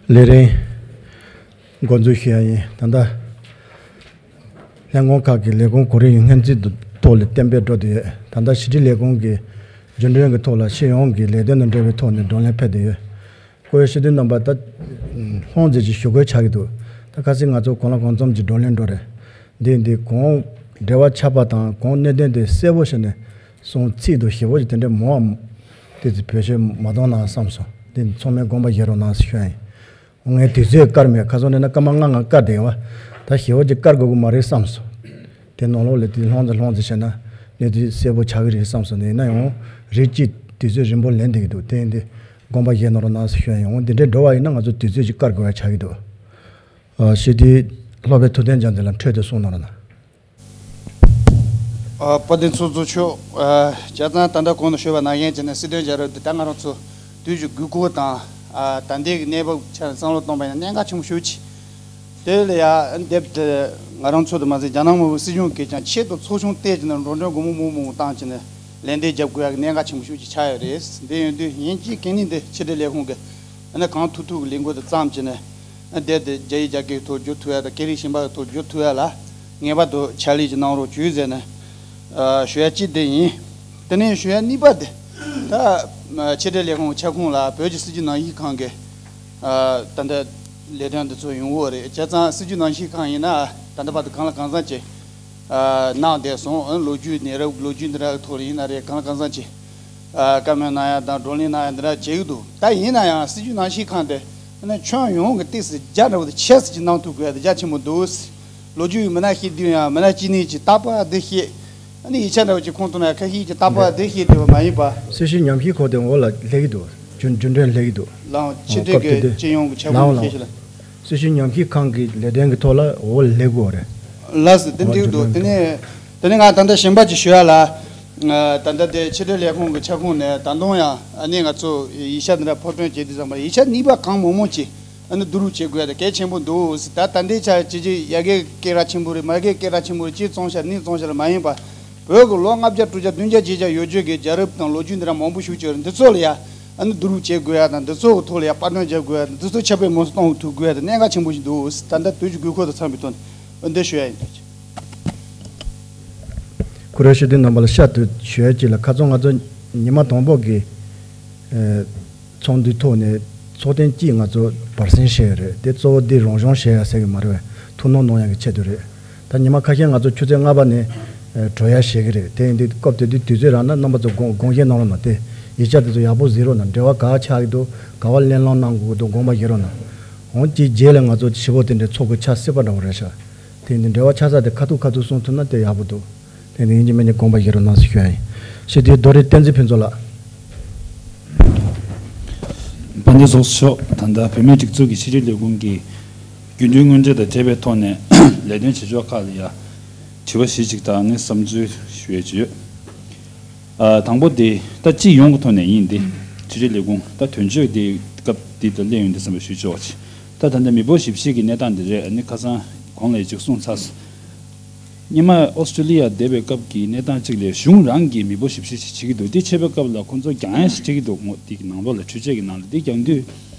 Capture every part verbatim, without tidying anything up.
ལས་རིམ་འགོ་འཛུགས་ཞུ་ཡ་ཡིན། ད་ལྟ་ལྷན་ཁང་ཁག་གི་ལས་ཁུངས་གོ་རིམ་སྔོན་རྩིས་ཐོག་ལ་གཏན་འབེབས་འགྲོ་བསྡད་ཡོད། ད་ལྟ་ཕྱི་དྲིལ་ལས་ཁུངས་ཀྱི་རྒྱུན་གྲོན་གྱི་ཐོག་ལ་སྤྱི་ཡོངས་ཀྱི་ལས་དོན་དང་འབྲེལ་བའི་ཐོག་ནས་བགྲོ་གླེང་ཕེབས་བསྡད་ཡོད། སྐུ་ངོ་སྤྱི་འཐུས་རྣམ་པ། ད་ལྷུང་རྩེ་གི་ཞུ་སྐུལ་ཆགས་ཀྱི་འདུག་ད་ཁ་སང་ང་ཚོ་གང་ལ་གང་འཚམ་གྱི་བགྲོ་གླེང་འགྲོ་རེད། འདི་འདི་གང་འབྲེལ་བ་ཆགས་པ་དང་གང་གནད་དོན་དེ་གསལ་པོ་བྱས་ནས་གསུང་ཚིག་ཏུ་ཞིབ་པོ་ཞིག་དེ་འདྲའི་མང་བ་དེ་ཚོ་བེད་སྤྱོད་མ་གཏོང་ན་བསམ་སོང་། འདི་ཚང་མས་དགོངས་པ་བཞེས་རོགས་གནང་ཞུ་ཡ་ཡིན། ངས་དུས་ཚོད་བཀར་མེད། ཁ་སང་ནས་ན་སྐར་མ་ལྔ་ལྔ་བཀར་བསྡད་ཡོད་པ། ད་ཞེ་པོ་ཅིག་བཀར་དགོས་ཀྱི་མ་རེད་བསམ་སོང་། དེ་ནང་ལོགས་ལ་དེ་ལྷུང་རྩེ་ལྷུང་རྩེ་བྱས་ན་གནས་ཚུལ་གསལ་པོ་ཆགས་ཀྱི་རེད་བསམ་སོང་། དེ་ཡིན་ན་ཡང་རིགས་གཅིག་དུས་ཚོད་རིང་པོ་ལེན་བསྡད་ཀྱི་འདུག་དེ་ཡིན་དུས་དགོངས་པ་བཞེས་གནང་རོགས་གནང་ཞུ་ཡ་ཡིན། འོ་དེ་འདྲའི་འགྲོ་བ་ཡིན་ན་ང་ཚོ་དུས་ཚོད་ཅིག་བཀར་དགོས་ཡ་ཆགས་ཀྱི་འདུག་ཨ། སྤྱི་འཐུས་ལྷག་པའི་ཐུབ་བསྟན་རྒྱལ་མཚན་ལ་འཕྲོས་ཏེ་གསུང་གནང་རོགས་གནང་། ཨ། དཔལ་ལྡན་ཚོགས་གཙོ་མཆོག་ཨ། བྱས་ཙང་ད་ལྟ་གོང་དུ་ཞུས་པ་ནང་བཞིན་བྱས་ནས་སྲིད་དོན་བྱ་རོགས་འདི་ད་ང་རང་ཚོ་དུས་ཀྱི་དགོས་མཁོ་དང་། ཨ། ད་ལྟའི་གི་གནས་བབ་ཆ་ནས་བསམ་བློ་གཏོང་པ་ཡིན་ན་གནད་འགག་ཆེན་པོ་ཞེ་པོ་ཅིག་དེ་ལ་ཡ་འདེབས་དེ་ང་རང་ཚོ་དང་མ་ཟད་རྒྱ་ནག་དམར་པོའི་སྲིད་གཞུང་གིས་ཀྱང་ཆེད་དུ་ཚོགས་ཆུང་བཏོན་བྱས་ནས་འགྲོ་གྲོན་སྒོར་མོ་མང་པོ་མང་པོ་བཏང་བྱས་ནས་ལན་འདེབས་རྒྱབ་དགོས་ཡག་གི་གནད་འགག་ཆེན་པོ་ཞིག་ཆགས་ཡོད་རེད། འདི་ཡིན་དུས་ཡིན་གཅིག་གིས་ནི་འདི་ཕྱི་དྲིལ་ལས་ཁུངས་ཀྱི་ཨ་ནི་གང་ཐུབ་ཐུབ་ཀྱི་ལས་འགུལ་དེ་བརྩམས་བྱས་ནས། ཨ། འདི་དེ་རྒྱ་ཡིག་རྒྱ་སྐད་ཐོག་བསྒྱུར་ཐུབ་ཡ་དང་སྐད་རིགས་གཞན་པ་ཐོག་བསྒྱུར་ཐུབ་ཡ་ལ་ངེས་པར་དུ་ཕྱག་ལས་ཅིག་གནང་རོགས་བྱོས་ཟེར་ནས། ཨ། ཞུ་ཡ་གཅིག་དེ་ཡིན། དེ་ནས་ཞུ་ཡ་གཉིས་པ་དེ། ད་ཕྱི་དྲིལ་ལས་ཁུངས་ཁྱབ་ཁོངས་ལ་བོད་ཀྱི་སྲིད་བྱུས་ནང་བཞིན་ཁང་གི། ཨ། ད་ལྟ་ལས་དོན་འདི་ཚོ་ཡོང་གི་ཡོད་རེད། བྱས་ཙང་སྲིད་བྱུས་ནང་བཞིན་ཁང་ཡིན་ན་ད་ལྟ་བར་དུ་གང་ལ་གང་འཚམ་ཅིག་ཨ། གནང་བསྡད་སོང་། ཨ། ལོ་རྒྱུས་ནས་རབས་ལོ་རྒྱུས་འདི་འདྲ་གི་ཐོག་ལ་ཡིན་ན་རེད། གང་ལ་གང་འཚམ་ཅིག་ཨ། བཀའ་མོལ་གནང་ཡ་དང་བགྲོ་གླེང་གནང་ཡ་འདི་འདྲ་བྱེད་ཀྱི་འདུག་ད་ཡིན་ན་ཡང་སྲིད་བྱུས་ནང་བཞིན་ཁང་དེ་ཨ་ནི་ཁྱོན་ཡོངས་ཀྱི་ཏོག་ཙམ་རྒྱ་འདྲ་བོ་དེ་ཆེ་ཙམ་ཅིག་གནང་ཐུབ་དགོས་ཡ་དེ་རྒྱ་ཆེན་པོ་འདུག་ལོ་རྒྱུས་མི་སྣ་ཤེས་དུས་ཡང་མི་སྣ་གཅིག་ནས་ཅིག་རྟག་པར་འདི་ཤེས། ཨ་ནི་ཡིག་ཆ་འདྲ་བོ་ཅིག་ཁོང་ཚོ་ན་ཁ་ཤས་ཀྱིས་རྟག་པར་འདི་ཤེས་བསྡད་པ་མ་ཡིན་པ། སྲིད་བྱུས་ཉམས་ཞིབ་ཁང་དེ་འོག་ལ་སླེབས་ཀྱི་འདུག་རྒྱུན་རྒྱུན་གྲོན་སླེབས་ཀྱི་འདུག་ལའང་ཕྱི་དྲིལ་གྱི་སྤྱི་ཡོངས་ཀྱི་ཁྱབ་ཁོངས་ལ་ཁྱེད་ལ། སྲིད་བྱུས་ཉམས་ཞིབ་ཁང་གི་ལས་དོན་གྱི་ཐོག་ལ་འོག་ལ་སླེབས་དགོས་རེད། ལགས་སོ། དེ་འགྲིག་འདུག་དེ་ནས་དེ་ནས་ང་ད་ལྟ་གཞན་པ་ཅིག་ཞུ་ཡ་ལ། ད་ལྟ་དེ་ཕྱི་དྲིལ་ལས་ཁུངས་ཀྱི་ཁྱབ་ཁོངས་ནས་ད་དུང་ཡང་ཨ་ནི་ང་ཚོ་ཡིག་ཆ་འདི་འདྲ་ཕབ་སྐྲུན་བྱེད་དུས་ཙམ་པ་ཡིག་ཆ་གཉིས་པ་གང་མང་མང་ཅིག་ཨ་ནི་བསྡུ་རུབ་བྱེད་དགོས་ཡ་དེ་གལ་ཆེན་པོ་འདུག་ད་ད་ལྟའི་ཆར་ཇི་ཇི་ཡ་གི་སྐད་གྲགས་ཆེན་པོ་རེད། མ་གི་སྐད་གྲགས་ཆེན་པོ་རེད། ཅི་བཙོང་ཤར་ནི་བཙོང་ཤར་མ་ཡིན་པ། བོད་ཀྱི་ལོ་ལྔ་བརྒྱ་དྲུག་བརྒྱ་བདུན་བརྒྱ་བརྒྱད་བརྒྱ་ཡོད་རྒྱུ་གི་རྒྱལ་རབས་དང་ལོ་རྒྱུས་འདི་འདྲ་མང་པོ་ཞིག་ཡོད་རེད། འདི་ཚོ་ལ་ཡ་ཨ་ནི་བསྡུ་རུབ་བྱེད་དགོས་ཡ་དང་འདི་ཚོ་གི་ཐོག་ལ་ཡ་པར་སྐྲུན་བྱེད་དགོས་ཡ་དང་འདི་ཚོ་ཁྱབ་སྤེལ་མང་ཙམ་གཏོང་ཐུབ་དགོས་ཡ་དེ་གནད་འགག་ཆེན་པོ་ཞིག་འདུག་ད་ལྟ་དུས་ཀྱི་དགོས་མཁོ་དང་འཚམ་པའི་དོན་འདི་ཞུ་ཡ་ཡིན། ཐུགས་རྗེ་ཆེ། སྐུ་ངོ་སྤྱི་འཐུས་རྣམ་པ་ལ་ཤར་དུ་ཞུ་ཡ་གཅིག་ལ། ཁ་སང་ང་ཚོ་ཉི་མ་དང་པོ་གི་ཨ། ཚོགས་འདུའི་ཐོག་ནས་ཚོགས་ཐེངས་གཅིག་ང་ཚོ་བར་གསེང་བྱས་ཡོད་རེད། དེ་གཙོ་བོ་འདི་རང་སྦྱོང་བྱེད་ཡ་ཟེར་གི་མ་རེད་པས། ཐུགས་སྣང་གནང་ཡ་གི་ཆེད་དུ་རེད། ད་ཉི་མ་ཁ་ཤས་ང་ཚོ་ཆུ་ཚོད་ལྔ་པ་ནས་ཨ། གྲོལ་ཡ་བྱེད་གི་རེད། དེ་ཡིན་དུས་སྐབས་དེ་དུས་དུས་ཚོད་རག་ན་རྣམ་པ་ཚོ་དགོངས་དགོངས་བཞེས་གནང་རོགས་གནང་། དེ་ཡིག་ཆ་དེ་ཚོ་ཡག་པོ་གཟིགས་རོགས་གནང་། འབྲེལ་བ་ག་ཆགས་ཀྱི་འདུག་ག་པར་གླེང་སློང་གནང་དགོས་ཀྱི་འདུག་དགོངས་པ་བཞེས་རོགས་གནང་། འོང་གི་རྗེས་ལ་ང་ཚོ་ཞིབ་པོ་དེ་འདྲའི་ཚོགས་འཁོར་ཆ་སྲིད་པ་འདྲ་བོ་རེད་ཤག་དེ་ཡིན་དུས་འབྲེལ་བ་ཆགས་ས་དེ་ཁ་ཐུག་ཁ་ཐུག་གསུང་ཐུབ་ན་དེ་ཡག་པོ་འདུག་དེ་ནི་ཡིན་གཅིག་མིན་གཅིག་དགོངས་པ་བཞེས་རོགས་གནང་ཞེས་ཞུ་ཡ་ཡིན། སྤྱི་འཐུས་རྡོ་རི་བསྟན་འཛིན་ཕུན་ཚོགས་ལགས། དཔལ་ལྡན་ཚོགས་གཙོ་མཆོག་ད་ལྟ་བོད་མིའི་སྒྲིག་འཛུགས་ཀྱི་ཕྱི་དྲིལ་ལས་ཁུངས་ཀྱི་རྒྱུན་གྲོན་དངུལ་འབྲེལ་དང་འབྲེལ་བའི་ཐོག་ནས་ལས་དོན་བྱེད་ཕྱོགས་ཁག་ལ་ཡ་དྲི་བ་བཞི་ཅིག་དང་ནི་བསམ་ཚུལ་ཞུ་ཡས་ཅིག་ཡོད། ཨ། དང་པོ་དེ་ད་སྤྱི་ཡོངས་ཀྱི་ཐོག་ནས་ཡིན། དེ་ཕྱི་དྲིལ་ལས་ཁུངས་ད་དོན་གཅོད་དེ་སྐབས་འདི་ལ་སླེབས་ཡོང་དུས་ཙམ་པ་ཞུ་ཆོག་ཅིག་ད་ད་ལྟ་མི་འབོར་ཞིབ་བཤེར་གྱི་གནས་སྟངས་འདི་རེད། ཨ་ནི་ཁ་སང་གོང་ལ་ཅིག་གསུངས་ཚར། སྔོན་མ་ཨོ་སི་ཀྲི་ལི་ཡ་བསྡད་པའི་སྐབས་ཀྱི་གནས་སྟངས་གཅིག་ལས་གཞུང་རང་གིས་མི་འབོར་ཞིབ་བཤེར་ཞིག་བྱེད་ཀྱི་འདུག་དེ་བྱེད་པའི་སྐབས་ལ་ཁོང་ཚོ་རྒྱག་ཡ་ཞིག་བྱེད་ཀྱི་འདུག་ངོ་། དེ་གི་ནང་ལོགས་ལ་འཕྲུལ་ཆས་ཀྱི་ནང་ལ་དེ་རྒྱག་དུས་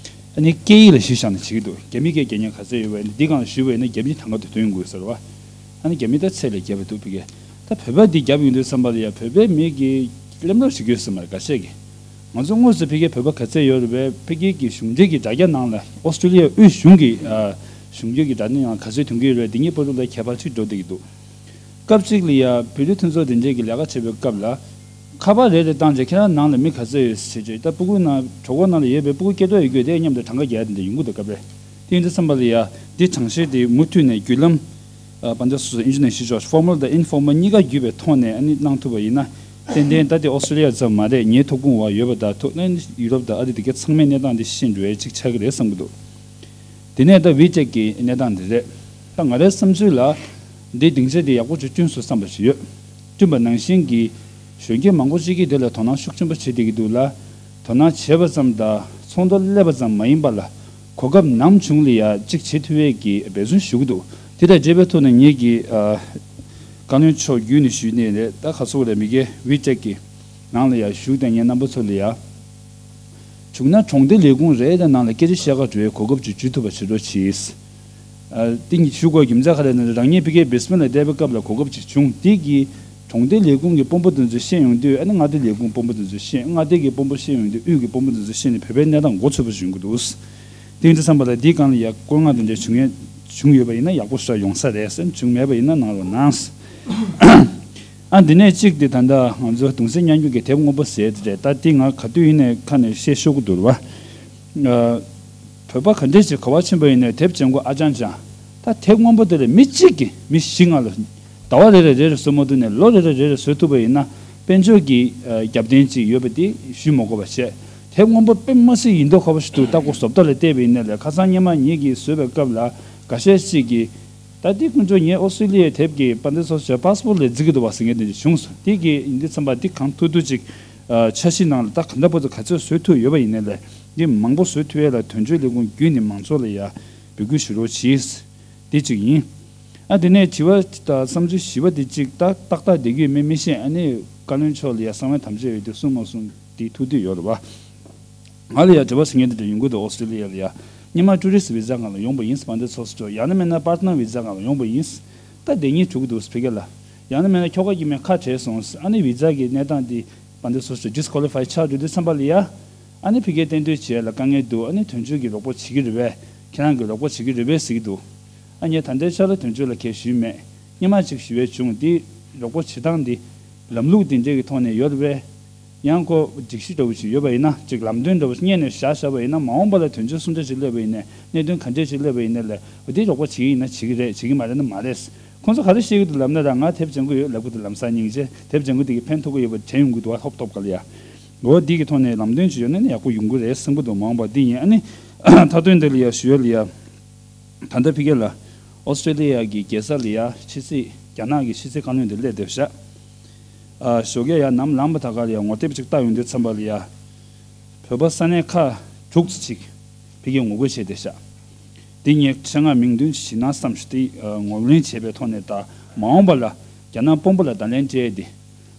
ཨ་ནི་སྐད་ཡིག་ལ་གཞི་བཞག་ནས་བྱེད་ཀྱི་འདུག་རྒྱ་མིའི་སྐད་རྒྱག་མཁན་ག་ཚོད་ཡོད་པ་ཨ་ནི་འདི་སྒང་ལ་ཞུས་པ་ཡིན་ན་རྒྱ་མི་གྲངས་ཀ་དེ་ཐོན་དགོས་ཟེར་བ། ཨ་ནི་རྒྱ་མི་ད་ཚད་ལས་བརྒལ་བ་འདུག་ཕ་གི། ད་བོད་པ་འདི་རྒྱབ་ཡོང་དུས་ཙམ་པ་ལ་ཡ་བོད་པའི་མི་གི་གླེང་སློང་ཞིག་ཡོད་ས་མ་རེད་འགའ་ཤས་ཀྱིས། ང་ཚོ་དངོས་སུ་ཕ་གིའི་བོད་པ་ག་ཚད་ཡོད་རེད་པས། ཕ་གི་གི་གཞུང་འབྲེལ་གྱི་དྲ་རྒྱ་ནང་ལ་ཨོ་སི་ཀྲི་ལི་ཡ་དབུས་གཞུང་གི་ཨ་གཞུང་འབྲེལ་གྱི་དྲ་རྒྱ་ནང་ག་ཚོད་ཐོན་གྱི་ཡོད་རེད། འདི་གཉིས་བར་དུ་ལ་ཁྱད་པར་ཅིག་འགྲོ་བསྡད་ཀྱི་འདུག་སྐབས་གཅིག་ལ་ཡ་བོད་རིགས་མཐུན་ཚོགས་དེ་འདྲས་ཀྱི་ལས་ཀ་བྱེད་པའི་སྐབས་ལ་ཁ་པར་རེ་རེ་བཏང་རྗེས་ཁྱེད་རང་ནང་ལ་མི་ག་ཚོད་ཡོད་ཟེར་རྗེས། ད་སྤུ་གུ་ནང་གྲོད་ཁོག་ནང་ལ་ཡོད་པའི་སྤུ་གུ་སྐྱེ་ཐོག་ཡོད་རྒྱུ་དེ་མཉམ་དུ་གྲངས་ཀ་རྒྱག་ཡ་དེ་འདྲ་ཡོང་གི་འདུག་སྐབས་རེ། དེ་ཡིན་དུས་ཙམ་པ་ལ་ཡ་འདི་གྲངས་བཤེར་དེ་མུ་མཐུད་ནས་བརྒྱུད་ལམ། ཨ། དཔལ་འབྱོར་སོ་སོ་ཨིན་ཇི་ནས་ཤེས་ཆོག་ཕོར་མལ་དང་ཨིན་ཕོར་མལ་གཉིས་ཀ་བརྒྱུད་པའི་ཐོག་ནས་ཨ་ནི་གནང་ཐུབ་པ་ཡིན་ན། ཏན་ཏན་ད་དེ་ཨོ་སི་ཀྲི་ལི་ཡ་ཙམ་མ་རེད། ངའི་ཐོབ་ཁུངས་འོག་ཡོད་པ་དང་ཐོག་ན་ཡུ་རོབ་དང་ཨ་རི་དེ་གའི་ཚང་མའི་གནས་སྟངས་དེ་ཤེས་འགྲོ་ཡ་གཅིག་ཆགས་ཀྱི་རེད་བསམ་གྱི་འདུག་དེ་ནས་ད་ཝི་ཅེཊ་གི་གནས་སྟངས་དེ་རེད། ད་ང་རའི་བསམ་ཚུལ་ལ་འདི་སྡིངས་ཆ་དེ་ཡག་པོ་ཅིག་བསྐྲུན་སོང་བསམ་པ་ཞིག་ཡོད། བསྐྲུན་པ་ནང་བཞིན་གྱི་གཞོན་སྐྱེས་མང་པོ་ཅིག་གིས་དེ་ལ་དོ་སྣང་ཤུགས་ཆེན་པོ་བྱེད་བསྡད་ཀྱི་འདུག་ལ། དོ་སྣང་བྱས་པ་ཙམ་དང་ཚོགས་འདུར་སླེབས་པ་ཙམ་མ་ཡིན་པ་ལ། གོ་སྐབས་ནམ་བྱུང་ལ་ཡ་གཅིག་བྱེད་ཐུབ་ཡས་ཀྱི་འབད་བརྩོན་ཞུ་གི་འདུག་དེ་དང་འབྲེལ་བའི་ཐོག་ནས་ངེད་ཀྱི་ཨ་བཀའ་བློན་མཆོག་བརྒྱུད་ནས་ཞུས་ནས་རེད། ད་ག་ཚོད་རེད། མི་སྒེར་ཝི་ཅེཊ་གི་ནང་ལ་ཡ་ཞུགས་དང་ངའི་རྣམ་པ་ཚོ་ལ་ཡ་ བྱུང་ན་གྲོང་སྡེ་ལས་ཁུངས་རེ་རེ་ནང་ལ་སྐད་ཆ་བཤད་ག་འགྲོ་བའི་གོ་སྐབས་ཅིག་འཇུ་ཐུབ་པ་བྱེད་རོགས་གྱིས། ཨ། དེ་ཉིད་ཞུ་དགོས་རྒྱུ་མཚན་ག་རེ་ན་རང་ཉིད་ཕ་གིའི་བིས་མན་ལ་བསྡད་པའི་སྐབས་ལ་གོ་སྐབས་ཅིག་བྱུང་། དེ་གིས་གྲོང་སྡེ་ལས་ཁུངས་ཀྱི་དཔོན་པོ་དེ་ཚོ་ཤེས་ཡོང་དུས། ཨ་ནི་མངའ་སྡེ་ལས་ཁུངས་དཔོན་པོ་དེ་ཚོ་ཤེས། མངའ་སྡེ་གི་དཔོན་པོ་ཤེས་ཡོང་དུས་དབུས་ཀྱི་དཔོན་པོ་དེ་ཚོ་ཤེས་ནས་བོད་པའི་གནས་སྟངས་མགོ་ཚོད་པོ་ཞིག་ཡོང་གི་འདུག། དེ་ཡིན་དུས་ཙམ་པ་ལ་འདིའི་སྒང་ལ་ཡ་བཀོད་མངགས་དེ་འདྲ་བྱུང་ཡས་བྱུང་ཡོད་པ་ཡིན་ན་ཡག་པོ་ཞིག་ཡོང་ས་རེད་ཟེར། བྱུང་མེད་པ་ཡིན་ན་གནང་རོགས་གནང་། ཨ། འདི་ནས་གཅིག་དེ་ད་ལྟ་ང་ཚོ་གདུང་སེམས་མཉམ་སྐྱེད་ཀྱི་དེབ་སྔོན་པོ་ཟེར་དེ་རེད། ད་དེ་ང་ག་དུས་ཡིན་ནའི་ཁ་ནས་བཤད་ཤོར་གི་འདུག་རེད་བ། ཨ། བོད་པ་ག་འདྲས་ཅིག་ག་པར་ཕྱིན་པ་ཡིན་ནའི་དེབ་ཅན་གོ་ཨ་ཅང་ཅང་། ད་དེབ་སྔོན་པོ་དེ་ལ་མི་གཅིག་གིས་མི་བཞི་ལྔ་ལ་ཟླ་བ་རེ་རེ་རེ་རེ་བཟོ་མ་ཐུབ་ནས་ལོ་རེ་རེ་རེ་རེ་བཟོ་ཐུབ་པ་ཡིན་ན། དཔལ་འབྱོར་གྱི་ཨ་རྒྱབ་རྟེན་ཅིག་ཡོད་པ་དེ་ཞུ་མ་དགོས་པ་བྱས། དེབ་སྔོན་པོ་དཔེ་མ་སྲིད་ཡིན་མདོག་ཁ་པོ་ཞིག་འདུག། ད་ཁོ་བཟོ་ལྟ་ལ་བལྟས་པ་ཡིན་ནའི་ལས། ཁ་སང་སྔོན་མ་ངེད་ཀྱིས་བཟོས་པའི་སྐབས་ལ་འགའ་ཤས་ཤིག་གིས། ད་འདི་དཀོན་མཆོག་ངའི་ཨོ་སི་ཀྲི་ལི་ཡའི་དེབ་ཀྱི་དཔལ་ལྡན་ཚོགས་གཙོས་པ་སི་པོར་ཊི་ལ་བརྩི་གི་འདུག་བ་ཟེར་མཁན་དེ་འདྲ་བྱུང་སོང་། དེ་གི་ཡིན་དུས་ཙམ་པ་འདི་གང་ཐུབ་ཐུབ་ཅིག་ཨ་འཆར་གཞི་ནང་ལ་ད་ག་འདྲ་པོ་ཚོ་ག་ཚོད་བཟོ་ཐུབ་ཡོད་པ་ཡིན་ནའི་ལས། འདི་མང་པོ་བཟོ་ཐུབ་ཡས་ལ་དོན་གཅོད་ལས་ཁུངས་བརྒྱུད་ནས་མང་ཚོགས་ལ་ཡ་འབོད་སྐུལ་ཞུ་རོགས་གྱིས། འདི་གཅིག་ཡིན། ཨ། དེ་ནས་དྲི་བ་དང་བསམ་ཚུལ་བཞི་པ་དེ་གཅིག་ད་ཏག་ཏག་བསྡད་ཀྱི་ཡོད་མེད་མི་ཤེས། ཨ་ནི་བཀའ་བློན་མཆོག་ལ་ཡ་གསང་བའི་དམ་བཅའ་ཡོད་དུས་གསུང་མ་གསུང་དེ་ཐུགས་འདོད་ཡོད་རེད་བ། ང་ལ་ཡ་དྲི་བ་ཟེར་མཁན་དེ་འདྲ་ཡོང་གི་འདུག། ཨོ་སི་ཀྲི་ལི་ཡ་ལ་ཡ་སྔོན་མ་ཊུ་རི་སི་བི་ཛ་སྒང་ལ་ཡོང་པ་ཡིན། དཔལ་ལྡན་ཚོགས་གཙོ། ཡང་ན་མིན་ན་པར་ཊི་ནར་བི་ཛ་སྒང་ལ་ཡོང་པ་ཡིན། ད་བསྡད་སྙིང་བྲོ་གི་འདུག་ཕ་གི་ལ། ཡང་ན་མིན་ན་ཁྱོ་ག་གིས་མིན་ཁ་བྲལ་སོང་། ཨ་ནི་བི་ཛ་གི་གནས་སྟངས་དེ་དཔལ་ལྡན་ཚོགས་གཙོ་ཌི་སི་ཀོ་ལི་ཕའི་ཆགས་འགྲོ་དུས་ཙམ་པ་ལ་ཡ། ཨ་ནི་ཕ་གིར་གཏན་སྡོད་བྱེད་ཡ་ལ་དཀའ་ངལ་འདུག། ཨ་ནི་དོན་གཅོད་ཀྱིས་རོགས་པ་བྱེད་ཀྱི་རེད་པས། ཁྱེད་རང་གིས་རོགས་པ་བྱེད་ཀྱི་རེད་པས་ཟེར་གྱི་འདུག། ཨ། ངས་ད་ལྟའི་ཆར་ལ་དོན་གཅོད་ལ་གས་ཞུས་མེད། སྔོན་མ་ཅིག་ཞུ་ཡས་བྱུང་། དེ་རོགས་པ་བྱེད་སྟངས་འདི་ལམ་ལུགས་འདི་འདྲས་ཀྱི་ཐོག་ནས་ཡོད་རེད་པས། ཡང་ཁོ་སྒྲིག་གཞི་འདྲ་བོ་ཞིག་ཡོད་པ་ཡིན་ན། ཅིག་ལམ་སྟོན་འདྲ་བོ་ཞིག་སྔོན་ནས་བཞག་བཞག་པ་ཡིན་ན། མ་འོངས་པ་ལ་དོན་གཅོད་སུ་འདྲ་ཞིག་སླེབས་པ་ཡིན་ནའི། གནད་དོན་ག་འདྲས་ཞིག་སླེབས་པ་ཡིན་ནའི་ལས། འོ་དེ་རོགས་པ་བྱེད་ཀྱི་ཡིན་ན་བྱེད་ཀྱི་རེད། བྱེད་ཀྱི་མ་རེད་ན་མ་རེད། ཁོང་ཚོ་ག་རེ་བཤད་ཀྱི་འདུག་ལབ་ན། རང་ང་དེབ་སྦྱང་གི་ཡོད་ལབ་ཀྱི་འདུག། ལམ་སང་སྙིང་རྗེ། དེབ་སྦྱང་གི་འདི་གིས་ཕན་ཐོགས་ཀྱི་ཡོད་པ་དྲན་ཡོང་གི་འདུག་བ། ཧོབ་ཐོབ་ག་ལ་ཡ། འོ་འདི་གི་ཐོག་ནས་ལམ་སྟོན་ཅིག་ཡོད་ན་ནི་ཡག་པོ་ཡོང་གི་རེད་བསམ་གྱི་འདུག། མ་འོངས་པ་འདི་ཡིན། ཨ་ནི་མཐའ་དོན་འདི་ལ་ཡ་ཞུ་ཡ་ལ་ཡ། ད་ལྟ་ཕ་གི་ལ་ཨོ་སི་ཀྲི་ལི་ཡ་གི་རྒྱལ་ས་ལ་ཡ་ཕྱི་སྲིད། རྒྱ་ནག་གི་ཕྱི་སྲིད་བཀའ་བློན་དེ་སླེབས་བསྡད་ཤག། ཨ། ཞོགས་ཀས་ཡར་ནམ་ལངས་པ་དང་ག་ལ་ཡ་ངོ་དེབ་ཅིག་ལྟ་ཡོང་དུས་ཙམ་པ་ལ་ཡ། བོད་པ་ས་གནས་ཁག་དྲུག་ཙམ་ཅིག་ཕ་གིར་ངོ་རྒོལ་བྱས་བསྡད་ཤག། འདི་ངས་ཆེད་མངགས་མིང་འདོན་ཞིག་གནང་བསམ་ཞུ། དེ་ངོས་ལེན་བྱས་པའི་ཐོག་ནས། ད་མ་འོངས་པ་ལ་རྒྱ་ནག་དཔོན་པོ་ལ་བརྡ་ལན་སྤྲད་དེ།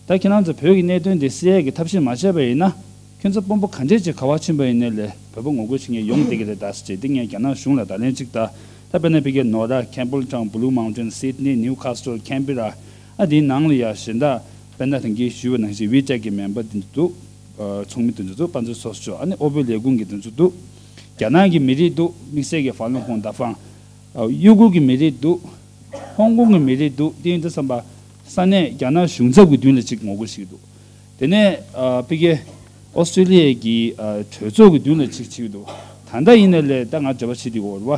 ད་ཁྱེད་རང་ཚོ་བོད་ཀྱི་གནད་དོན་འདི་སེལ་ཡས་ཀྱི་ཐབས་ཤེས་མ་བྱས་པ་ཡིན་ན། ཁྱོད་ཚོ་དཔོན་པོ་ག་འདྲས་ཅིག་ག་པར་ཕྱིན་པ་ཡིན་ནའི་ལས། བོད་པ་ངོ་རྒོལ་བྱེད་མཁན་ཡོང་བསྡད་ཀྱི་རེད་ད་ཟེར་བྱས། འདི་ངས་རྒྱ་ནག་གཞུང་ལ་བརྡ་ལན་ཅིག། ད་ད་དཔེར་ན་ཕ་གིའི་ནོར་ར། ཁེམ་བྷལ་ཊའུན། བྷུ་ལུ་མའུན་ཊེན། སིད་ནི། ནིའུ་ཁ་སི་ཊལ། ཁེན་བེ་ར། ཨ། འདིའི་ནང་ལ་ཡ་གཞན་དག་དཔེར་ན་ད་གིན་ཞུས་པ་ནང་བཞིན་ཝི་ཅེཊ་གི་མེམ་བར་འདི་འདུག། ཨ། ཚོགས་མི་འདི་འདུག། དཔལ་ལྡན་ཚོགས་གཙོ། ཨ་ནི་ཨོ་བྷེལ་ལས་ཁུངས་ཀྱི་འདི་ཚོ་འདུག། རྒྱ་ནག་གི་མི་རིགས་འདུག། དམིགས་བསལ་གྱི་ཧྥ་ལུན་ཁུང་། ཏཱ་ཧྥང་། ཨ། ཡུ་གུར་གྱི་མི་རིགས་འདུག། ཧོང་ཀོང་གི་མི་རིགས་འདུག། དེ་ཡིན་དུས་ཙམ་པ་ས་གནས་རྒྱ་ནག་གཞུང་ཚབ་ཀྱི་མདུན་ལ་ཅིག་ངོ་རྒོལ་བྱེད་ཀྱི་འདུག། དེ་ནས། ཨ། ཕ་གི་ཨོ་སི་ཀྲི་ལི་ཡ་གི། ཨ། གྲོས་ཚོགས་ཀྱི་མདུན་ལ་ཅིག་བྱེད་ཀྱི་འདུག། ད་ལྟ་ཡིན་ནའི་ལས། ད་ང་འབྲེལ་བ་བྱེད་དུས་འོར་བ།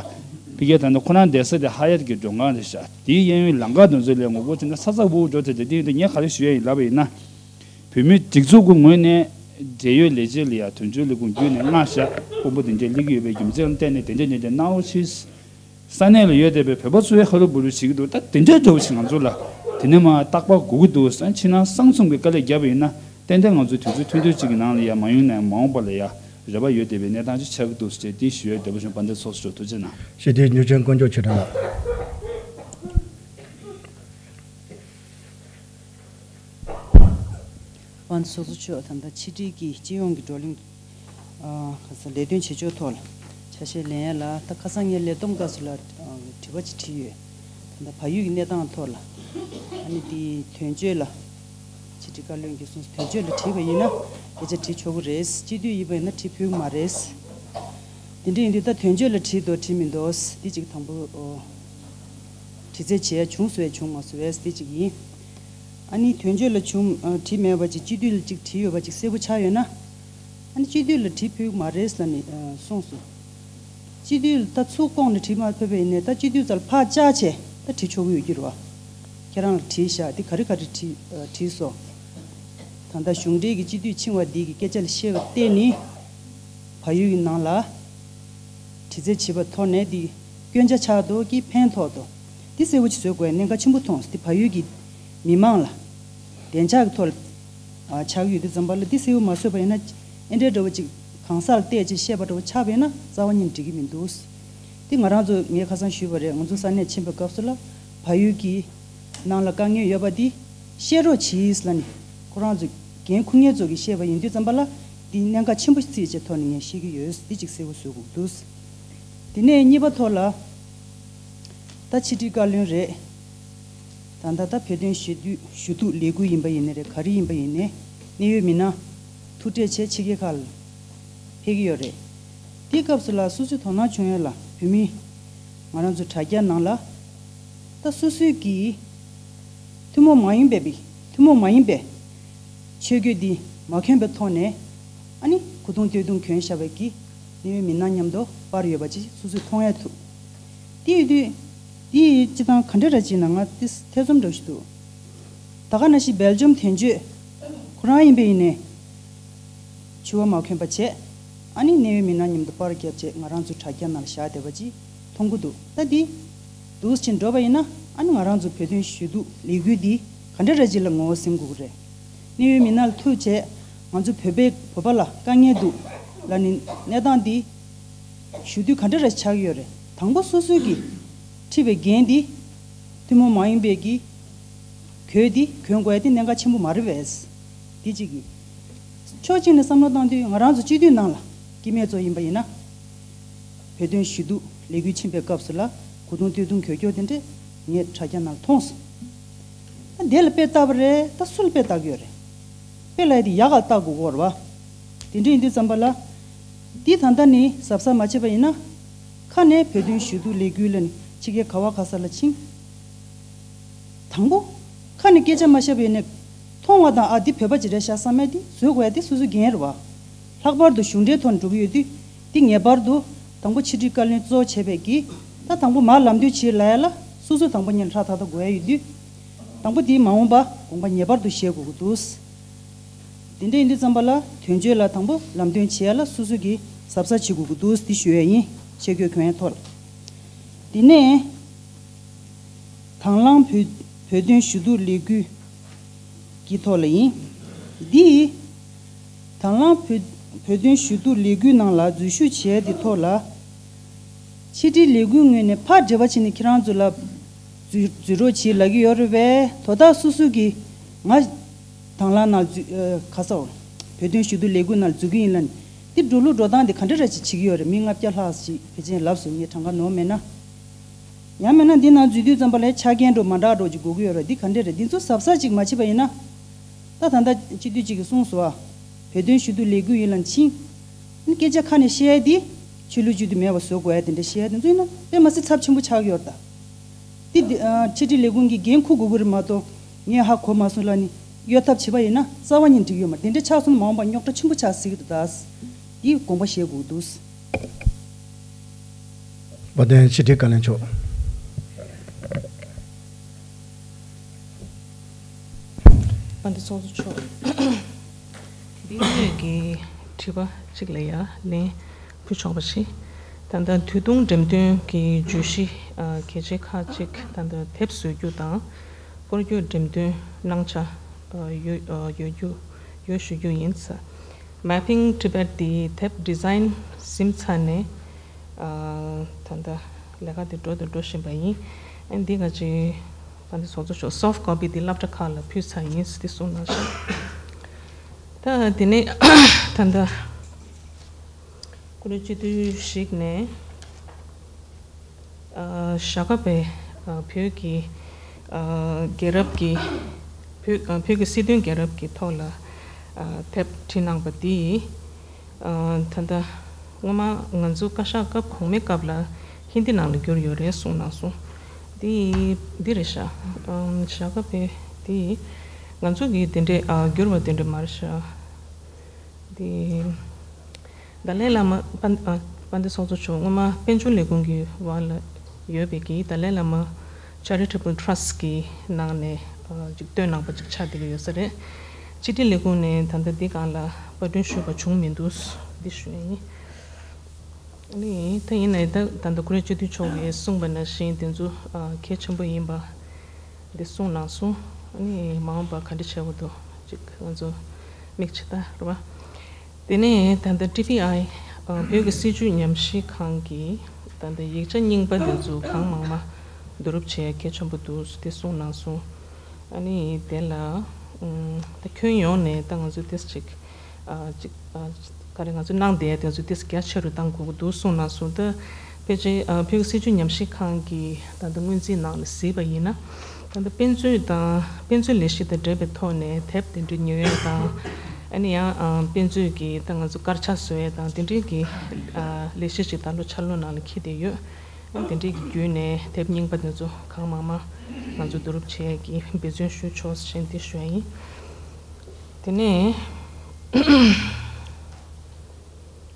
ཕ་གི་ད་ལྟ་ཁོ་རང་བསྡད་ས་དེ་ཧ་ཡད་ཀྱི་མགྲོན་ཁང་རེད་ཤག། དེའི་གཡས་གཡོན་ལམ་ཁ་དེ་ཚོ་ལ་ངོ་རྒོལ་བྱས་ན་ཚ་ཚ་འུར་འུར་འགྲོ་ཐལ་ཏེ། དེ་ཡིན་དུས་ངས་ག་རེ་ཞུ་ཡ་ཡིན་ལབ་པ་ཡིན་ན། བོད་མིའི་སྒྲིག་འཛུགས་ཀྱི་ངོས་ནས་འབྲེལ་ཡོད་ལས་བྱེད་ལ་ཡ་དོན་གཅོད་ལས་ཁུངས་བརྒྱུད་ནས་མངགས་བཞག། དཔོན་པོ་དེ་འདྲས་སླེབས་ཀྱི་ཡོད་པའི་རྒྱུ་མཚན་ལ་བརྟེན་ནས་དེ་འདྲས་དེ་འདྲས་གནང་རོགས་གྱིས། ས་གནས་ལ་ཡོད་བསྡད་པའི་བོད་པ་ཚོས་ཧ་རུ་བུ་རུ་བྱེད་ཀྱི་འདུག། ད་དེ་འདྲའི་འདྲ་བོ་ཞིག་ང་ཚོ་ལ་དེ་ནས་མར་རྟག་པར་དགོས་ཀྱི་འདུག་ཟེར། ཕྱི་ནང་གསང་གསུམ་གྱི་དཀའ་ལས་བརྒྱབ་པ་ཡིན་ན། ཏན་ཏན་ང་ཚོའི་དུས་ཚོད་ཐུང་ཐུང་ཅིག་གི་ནང་ལ་ཡ། མ་ཡོང་ན་ཡང་མ་འོངས་པ་ལ་ཡ་རེ་བ་ཡོད་བསྡད་པའི་གནས་སྟངས་ཅིག་ཆགས་ཀྱི་འདུག་ཟེར་དེ་ཞུ་ཡ། དེ་འདྲ་བོ་བྱུང་། དཔལ་ལྡན་ཚོགས་གཙོ་ཐུགས་རྗེ་གནང་། ཞི་བདེའི་མྱུར་ཅན་དཀོན་མཆོག་ཆོས་སྒྲོན་ལགས། དཔལ་ལྡན་ཚོགས་གཙོ་མཆོག། ད་ལྟ་ཕྱི་དྲིལ་གྱི་སྤྱི་ཡོངས་ཀྱི་བགྲོ་གླེང་། ཨ། ཁ་སང་ལས་དོན་བྱེད་ཕྱོགས་ཐོག་ལ་ཆ་ཤས་ལེན་ཡ་ལ། ད་ཁ་སང་ངས་ལས་བསྡོམས་སྐབས་སུ་ལ། ཨ། དྲི་བ་ཅིག་དྲིས་ཡོད། ད་ལྟ་བལ་ཡུལ་གྱི་གནས་སྟངས་ཐོག་ལ། ཨ་ནི་དེའི་དོན་གཅོད་ལ། ཕྱི་དྲིལ་བཀའ་བློན་གྱིས་གསུངས། དོན་གཅོད་ལ་དྲིས་པ་ཡིན་ན་སྐད་ཆ་དྲིས་ཆོག་གི་རེད། སྤྱི་འཐུས་ཡིན་པ་ཡིན་ན་དྲིས་ཕོད་ཀྱི་མ་རེད། དེ་འདྲ་ཡིན་དུས་ད་དོན་གཅོད་ལ་དྲིས་འདུག་དྲིས་མི་འདུག། འདི་གཅིག་དང་པོ། ཨོ། དྲི་རྩད་བྱེད་ཡ་བྱུང་སོང་བས་བྱུང་མ་སོང་བས་འདི་གཅིག་ཡིན། ཨ་ནི་དོན་གཅོད་ལ་བྱུང་། ཨ། དྲིས་མེད་པ་ཅིག། སྤྱི་འཐུས་ལ་ཅིག་དྲིས་ཡོད་པ་ཅིག་གསལ་པོ་ཆགས་ཡོད་ན། ཨ་ནི་སྤྱི་འཐུས་ལ་དྲིས་ཕོད་ཀྱི་མ་རེད་ལབ་ནས། ཨ། གསུངས་སོང་། སྤྱི་འཐུས་ལ་ད་ཚུར་ལྐོག་ནས་དྲིས་མ་ཕོད་པ་ཡིན་ནའི་ད་སྤྱི་འཐུས་རྩ་ལ་ཕར་བཅར་བྱས་ད་དྲིས་ཆོག་གི་ཡོད་ཀྱི་རེད་བ། ཁྱེད་རང་ལ་དྲིས་བཞག། དེ་ག་རེ་ག་རེ་དྲིས། ཨ། དྲིས་སོང་། ད་ལྟ་གཞུང་འབྲེལ་གྱི་སྤྱི་འཐུས་ཕྱིན་པ་འདི་གི་སྐད་ཆ་ལ་བཤད་པ་བལྟས་ནི། བལ་ཡུལ་གྱི་ནང་ལ་དྲི་རྩད་བྱེད་པ་ཐོག་ནས་འདི་སྐྱོན་ཆ་ཆགས་འདུག་གི་ཕན་ཐོགས་འདུག། འདི་གསལ་པོ་ཅིག་བཟོ་དགོས་གནད་འགག་ཆེན་པོ་མཐོང་སོང་། འདི་བལ་ཡུལ་གྱི་མི་མང་ལ་བདེ་འཇགས་ཀྱི་ཐོག་ལ། ཨ། ཆགས་ཀྱི་ཡོད་དུས་ཙམ་པ་ལ་འདི་གསལ་པོ་མ་བཟོས་པ་ཡིན་ན། ཨེ་འདྲའི་འདྲ་བོ་ཅིག་གང་ཟག་ལ་བལྟས་ཅིག་བཤད་པ་འདྲ་བོ་ཆགས་པ་ཡིན་ན་རྩ་བ་ཉིད་འགྲིག་གི་མི་འདུག། འདི་ང་རང་ཚོ་ངས་ཁ་སང་ཞུས་པ་རེད། ང་ཚོ་ས་གནས་ཕྱིན་པའི་སྐབས་སུ་ལ་བལ་ཡུལ་གྱི་ནང་ལ་དཀའ་ངལ་ཡོད་པ་འདི་བཤད་རོགས་གྱིས་ལབ་ནས། ཁོ་རང་ཚོ་འགན་འཁུར་མཁན་ཚོ་གིས་བཤད་པ་ཡིན་དུས་ཙམ་པ་ལ། འདི་གནད་འགག་ཆེན་པོ་བརྩིས་བྱས་ཐོག་ནས་ངས་བཤད་ཀྱི་ཡོད། འདི་གཅིག་གསལ་པོ་བཟོ་དགོས་འདུག་དེ་ནས་གཉིས་པ་ཐོག་ལ། ད་ཕྱི་དྲིལ་བཀའ་བློན་རེད། ད་ལྟ་ད་བོད་དོན་ཞུ་གཏུག་ཞུ་གཏུག་ལས་འགུལ་ཡིན་པ་ཡིན་ནའི་རེད། ག་རེ་ཡིན་པ་ཡིན་ནའི་གནད་ཡོད་མི་སྣ་ཐུག་འཕྲད་བྱས་ཕྱི་རྒྱལ་ཁག་ལ་ཕེབས་ཀྱི་ཡོད་རེད། དེའི་སྐབས་སུ་ལ་སོ་སོའི་དོ་སྣང་བྱུང་ཡས་ལ་བོད་མི་ང་རང་ཚོ་དྲ་རྒྱ་ནང་ལ་ད་སོ་སོའི་གི་ཐུན་མོང་མ་ཡིན་པའི་ཐུན་མོང་མ་ཡིན་པའི་ཆོས་བརྒྱུད་འདི་མ་འཁྱོངས་པའི་ཐོག་ནས། ཨ་ནི་གོ་དུང་སྟོད་ཐུང་གྱོན་བཞག་པའི་གི་གནད་ཡོད་མི་སྣ་མཉམ་དུ་པར་ཡོད་པ་ཅིག་སོ་སོས་མཐོང་ཡས་ཐུབ། དེ་ཡོད་དུས། དེ་ཡི་སྤྱི་བཏང་ག་འདྲ་ར་ཅིག་ན་ང་དེ་ཐེ་ཚོམ་འདྲ་ཞིག་འདུག་ད་ག་ནང་བཞིན་སྦེལ་ཇམ་དོན་གཅོད་ཁོ་རང་ཡིན་པ་ཡིན་ནའི། ཕྱུ་པ་མ་གྱོན་པ་བྱས། ཨ་ནི་གནད་ཡོད་མི་སྣ་མཉམ་དུ་པར་བརྒྱབ་བྱས་ང་རང་ཚོའི་དྲ་རྒྱ་ནང་ལ་བཞག་བསྡད་པ་ཅིག་མཐོང་གི་འདུག་ད་འདི་འདུག་ཕྱིན་འགྲོ་བ་ཡིན་ན། ཨ་ནི་ང་རང་ཚོ་བོད་དོན་ཞུ་གཏུག་ལས་འགུལ་འདི་ག་འདྲ་ར་ཅིག་ལ་ངོ་བོ་ཟིན་དགོས་ཀྱི་རེད། གནད་ཡོད་མི་སྣ་ལ་ཐུག་བྱས་ང་ཚོ་བོད་པའི་བོད་པ་ལ་དཀའ་ངལ་འདུག་ལབ་ནི་གནས་སྟངས་འདི་ཞུ་དུས་ག་འདྲ་ར་ཆགས་ཀྱི་ཡོད་རེད། དང་པོ་སོ་སོའི་གི་འཁྲི་བའི་འགན་འདི་ཐུན་མོང་མ་ཡིན་པའི་གི་གོས་འདི་གྱོན་དགོས་ཡ་དེ་གནད་འགག་ཆེན་པོ་མ་རེད་པས། འདི་གཅིག་གི་ཕྱོགས་གཅིག་ནས་བསམ་བློ་བཏང་དུས་ང་རང་ཚོ་སྤྱི་འཐུས་ནང་ལ་སྐྱེ་དམན་ཚོ་ཡིན་པ་ཡིན་ན། བོད་དོན་ཞུ་གཏུག་ལས་འགུལ་ཕྱིན་པའི་སྐབས་སུ་ལ་གོ་དུང་སྟོད་ཐུང་གྱོན་གྱོན་དེ་འདྲས་ངས་དྲ་རྒྱ་ནང་ལ་མཐོང་སོང་། ད་དེ་ལ་དཔེ་བལྟ་བ་རེད། ད་སུ་ལ་དཔེ་བལྟ་གི་ཡོད་རེད། དཔེ་ལ་ཡ་དེ་ཡག་ག་བལྟ་དགོས་ཀྱི་ཡོད་རེད་བ། དེ་འདྲ་ཡིན་དུས་ཙམ་པ་ལ། འདི་ད་ལྟ་ནི་གཟབ་གཟབ་མ་བྱས་པ་ཡིན་ན། ཁ་ནས་བོད་དོན་ཞུ་གཏུག་ལས་འགུལ་ལ་ནི་ཕྱི་རྒྱལ་ག་བ་ག་ས་ལ་ཕྱིན། དང་པོ། ཁ་ནས་སྐད་ཆ་མ་བཤད་པ་ཡིན་ནའི། མཐོང་བ་དང་ཨ་འདི་བོད་པ་ཅིག་རེད་ཤག་བསམ་ཡས་དེ་བཟོ་དགོས་ཡ་དེ་སོ་སོའི་འགན་རེད་བ། ལྷག་པར་དུ་གཞུང་འབྲེལ་ཐོག་ནས་འགྲོ་གི་ཡོད་དུས། འདི་ངེས་པར་དུ་དང་པོ་ཕྱི་དྲིལ་བཀའ་བློན་གཙོ་བྱས་པའི་གི། ད་དང་པོ་མར་ལམ་སྟོན་བྱེད་ལབ་ཡ་ལ་སོ་སོ་དང་པོ་ཉིད་ལ་ཧྲ་ཐག་ཐག་དགོས་ཡ་ཡོད་དུས། དང་པོ་དེའི་མ་འོངས་པ་དགོངས་པ་ངེས་པར་དུ་བཞེས་དགོས་ཀྱི་འདུག་དེ་འདྲ་ཡིན་དུས་ཙམ་པ་ལ་དོན་གཅོད་ལ་དང་པོ་ལམ་སྟོན་བྱེད་ཡ་ལ་སོ་སོ་གིས་གཟབ་གཟབ་བྱེད་དགོས་ཀྱི་འདུག་འདི་ཞུ་ཡ་ཡིན། ཆེད་བསྐོས་གྱོན་ཡ་ཐོག་ལ། དེ་ནས། དང་བླངས་བོད་བོད་དོན་ཞུ་གཏུག་ལས་འགུལ་གྱི་ཐོག་ལ་ཡིན། འདི། དང་བླངས་བོད་བོད་དོན་ཞུ་གཏུག་ལས་འགུལ་ནང་ལ་འཛུལ་ཞུགས་བྱས་དེ་ཐོག་ལ། ཕྱི་དྲིལ་ལས་འགུལ་ངོས་ནས་ཕར་འབྲེལ་བ་བྱས་ནས་ཁྱེད་རང་ཚོ་ལ་འཛུལ་འཛུལ་རོགས་བྱེད་ལབ་ཀྱི་ཡོད་རེད་པས། དོ་བདག་སོ་སོ་གིས་ང་དང་བླངས་ནང་འཛུལ་ཨ་ག་ས་བོ། བོད་དོན་ཞུ་གཏུག་ལས་འགུལ་ནང་འཛུལ་གྱི་ཡིན་ལབ་ནས། འདི་འགྲོ་ལུགས་འགྲོ་སྟངས་འདི་ག་འདྲ་ར་ཅིག་བྱེད་ཀྱི་ཡོད་རེད། མི་ལྔ་བརྒྱ་ལྷག་ཅིག་ཕལ་ཆེར་ལབ་སོང་། ངས་གྲངས་ཀ་ནོར་མེད་ན། ཡང་མིན་ན་འདི་ནང་འཛུལ་དུས་ཙམ་པ་ལ་ཆ་རྐྱེན་འདྲ་མ་འདྲ་འདྲ་ཅིག་དགོས་ཀྱི་ཡོད་རེད། འདི་ག་འདྲ་རེད། འདི་ཚོ་གཟབ་གཟབ་ཅིག་མ་བྱས་པ་ཡིན་ན། ད་ད་ལྟ་སྤྱི་འཐུས་གཅིག་གིས་གསུངས་སོང་ཨ། བོད་དོན་ཞུ་གཏུག་ལས་འགུལ་ཡིན་ལབ་ཕྱིན། སྐད་ཆ་ཁ་ནས་བཤད་ཡ་འདི་ཆོས་ལུགས་བཅུད་དུ་མེད་པ་བཟོ་དགོས་ཡ་དེ་འདྲ་བཤད་ཡ་དེ་ཚོ་ཡིན་ན་དཔེ་མ་སྲིད་ཚབས་ཆེན་པོ་ཆགས་ཀྱི་ཡོད་རེད་ད། འདི་འདི་ཨ་ཕྱི་དྲིལ་ལས་ཁུངས་ཀྱིས་འགན་འཁུར་དགོས་ཀྱི་རེད་མ་གཏོགས། ངས་ཧ་གོ་མ་སོང་ལབ་ནས་གཡོལ་ཐབས་བྱས་པ་ཡིན་ན་རྩ་བ་ཉིད་འགྲིག་ཡོད་མ་རེད། དེ་འདྲ་ཆགས་སོང་ན་མ་འོངས་པ་རྙོག་དྲ་ཆེན་པོ་ཆགས་སྲིད་ཀྱི་འདུག་ད། འདི་དགོངས་པ་བཞེས་དགོས་འདུག་བ་དན་ཕྱི་དྲིལ་བཀའ་བློན་མཆོག་བ་དན་ཚོགས་གཙོ་མཆོག་འདི་ངོས་ཀྱི་དྲི་བ་གཅིག་ལ་ཡ་ལན་ཕུལ་ཆོག་པ་ཞིག་ད་ལྟ་དུས་ཐུང་འགྲེམས་སྟོན་གྱི་བརྗོད་གཞི་ཨ་གལ་ཆེ་ཁག་ཅིག་ད་ལྟ་དེབ་བཟོ་རྒྱུ་དང་སྐོར་སྐྱོད་འགྲེམས་སྟོན་གནང་འཆར་ཨ་ཡོད་ཨ་ཡོད་རྒྱུ་ཡོད་ཞུ་རྒྱུ་ཡིན། Mapping Tibet དེའི་དེབ་ཌི་ཛའིན་ཟིན་ཚར་ནས་ཨ་ད་ལྟ་ལས་ཀ་དེ་འགྲོ་དང་འགྲོ་བཞིན་པ་ཡིན། ཨ་འདི་ག་ཅིག་བ་དན་ཚོགས་གཙོ་མཆོག་སོབ་ཀོ་པི་དེ་སློབ་གྲྭ་ཁག་ལ་ཕུལ་ཚར་ཡིན་ཟེར་དེ་གསུངས་གནང་ཤག་ད་དེ་ནས་ད་ལྟ་ཀུ་རེ་སྤྱི་འཐུས་ཤིག་ནས་ཨ་ཞྭ་སྒབ་པས་ཨ་བོད་ཀྱི་ཨ་རྒྱལ་རབས་ཀྱི་བོད་ཨ་བོད་ཀྱི་སྲིད་དོན་རྒྱལ་རབས་ཀྱི་ཐོག་ལ་ཨ་དེབ་བྲིས་གནང་པ་འདི་ཨ་ད་ལྟ་སྔོན་མ་ང་ཚོ་བཀའ་ཤག་སྐབས་གོང་མའི་སྐབས་ལ་ཧིན་དི་ནང་ལ་བསྒྱུར་ཡོད་རེད་གསུངས་གནང་སོང་། འདི་འདི་རེད་ཤག་ཨམ་ཞྭ་སྒབ་པས་འདི་ང་ཚོ་གི་དེ་འདྲས་ཨ་བསྒྱུར་བ་དེ་འདྲས་མ་རེད་ཤག་འདི། ཏཱ་ལའི་བླ་མ་དཔལ་ཨ་དཔལ་ལྡན་ཚོགས་གཙོ་མཆོག་སྔོན་མ་དཔལ་འབྱོར་ལས་ཁུངས་ཀྱི་འོག་ལ་ཡོད་པའི་གི་ཏཱ་ལའི་བླ་མ་Charitable Trust གི་ནང་ནས་ཨ་ཅིག་བཏོན་གནང་པ་ཅིག་ཆགས་བསྡད་ཀྱི་ཡོད་ས་རེད། སྤྱི་བདེ་ལས་ཁུངས་ནས་ད་ལྟ་འདི་སྒང་ལ་པར་སྐྲུན་ཞུས་པ་བྱུང་མི་འདུག་འདི་ཞུ་ཡ་ཡིན། ཨ་ནི་ད་ཡིན་ནའི་ད་ད་ལྟ་ཀུ་རེ་སྤྱི་འཐུས་མཆོག་གིས་གསུངས་པ་ནང་བཞིན་དེ་ཚོ་ཨ་གལ་ཆེན་པོ་ཡིན་པ། འདི་གསུངས་གནང་སོང་། ཨ་ནི་མ་འོངས་པ་ག་འདྲ་བྱེད་དགོས་འདུག་ཅིག་ང་ཚོ་མིག་ཕྱེ་ད་རེད་བ། དེ་ནས་ད་ལྟ་ཊི་བི་ཨའི་བོད་ཀྱི་སྲིད་བྱུས་ཉམས་ཞིབ་ཁང་གིས་ད་ལྟ་ཡིག་ཆ་རྙིང་པ་འདི་ཚོ་གང་མང་མང་བསྡུ་རུབ་བྱེད་ཡ་གལ་ཆེན་པོ་འདུག་འདི་གསུངས་གནང་སོང་། ཨ་ནི་དེ་ལ་ད་ཁྱོན་ཡོངས་ནས་ད་ང་ཚོ་ཏོག་ཙམ་ཅིག་ ཨ་ཅིག་ཨ་ག་རེ་ང་ཚོས་གནང་བསྡད་དེ་ཚོ་ཏོག་ཙམ་རྒྱ་ཆེ་རུ་གཏང་དགོས་ཀྱི་འདུག་གསུངས་གནང་སོང་། ད་ཕལ་ཆེར་ཨ་བོད་ཀྱི་སྲིད་བྱུས་ཉམས་ཞིབ་ཁང་གི་ད་ལྟ་སྔོན་རྩིས་ནང་ལ་གཟིགས་པ་ཡིན་ན། ད་ལྟ་དཔེ་མཛོད་དང་དཔེ་མཛོད་ལས་གཞི་དང་འབྲེལ་བའི་ཐོག་ནས་དེབ་དེ་འདྲའི་ཉོ་ཡས་དང་། ཨ་ནི་ཡང་ཨ་དཔེ་མཛོད་ཀྱི་ད་ང་ཚོ་དཀར་ཆག་བཟོ་ཡས་དང་དེ་འདྲའི་གི་ཨ་ལས་གཞི་ཅིག་ད་ལོ་འཆར་ལོ་ནང་ལ་འཁྱེར་བསྡད་ཡོད། ཨ་དེ་འདྲའི་གི་བརྒྱུད་ནས་དེབ་རྙིང་པ་དེ་ཚོ་གང་མང་མང་ང་ཚོ་བསྡུ་རུབ་བྱེད་ཡས་ཀྱི་འབད་བརྩོན་ཞུ་ཆོག་ཟེར་འདི་ཞུ་ཡ་ཡིན། དེ་ནས་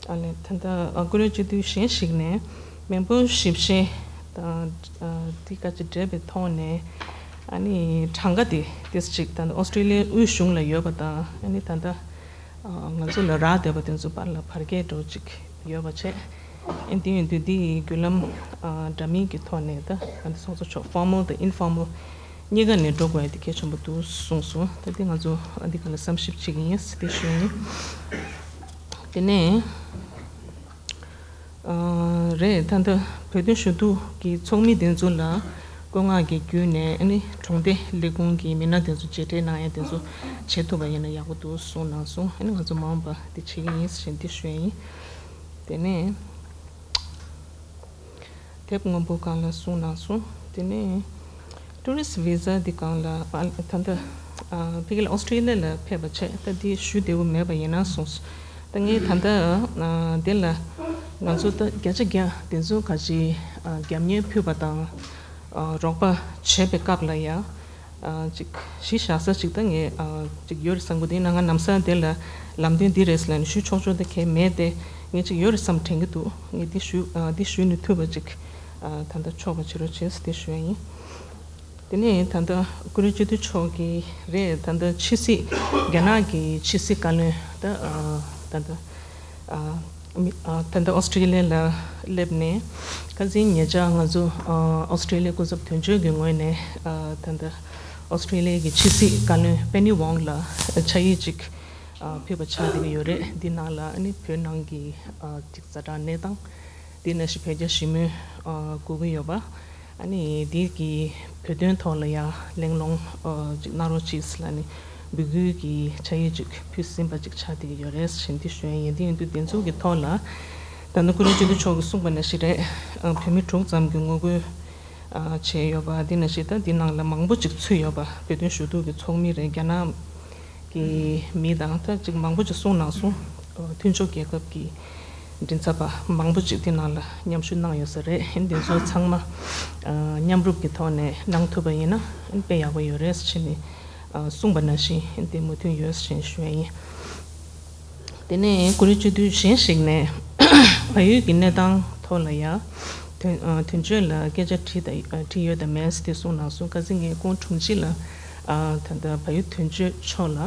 ཨ་ལས་ད་ལྟ་ཨ་ཀུ་རེ་སྤྱི་འཐུས་གཞན་ཞིག་ནས་མེས་པོ་ཞིབ་བཤེར་དང་ཨ་དེ་ག་ཅིག་འབྲེལ་བའི་ཐོག་ནས་ཨ་ནི་གྲངས་ཀ་དེ་ཏོག་ཙམ་ཅིག་ད་ལྟ་ཨོ་སི་ཀྲི་ལི་ཡའི་དབུས་གཞུང་ལ་ཡོད་པ་དང་ཨ་ནི་ད་ལྟ་ཨ་ང་ཚོ་ལ་རག་བསྡད་པ་དེ་ཚོ་བར་ལ་བར་བརྒལ་འགྲོ་ཅིག་ཡོད་པ་བྱས། ཨ་དེ་ཡིན་དུས་འདི་ཡི་བརྒྱུད་ལམ་ཨ་འདྲ་མིན་གྱི་ཐོག་ནས་ད་ཨ་འདི་ཚོགས་གཙོ་མཆོག་ཕོར་མལ་དང་ཨིན་ཕོར་མལ་གཉིས་ཀ་ནས་འགྲོ་དགོས་ཡ་དེ་གལ་ཆེན་པོ་འདུག་གསུངས་སོང་། ད་དེ་ང་ཚོ་ཨ་འདི་ག་ལ་བསམ་ཞིབ་བྱེད་ཀྱི་ཡིན་ཟེར་དེ་ཞུ་ཡ་ཡིན། དེ་ནས་ཨ་རེད། ད་ལྟ་བོད་དོན་ཞུ་གཏུག་གི་ཚོགས་མི་དེ་ཚོ་ལ་བཀོད་མངགས་ཀྱི་བརྒྱུད་ནས་ཨ་ནི་གྲོང་སྡེ་ལས་ཁུངས་ཀྱི་མི་སྣ་དེ་ཚོ་མཇལ་འཕྲད་གནང་ཡ་དེ་ཚོ་བྱེད་ཐུབ་པ་ཡིན་ན་ཡག་པོ་འདུག་གསུངས་གནང་སོང་། ཨ་ནི་ང་ཚོ་མ་འོངས་པ་འདི་བྱེད་ཀྱི་ཡིན་ཟེར་འདི་ཞུ་ཡ་ཡིན། དེ་ནས་དེབ་སྔོན་པོ་སྒང་ལ་གསུངས་གནང་སོང་། དེ་ནས་ཊུ་རི་སི་ཊི་བི་ཟ་འདི་སྒང་ལ་ཨ་ད་ལྟ་ཨ་ཕ་གི་ལ་ཨོ་སི་ཀྲི་ལི་ཡ་ལ་ཕེབས་པ་བྱས། ད་འདི་ཞུ་བདེ་པོ་མེད་པ་ཡིན་ན་གསུངས་སོང་། ད་ངས་ད་ལྟ་ཨ་འདི་ལ་ང་ཚོ་ད་བརྒྱ་ཆ་བརྒྱ་དེ་ཚོ་ག་ཅི་ཨ་རྒྱབ་གཉེར་ཕུལ་བ་དང་ཨ་རོགས་པ་བྱས་པའི་སྐབས་ལ་ཡང་། ཨ་ཅིག་གཞི་བཞག་ས་ཅིག་ད་ངས་ཨ་ཅིག་ཡོད་རེད་བསམ་གི་འདུག་ཡིན་ན་ང་ལམ་སང་དེ་ལ་ལམ་སྟོན་འདི་རེད་ཟེར་ལབ་ནས་ཞུ་ཆོག་ཆོག་ད་གས་མེད་དེ། ངས་ཅིག་ཡོད་རེད་བསམ་དྲན་གི་འདུག་ངས་འདི་ཞུ་ཨ་འདི་ཞུས་ནས་ཐུབ་པ་ཅིག་ཨ་ད་ལྟ་ཆོག་པ་བྱེད་རོགས་བྱེད་ཟེར་འདི་ཞུ་ཡ་ཡིན། དེ་ནས་ད་ལྟ་ཀུ་རེ་སྤྱི་འཐུས་མཆོག་གིས་རེད། ད་ལྟ་ཕྱི་སྲིད་རྒྱ་ནག་གི་ཕྱི་སྲིད་བཀའ་བློན་ད་ཨ་ད་ལྟ་ཨ་མི་ཨ་ད་ལྟ་ཨོ་སི་ཀྲི་ལི་ཡ་ལ་སླེབས་ནས་ཁ་སང་ཉེ་ཆར་ང་ཚོ་ཨ་ཨོ་སི་ཀྲི་ལི་ཡའི་སྐུ་ཚབ་དོན་གཅོད་ཀྱི་ངོས་ནས་ཨ་ད་ལྟ་ཨོ་སི་ཀྲི་ལི་ཡ་གི་ཕྱི་སྲིད་བཀའ་བློན་པེ་ནི་ཝང་ལ་ཕྱག་ཡིག་ཅིག་ཨ་ཕུལ་བ་ཆགས་བསྡད་ཀྱི་ཡོད་རེད། འདི་ནང་ལ་ཨ་ནི་བོད་ནང་གི་ཨ་ཅིག་ཛ་དྲག་གནས་སྟངས། དེ་ནང་བཞིན་བོད་རྒྱ་ཞི་མོལ་ཨ་དགོས་ཀྱི་ཡོད་པ། ཨ་ནི་དེ་གི་བོད་དོན་ཐོག་ལ་ཡང་གླེང་སློང་ཨ་ཅིག་གནང་རོགས་གྱིས་ལབ་ནས་འབོད་སྐུལ་གྱི་ཕྱག་ཡིག་ཅིག་ཕུལ་ཟིན་པ་ཅིག་ཆགས་བསྡད་ཀྱི་ཡོད་རེད་ཟེར་འདི་ཞུ་ཡ་ཡིན། དེ་ཡིན་དུས་དེ་ཚོ་གི་ཐོག་ལ་ད་ནི་ཀུ་རེ་སྤྱི་འཐུས་མཆོག་གིས་གསུངས་པ་ནང་བཞིན་རེད། ཨ་བོད་མི་དྲུག་ཙམ་གྱིས་ངོ་རྒོལ་ཨ་བྱས་ཡོད་པ། དེ་ནང་བཞིན་ད་འདི་ནང་ལ་མང་པོ་ཅིག་ཚུད་ཡོད་པ། བོད་དོན་ཞུ་གཏུག་གི་ཚོགས་མི་རེད། རྒྱ་ནག་གི་མི་དང་ད་ཅིག་མང་པོ་ཅིག་གསུངས་གནང་སོང་། མཐུན་ཕྱོགས་རྒྱལ་ཁབ་ཀྱི་མགྲིན་ཚབ་པ་མང་པོ་ཅིག་དེ་ནང་ལ་མཉམ་ཞུགས་གནང་ཡོད་ས་རེད། དེ་ཚོ་ཚང་མ་མཉམ་རུབ་ཀྱི་ཐོག་ནས་གནང་ཐུབ་པ་ཡིན་ན་དཔེ་ཡག་པོ་ཡོད་རེད་ཟེར་ནས་གསུངས་པ་ནང་བཞིན་དེ་མོས་མཐུན་ཡོད་ཟེར་ཞུ་ཡ་ཡིན། དེ་ནས་ཀུ་རེ་སྤྱི་འཐུས་གཞན་ཞིག་ནས་བལ་ཡུལ་གྱི་གནས་སྟངས་ཐོག་ལ་ཡང་དོན་ཨ་དོན་གཅོད་ལ་སྐད་ཆ་དྲིས་དང་ཨ་དྲིས་ཡོད་དམ་མེད་ཟེར་དེ་གསུངས་གནང་སོང་། ཁ་སང་ངས་ཁོང་དྲུང་ཆེ་ལ་ཨ་ད་ལྟ་བལ་ཡུལ་དོན་གཅོད་མཆོག་ལ་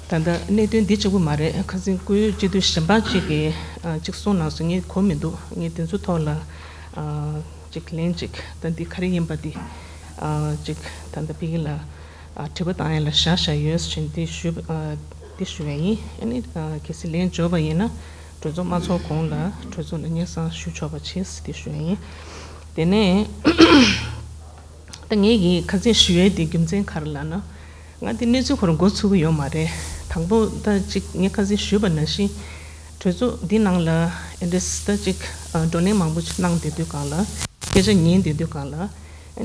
ད་ལྟ་གནད་དོན་འདི་གཅིག་པུ་མ་རེད། ཁ་སང་ཀུ་ཡུ་སྤྱི་འཐུས་གཞན་པ་གཅིག་གིས་ཨ་གཅིག་གསུངས་གནང་སོང་། ངས་གོ་མི་འདུག་ངས་དེ་ཚོ་ཐོག་ལ་ཨ་གཅིག་ལན་གཅིག་ད་འདི་ག་རེ་ཡིན་པ་འདི་ཨ་གཅིག་ད་ལྟ་ཕ་གི་ལ། ཨ་དྲི་བ་བཏང་ཡ་ལ་བཞག་བཞག་ཡོད་ཟེར་འདི་ཞུ་ཨ་འདི་ཞུ་བ་ཡིན། ཨ་ནི་ཨ་གལ་སྲིད་ལན་འབྱོར་བ་ཡིན་ན་གྲོས་ཚོགས་མ་ཚོགས་གོང་ལ་གྲོས་ཚོགས་ལ་སྙན་སེང་ཞུ་ཆོག་པ་བྱེད་ཟེར་འདི་ཞུ་བ་ཡིན། དེ་ནས་ད་ངས་ཀྱི་ཁ་སང་ཞུ་ཡའི་དེ་རྒྱུ་མཚན་ག་རེ་ལབ་ན། ང་དེ་གནས་ཚུལ་ཁོ་རང་མགོ་ཚུགས་ཀྱི་ཡོད་མ་རེད། དང་པོ་ད་ཅིག་ངས་ཁ་སང་ཞུས་པ་ནང་བཞིན་གྲོས་ཚོགས་འདི་ནང་ལ་ཨེ་འདྲས་ད་ཅིག་ཨ་བགྲོ་གླེང་མང་པོ་ཅིག་གནང་བསྡད་དུས་སྒང་ལ་སྐད་ཆ་ཉན་བསྡད་དུས་སྒང་ལ།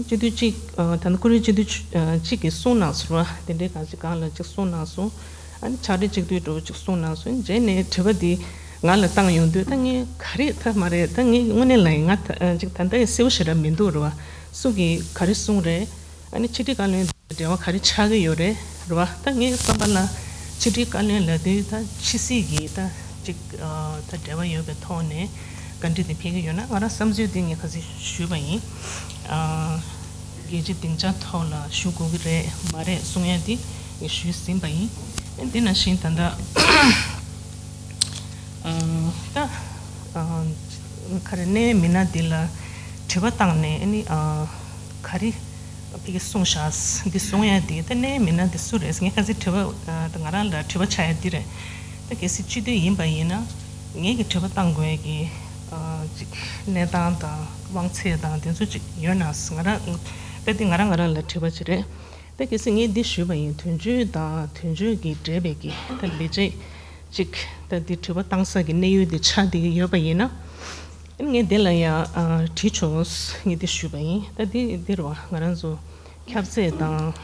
སྤྱི་འཐུས་གཅིག་ཨ་ད་ནི་ཀུ་རེ་སྤྱི་འཐུས་ཨ་གཅིག་གིས་གསུངས་གནང་སོང་བ། དེ་འདྲའི་གང་ཞིག་སྒང་ལ་གཅིག་གསུངས་གནང་སོང་། ཨ་ནི་ཕྱག་སྦྲེལ་གཅིག་སྡུད་འདྲ་བོ་གཅིག་གསུངས་གནང་སོང་། རྗེས་ནས་དྲི་བ་འདི་ང་ལ་བཏང་ཡོང་དུས་ད་ངས་ག་རེ་ད་མ་རེད། ད་ངས་དངོས་གནས་ལ་ཡིན་ང་ད་ཨ་གཅིག་ད་ལྟ་ཡང་གསལ་པོ་ཞེ་དྲག་མི་འདུག་རེད་བ། སུ་གིས་ག་རེ་གསུངས་རེད། ཨ་ནི་ཕྱི་དྲིལ་བཀའ་བློན་འབྲེལ་བ་ག་རེ་ཆགས་ཀྱི་ཡོད་རེད་རེད་བ། ད་ངའི་བསམ་པ་ལ་ཕྱི་དྲིལ་བཀའ་བློན་ལབ་དུས་ད་ཕྱི་སྲིད་ཀྱི་ད་ཅིག་ཨ་ད་འབྲེལ་བ་ཡོད་པའི་ཐོག་ནས་བཀའ་འདྲི་དེ་ཕེབས་ཀྱི་ཡོད་ན། ང་རང་བསམ་ཚུལ་དེ་ངས་ཁ་སང་ཞུས་པ་ཡིན། ཨ་རྒྱལ་སྤྱིའི་སྡིངས་ཆ་ཐོག་ལ་ཞུ་དགོས་ཀྱི་རེད་མ་རེད་གསུང་ཡ་དེ་ངས་ཞུས་ཟིན་པ་ཡིན། དེ་ནང་བཞིན་ད་ལྟ་ཨ་ད་ཨ་ག་རེ་གནད་ཡོད་མི་སྣ་འདི་ལ་དྲི་བ་བཏང་ནས་ཨ་ནི་ཨ་ག་རེ། ཕ་གི་གསུངས་བཞག་འདི་གསུང་ཡ་འདི་ད་གནད་མི་སྣ་འདི་སུ་རེད། ངས་ཁ་སང་དྲི་བ་ཨ་ད་ང་རང་ལ་དྲི་བ་ཆགས་ཡ་འདི་རེད། ད་གལ་སྲིད་སྤྱི་འཐུས་ཡིན་པ་ཡིན་ན་ངེད་ཀྱི་དྲི་བ་བཏང་དགོས་ཡ་གི་ཨ་ཅིག་གནས་སྟངས་དང་དབང་ཚད་དང་དེ་ཚོ་ཅིག་ཡོད་ན་ང་རང་ད་འདི་ང་རང་ང་རང་ལ་དྲི་བ་ཅིག་རེད། ད་གལ་སྲིད་ངས་འདི་ཞུས་པ་ཡིན། དོན་གཅོད་དང་དོན་གཅོད་ཀྱི་འབྲེལ་བའི་གི་ད་ལས་བྱེད་ གཅིག་ད་འདི་དྲི་བ་བཏང་ས་གི་གནས་ཡུལ་འདི་ཆགས་བསྡད་ཀྱི་ཡོད་པ་ཡིན་ན། ཨ་ནི་ངས་འདི་ལ་ཡང་ཨ་དྲིས་བྱུང་ངས་འདི་ཞུས་པ་ཡིན། ད་འདི་འདི་རུ་ང་རང་ཚོ་ཁྱབ་ཚད་དང་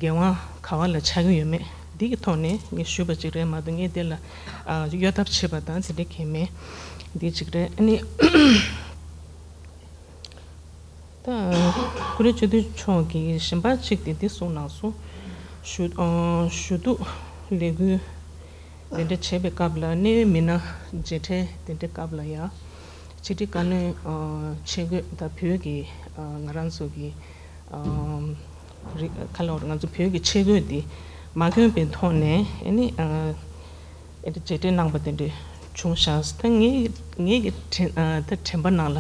འགན་དབང་ག་བ་ལ་ཆགས་ཀྱི་ཡོད་མེད་འདི་གི་ཐོག་ནས་ངས་ཞུས་པ་ཅིག་རེད་མ་གཏོགས། ངས་འདི་ལ་ཨ་གཡོ་ཐབས་བྱེད་པ་དང་དེ་འདྲ་གང་ཡང་མེད། འདི་གཅིག་རེད། ཨ་ནི། ད་ཀུ་རེ་སྤྱི་འཐུས་མཆོག་གིས་གཞན་པ་གཅིག་དེ་འདི་གསུངས་གནང་སོང་། ཞུ་ཨ་ཞུ་གཏུག་ལས་འགུལ་དེ་འདྲ་བྱེད་པའི་སྐབས་ལ། གནད་ཡོད་མི་སྣ་མཇལ་འཕྲད་དེ་འདྲའི་སྐབས་ལ་ཡང་ཕྱི་དྲིལ་བཀའ་བློན་ཨ་ཆས་གོས་དང་བོད་ཀྱི་ཨ་ང་རང་ཚོ་གི་ཨ་རི་ཁ་ལོ་ང་ཚོ་བོད་ཀྱི་ཆས་གོས་འདི་མ་གྱོན་པའི་ཐོག་ནས། ཨ་ནི་ཨ་ཨེ་འདྲ་མཇལ་འཕྲད་གནང་པ་དེ་འདྲ་བྱུང་ཤག་ད་ངའི་ངའི་གི་དྲན་ཨ་ད་དྲན་པ་ནང་ལ་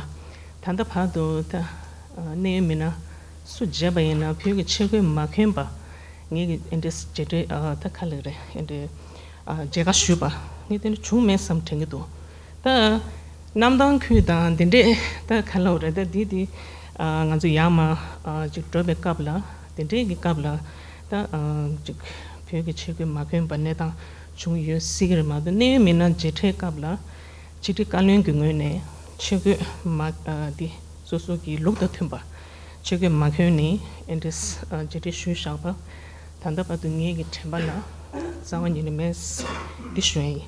ད་ལྟ་བར་དུ་ད་ཨ་གནད་ཡོད་མི་སྣ་སུ་མཇལ་པ་ཡིན་ན་བོད་ཀྱི་ཆས་གོས་མ་གྱོན་པ་ངའི་གི་ཨེ་འདྲ་མཇལ་འཕྲད་ཨ་ད་ག་ལེར་ཨེ་འདྲ་ཨ་མཇལ་ཁ་ཞུས་པ་ངས་དེ་འདྲ་བྱུང་མེད་བསམ་དྲན་གྱི་འདུག་ད་གནམ་ཐང་ཁུལ་དང་དེ་འདྲས་ད་ག་ལེར་རེད། ད་འདི་འདི་ཨ་ང་ཚོ་ཡར་མར་ཨ་ཅིག་འགྲོ་བའི་སྐབས་ལ། དེ་འདྲས་ཀྱི་སྐབས་ལ་ད་ཨ་ཅིག་བོད་ཀྱི་ཆས་གོས་མ་གྱོན་པ་གནས་སྟངས་བྱུང་ཡོད་སྲིད་ཀྱི་རེད་མ་གཏོགས། གནད་ཡོད་མི་སྣ་མཇལ་འཕྲད་སྐབས་ལ་ཕྱི་དྲིལ་བཀའ་བློན་གྱི་ངོས་ནས་ཆས་གོས་མ་ཨ་འདི་སོ་སོ་གི་ལུགས་དང་མཐུན་པ་ཆས་གོས་མ་གྱོན་ནས་ཨེ་འདྲས་ཨ་མཇལ་འཕྲད་ཞུས་བཞག་པ་ད་ལྟ་བར་དུ་ངའི་གི་དྲན་པ་ལ་རྩ་བ་ཉིད་ནས་མེད། འདི་ཞུ་ཡ་ཡིན།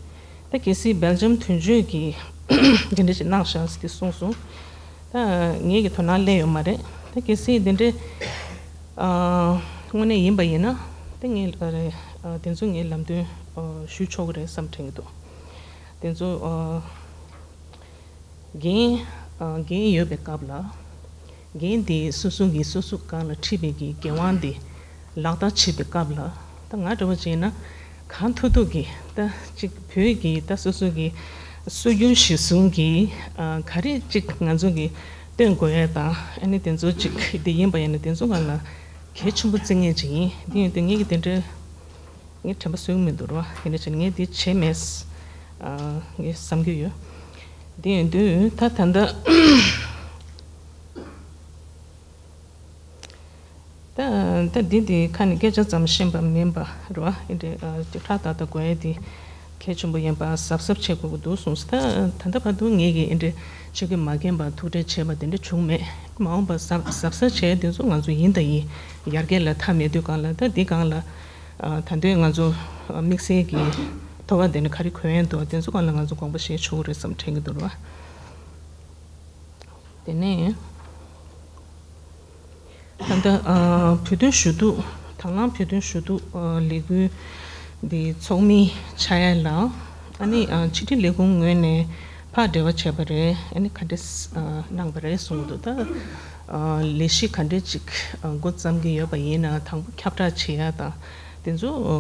ད་གལ་སྲིད་སྦེལ་ཇམ་དོན་གཅོད་ཀྱིས་འདི་འདྲ་ཞིག་གནང་བཞག་ཟེར་ཏེ་གསུངས་སོང་། ད་ངེད་ཀྱི་དོ་སྣང་སླེབས་ཡོད་མ་རེད། ད་གལ་སྲིད་འདི་འདྲའི་ཨ་དངོས་གནས་ཡིན་པ་ཡིན་ན། ད་ངས་ཨ་རེ་ཨ་དེ་ཚོ་ངས་ལམ་སྟོན་ཨ་ཞུ་ཆོག་གི་རེད་བསམ་དྲན་གྱི་འདུག་དེ་ཚོ་ཨ་འགན་ཨ་འགན་ཡོད་པའི་སྐབས་ལ། འགན་དེ་སོ་སོ་གིས་སོ་སོ་སྒང་ལ་འཁྲི་བའི་གི་འགན་དབང་དེ་ལག་བསྟར་བྱེད་པའི་སྐབས་ལ། ད་ང་འདྲ་བོ་བྱས་ན་གང་ཐུབ་ཐུབ་ཀྱིས་ད་ཅིག་བོད་ཀྱི་ད་སོ་སོ་གི་སྲོལ་རྒྱུན་གཞིར་བཟུང་གིས་ཨ་ག་རེ་ཅིག་ང་ཚོ་གིས་སྟོན་དགོས་ཡས་དང་། ཨ་ནི་དེ་ཚོ་ཅིག་དེ་ཡིན་པ་ཡིན་ན་དེ་ཚོ་སྒང་ལ་གལ་ཆེན་པོ་བརྩི་མཁན་ཅིག་ཡིན། དེ་ཡིན་དུས་ངེད་ཀྱི་དེ་འདྲའི་ངས་དྲན་པ་གསོས་ཀྱི་མི་འདུག་ར། ཡིན་ན་ཅིག་ངས་དེ་བྱས་མེད་ཨ་ངས་བསམ་གྱི་ཡོད། དེ་ཡིན་དུས་ད་ད་ལྟ། ད་ད་འདི་འདི་ཁ་ནས་སྐད་ཆ་ཙམ་ཤེས་པ་མིན་པ་རེད་བ། ཨེ་འདྲ་ཨ་ཅིག་ཧྲ་ཏག་ཏག་དགོས་ཡས་འདི་གལ་ཆེན་པོ་ཡིན་པ་གཟབ་གཟབ་བྱེད་དགོས་ཀྱི་འདུག་གསུངས་སོང་། ད་ད་ལྟ་བར་དུ་ངེད་ཀྱིས་ཨེ་འདྲ་ཆོས་ཁས་མ་མཁྱེན་པར་ཐུག་འཕྲད་བྱས་པ་དེ་འདྲ་བྱུང་མེད། མ་འོངས་པར་གཟབ་གཟབ་གཟབ་བྱས་དེ་ཚོ་ང་ཚོ་ཡིན་དང་ཡིན་ཡར་རྒྱས་ལ་མཐའ་མེད་དུས་སྒང་ལ། ད་འདི་སྒང་ལ་ཨ་ད་དུང་ང་ཚོ་ཨ་དམིགས་བསལ་གྱི་ཐོ་བ་དེ་འདྲ་ག་རེ་གོན་ཡས་འདུག་དེ་ཚོ་སྒང་ལ་ང་ཚོ་དགོངས་པ་བཞེས་ཆོག་གི་རེད་བསམ་དྲན་གྱི་འདུག་ར། དེ་ནས་ད་ལྟ་ཨ་བོད་དོན་ཞུ་གཏུག་དང་བླངས་བོད་དོན་ཞུ་གཏུག་ཨ་ལས་འགུལ་འདི་ཚོགས་མི་ཆགས་ཡ་ལ། ཨ་ནི་ཨ་ཕྱི་དྲིལ་ལས་ཁུངས་ངོས་ནས་ཕར་འབྲེལ་བ་བྱས་པ་རེད། ཨ་ནི་ག་འདྲས་ཨ་གནང་པ་རེད་གསུངས་འདུག་ད་ཨ་ལས་གཞི་ག་འདྲས་ཅིག་ཨ་འགོ་བརྩམས་ཀྱི་ཡོད་པ་ཡིན་ན་དང་པོ་ཁྱབ་བསྒྲགས་བྱེད་ཡ་དང་། དེ་ཚོ་ཨ་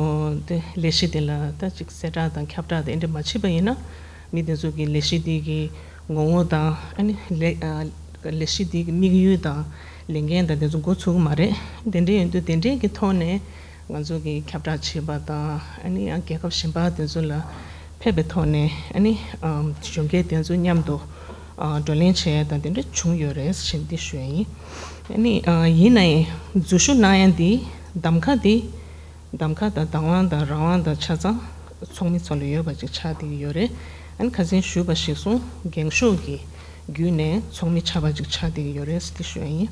དེ་ལས་གཞི་དེ་ལ་ད་ཅིག་གསལ་བསྒྲགས་དང་ཁྱབ་བསྒྲགས་དེ་འདྲ་མ་བྱས་པ་ཡིན་ན། མི་དེ་ཚོ་གི་ལས་གཞི་དེ་གི་ངོ་བོ་དང་། ཨ་ནི་ལས་ཨ་ལས་གཞི་དེ་གི་དམིགས་ཡུལ་དང་ལས་འགན་དང་དེ་ཚོ་འགོ་ཚུགས་ཀྱི་མ་རེད། དེ་འདྲ་ཡིན་དུས་དེ་འདྲའི་གི་ཐོག་ནས་ང་ཚོ་གི་ཁྱབ་བསྒྲགས་བྱེད་པ་དང་། ཨ་ནི་ཡང་རྒྱལ་ཁབ་གཞན་པ་དེ་ཚོ་ལ་ཕེབས་པའི་ཐོག་ནས། ཨ་ནི་ཨམ་གཞོན་སྐྱེས་དེ་ཚོ་མཉམ་དུ་ཨ་བགྲོ་གླེང་བྱེད་ཡ་དང་དེ་འདྲ་བྱུང་ཡོད་རེད་ཞེས་འདི་ཞུ་ཡ་ཡིན། ཨ་ནི་ཨ་ཡིན་ན་ཡང་འཛུལ་ཞུགས་གནང་ཡ་འདི་གདམ་ཁ་འདི། གདམ་ཁ་དང་བདག་དབང་དང་རང་དབང་དང་ཆ་ཚང་ཚོགས་མི་ཚོ་ལ་ཡོད་པ་ཅིག་ཆགས་བསྡད་ཀྱི་ཡོད་རེད། ཨ་ནི་ཁ་སང་ཞུས་པ་གཞིར་བཟུང་འགེངས་ཤོག་གི་བརྒྱུད་ནས་ཚོགས་མི་ཆགས་པ་ཅིག་ཆགས་བསྡད་ཀྱི་ཡོད་རེད་ཟེར་ཏེ་ཞུ་ཡ་ཡིན།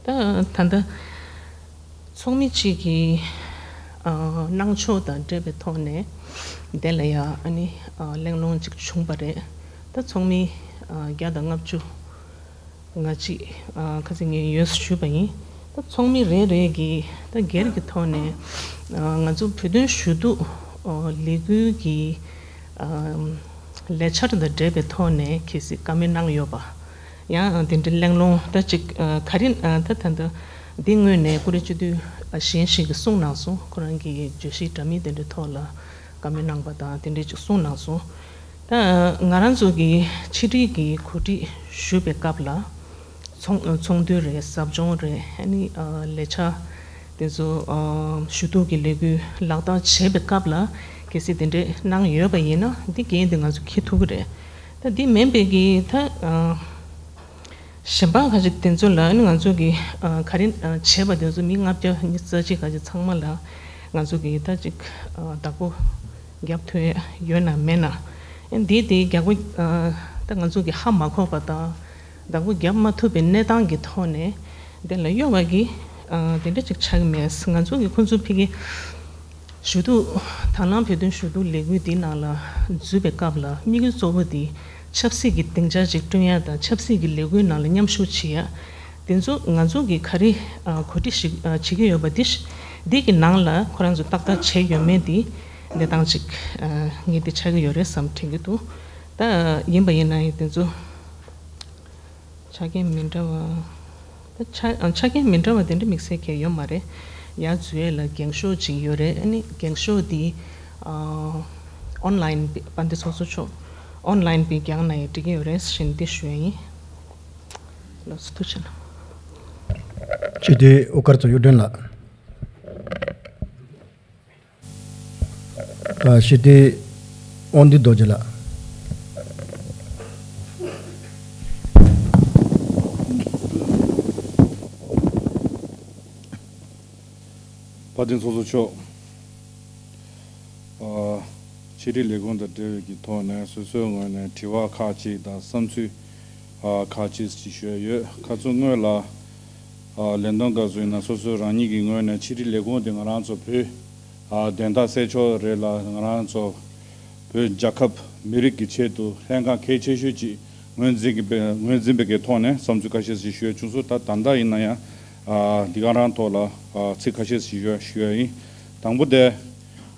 ད་ད་ལྟ་ཚོགས་མི་གཅིག་གིས་ཨ་གནང་ཕྱོགས་དང་འབྲེལ་བའི་ཐོག་ནས་དེ་ལ་ཡང་ཨ་ནི་ཨ་གླེང་སློང་ཅིག་བྱུང་བ་རེད། ད་ཚོགས་མི་ཨ་བརྒྱ་དང་ལྔ་བཅུ། ང་གཅིག་ཨ་ཁ་སང་ངས་ཡོད་ཞུས་པ་ཡིན། ད་ཚོགས་མི་རེ་རེ་གིས་ད་སྒེར་གྱི་ཐོག་ནས་ཨ་ང་ཚོ་བོད་དོན་ཞུ་གཏུག་ཨ་ལས་འགུལ་གྱི་ཨ་ལས་འཆར་དང་འབྲེལ་བའི་ཐོག་ནས་གལ་སྲིད་བཀའ་མོལ་གནང་ཡོད་པ། ཡང་དེ་འདྲའི་གླེང་སློང་ད་ཅིག་ཨ་ག་རེ་ཨ་ད་ད་ད་འདི་སྔོན་ནས་ཀུ་རེ་སྤྱི་འཐུས་ཨ་གཞན་ཞིག་གིས་གསུངས་གནང་སོང་། ཁོ་རང་གི་བརྗོད་གཞི་འདྲ་མིན་དེ་འདྲའི་ཐོག་ལ་བཀའ་མོལ་གནང་པ་དང་དེ་འདྲའི་ཅིག་གསུངས་གནང་སོང་། ད་ང་རང་ཚོ་གི་ཕྱི་དྲིལ་གྱི་གོ་སྒྲིག་ཞུ་བའི་སྐབས་ལ། ཚོགས་ཚོགས་འདུ་རེད། ཟབ་སྦྱོང་རེད། ཨ་ནི་ཨ་ལས་འཆར་དེ་ཚོ་ཨ་ཞུ་གཏུག་གི་ལས་འགུལ་ལག་བསྟར་བྱེད་པའི་སྐབས་ལ་གལ་སྲིད་དེ་འདྲས་གནང་ཡོད་པ་ཡིན་ན། འདི་འགན་དེ་ང་ཚོ་འཁྱེར་ཐུབ་ཀྱི་རེད། ད་འདི་མིན་པའི་གི་ད་ཨ་གཞན་པ་ཁ་ཅིག་དེ་ཚོ་ལ་ཨ་ནི་ང་ཚོ་གི་ཨ་ག་རེ་ཨ་བྱས་པ་དེ་ཚོ་མི་ལྔ་བརྒྱ་ཉི་ཤུ་རྩ་གཅིག་ཁ་ཅིག་ཚང་མ་ལ་ ང་ཚོ་གིས་ད་ཅིག་ཨ་བདག་པོ་རྒྱབ་ཐུབ་ཡ་ཡོད་ན་མེད་ན། ཨ་འདི་དེ་རྒྱག་པ་ཨ་ད་ང་ཚོ་གིས་ཧ་མ་གོ་བ་དང་བདག་པོ་རྒྱབ་མ་ཐུབ་པའི་གནས་སྟངས་ཀྱི་ཐོག་ནས་དེ་ལ་གཡོལ་བ་གི་ཨ་དེ་འདྲ་ཅིག་ཆགས་ཀྱི་མེད། ང་ཚོ་གིས་ཁོང་ཚོ་ཕ་གི་ཞུ་གཏུག་དང་བླངས་བོད་དོན་ཞུ་གཏུག་ལས་འགུལ་འདི་ནང་ལ་འཛུལ་བའི་སྐབས་ལ་དམིགས་ཡུལ་གཙོ་བོ་འདི་ཆབ་སྲིད་ཀྱི་སྡིངས་ཆ་ཅིག་བསྐྲུན་ཡ་དང་ཆབ་སྲིད་ཀྱི་ལས་འགུལ་ནང་ལ་མཉམ་ཞུགས་བྱེད་ཡ། དེ་ཚོ་ང་ཚོ་གིས་ག་རེ་ཨ་གོ་སྒྲིག་ཞིག་ཨ་བྱེད་ཀྱི་ཡོད་པ་འདི་ཤ་འདི་གི་ནང་ལ་ཁོ་རང་ཚོ་ཏག་ཏག་བྱས་ཡོད་མེད་འདི་གནས་སྟངས་ཅིག་ཨ་ངས་འདི་ཆགས་ཀྱི་ཡོད་རེད་བསམ་དྲན་གྱི་འདུག་ད་ཡིན་པ་ཡིན་ན་ཡང་དེ་ཚོ་ཆ་རྐྱེན་མི་འདྲ་བ། ད་ཆ་ཨ་ཆ་རྐྱེན་མི་འདྲ་བ་དེ་འདྲ་དམིགས་བསལ་གང་ཡང་ཡོད་མ་རེད། ཡར་འཛུལ་ཡས་ལ་འགེངས་ཤོག་ཅིག་ཡོད་རེད། ཨ་ནི་འགེངས་ཤོག་འདི་ཨ་ཨོན་ལའིན་པ་འདི་ཚོགས་གཙོ་མཆོག་ཨོན་ལའིན་པའི་རྒྱང་ནས་ཡང་འགྲིག་གི་ཡོད་རེད་ཟེར་ནས་འདི་ཞུ་ཡ་ཡིན། ལགས་སོ་ཐུགས་རྗེ་གནང་། སྤྱི་འཐུས་དབུ་དཀར་ཚོ་གཡུ་སྒྲོན་ལགས། ཨ་སྤྱི་འཐུས་དབང་འདུས་རྡོ་རྗེ་ལགས། དཔལ་ལྡན་ཚོགས་གཙོ་མཆོག་ཨ་ཕྱི་དྲིལ་ལས་ཁུངས་དང་འབྲེལ་བའི་གི་ཐོག་ནས་སོ་སོའི་ངོས་ནས་དྲི་བ་ཁག་ཅིག་དང་བསམ་ཚུལ་ཨ་ཁག་ཅིག་ཅིག་ཞུ་ཡ་ཡོད། ཁ་ཚོ་སྔོན་ལ་ཨ་ལན་གཏོང་སྐབས་སུ་ཡིན་ན་སོ་སོ་རང་ཉིད་ཀྱི་ངོས་ནས་ཕྱི་དྲིལ་ལས་ཁུངས་དེ་ང་རང་ཚོ་བོད་ཨ་བདེན་མཐའ་གསལ་ཕྱོགས་རེད་ལ་ང་རང་ཚོ་བོད་རྒྱལ་ཁབ་མི་རིགས་ཀྱི་ཆེད་དུ་ལྷན་ཁང་གལ་ཆེ་ཤོས་ཅིག་ངོས་འཛིན་གྱི་ངོས་འཛིན་པའི་གི་ཐོག་ནས་བསམ་ཚུལ་ཁ་ཤས་ཤིག་ཞུ་ཡ་བྱུང་སོང་། ད་ད་ལྟ་ཡིན་ན་ཡང་ཨ་འདི་ག་རང་ཐོག་ལ་ཨ་ཚིག་ཁ་ཤས་ཤིག་ཞུ་ཡ་ཞུ་ཡ་ཡིན། དང་པོ་དེ།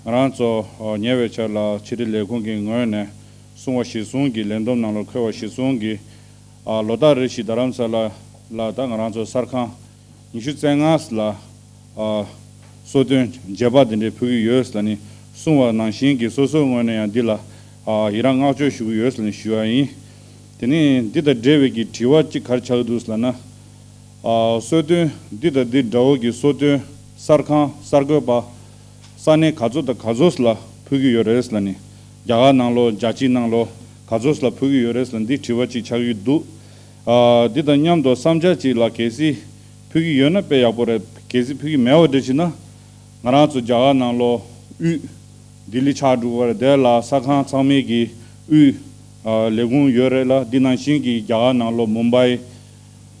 ང་རང་ཚོ་ཨ་ཉེ་བའི་ཆར་ལ་ཕྱི་དྲིལ་ལས་ཁུངས་ཀྱི་ངོས་ནས་གསུང་བ་གཞིར་བཟུང་གི་ལས་བསྡོམས་ནང་ལ་འཁོད་པ་གཞིར་བཟུང་གི་ཨ་ལོ་ལྟར་རེ་བཞིན་རྡ་རམ་ས་ལ་ལ་ད་ང་རང་ཚོ་གསར་ཁང་ཉི་ཤུ་རྩ་ལྔ་ལ་ཨ་གསོལ་སྟོན་རྗེས་དཔག་འདི་འདྲའི་ཕུལ་གྱི་ཡོད་ལ་ནི་གསུང་བ་ནང་བཞིན་གྱི་སོ་སོའི་ངོས་ནས་ཡང་འདི་ལ་ཨ་ཡི་རང་བསྔགས་བརྗོད་ཞུ་གི་ཡོད་ལ་ནི་ཞུ་བ་ཡིན། དེ་ནས་འདི་དང་འབྲེལ་བའི་གི་དྲི་བ་གཅིག་ག་རེ་ཆགས་འདུག་ལབ་ན། ཨ་གསོལ་སྟོན་འདི་དང་འདི་འདྲ་བོ་གི་གསོལ་སྟོན་གསར་ཁང་གསར་འགོད་པ་ས་གནས་ག་ཚོད་དང་ག་ཚོད་ལ་ཕུལ་གྱི་ཡོད་རེད་ལབ་ནི། རྒྱ་གར་ནང་ལོགས་རྒྱལ་སྤྱིའི་ནང་ལོགས་ག་ཚོད་ལ་ཕུལ་གྱི་ཡོད་རེད་ལབ་འདི་དྲི་བ་གཅིག་ཆགས་ཀྱི་འདུག་ཨ་འདི་དང་མཉམ་དུ་བསམ་འཆར་གཅིག་ལ་གལ་སྲིད་ཕུལ་གྱི་ཡོད་ན་དཔེ་ཡག་པོ་རེད། གལ་སྲིད་ཕུལ་གྱི་མེད་པ་འདྲ་ཞིག་ན། ང་རང་ཚོ་རྒྱ་གར་ནང་ལོགས་དབུས་ལྡི་ལི་ཆགས་འགྲོ་གི་རེད། དེ་ལ་གསར་ཁང་ཚང་མའི་གི་དབུས་ཨ་ལས་ཁུངས་ཡོད་རེད་ལ། འདི་ནང་བཞིན་གྱི་རྒྱ་གར་ནང་ལོགས་མུམ་བྷའི་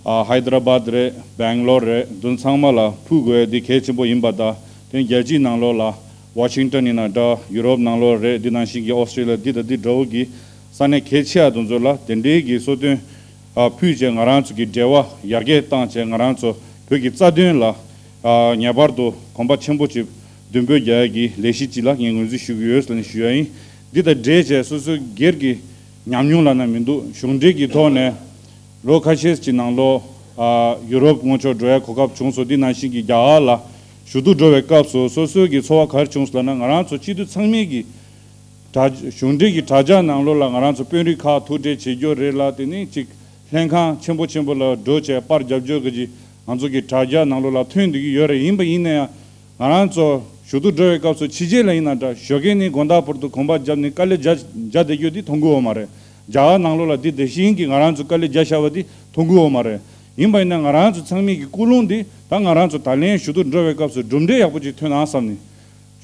ཨ་ཧའི་ད་ར་བཱད་རེད། སྦེང་ལོར་རེད། འདི་ཚང་མ་ལ་ཕུལ་དགོས་ཡ་འདི་གལ་ཆེན་པོ་ཡིན་པ་དང་། དེ་རྒྱལ་སྤྱིའི་ནང་ལོགས་ལ་ཝ་ཤིང་ཊོན་ཡིན་ན་འདྲ། ཡུ་རོབ་ནང་ལོགས་རེད། འདི་ནང་བཞིན་གྱི་ཨོ་སི་ཀྲི་ལི་ཡ་འདི་དང་འདི་འདྲ་བོ་གི་ས་གནས་གལ་ཆེ་བ་དེ་ཚོ་ལ་དེ་འདྲའི་གི་གསོལ་སྟོན་ཨ་ཕུལ་བྱས་ང་རང་ཚོ་གི་འབྲེལ་བ་ཡར་རྒྱས་བཏང་བྱས་ང་རང་ཚོ་བོད་ཀྱི་རྩ་དོན་ལ་ཨ་ངེས་པར་དུ་གོམ་པ་ཆེན་པོ་ཅིག་མདུན་སྤོས་རྒྱག་ཡ་གི་ལས་གཞི་ཅིག་ལ་ངས་ངོས་འཛིན་ཞུ་གི་ཡོད་ཟེར་ནས་ཞུ་ཡ་ཡིན། འདི་དང་འབྲེལ་བྱས་སོ་སོའི་སྒེར་གྱི་ཉམས་མྱོང་ལབ་ན་མི་འདུག་གཞུང་འབྲེལ་གྱི་ཐོག་ནས་ལོ་ཁ་ཤས་ཀྱི་ནང་ལོགས་ཨ་ཡུ་རོབ་སྔོན་ཆད་འགྲོ་ཡ་གོ་སྐབས་བྱུང་སོང་། འདི་ནང་བཞིན་གྱི་རྒྱ་གར་ལ་ཞུ་གཏུག་འགྲོ་བའི་སྐབས་སུ་སོ་སོའི་གི་ཚོར་བ་ག་རེ་བྱུང་སོང་ལབ་ན། ང་རང་ཚོ་སྤྱི་འཐུས་ཚང་མས་གི་དྲ་གཞུང་འབྲེལ་གྱི་དྲ་རྒྱ་ནང་ལོགས་ལ་ང་རང་ཚོ་དཔོན་རིགས་ཁག་ཐུག་འཕྲད་བྱེད་རྒྱུ་རེད་ལ། དེ་ནས་ཅིག་ལྷན་ཁང་ཆེན་པོ་ཆེན་པོ་ལ་འགྲོ་བྱས་པར་རྒྱབ་རྒྱུ་གི་ཅིག་ང་ཚོ་གི་དྲ་རྒྱ་ནང་ལོགས་ལ་ཐོན་བསྡད་ཀྱི་ཡོད་རེད། ཡིན་པ་ཡིན་ན་ཡང་ང་རང་ཚོ་ཞུ་གཏུག་འགྲོ་བའི་སྐབས་སུ་ཕྱི་རྒྱལ་ལ་ཡིན་ན་འདྲ་ཞོགས་ཀས་ནས་དགོང་དག་བར་དུ་གོམ་པ་བརྒྱབ་ནས་དཀའ་ལས་རྒྱག་རྒྱག་བསྡད་རྒྱུ་དེ་མཐོང་གི་ཡོད་མ་རེད། རྒྱ་གར་ནང་ལོགས་ལ་དེ་དེ་བཞིན་གྱི་ང་རང་ཚོ་དཀའ་ལས་རྒྱག་བཞག་པ་དེ་མཐོང་གི་ཡོད་མ་རེད། ཡིན་པ་ཡིན་ན་ང་རང་ཚོ་ཚང་མས་ཀྱི་ཀུན་སློང་འདི་ད་ང་རང་ཚོ་ད་ལན་ཞུ་གཏུག་འགྲོ་བའི་སྐབས་སུ་གྲུབ་འབྲས་ཡག་པོ་ཅིག་ཐོན་ན་བསམ་ནས།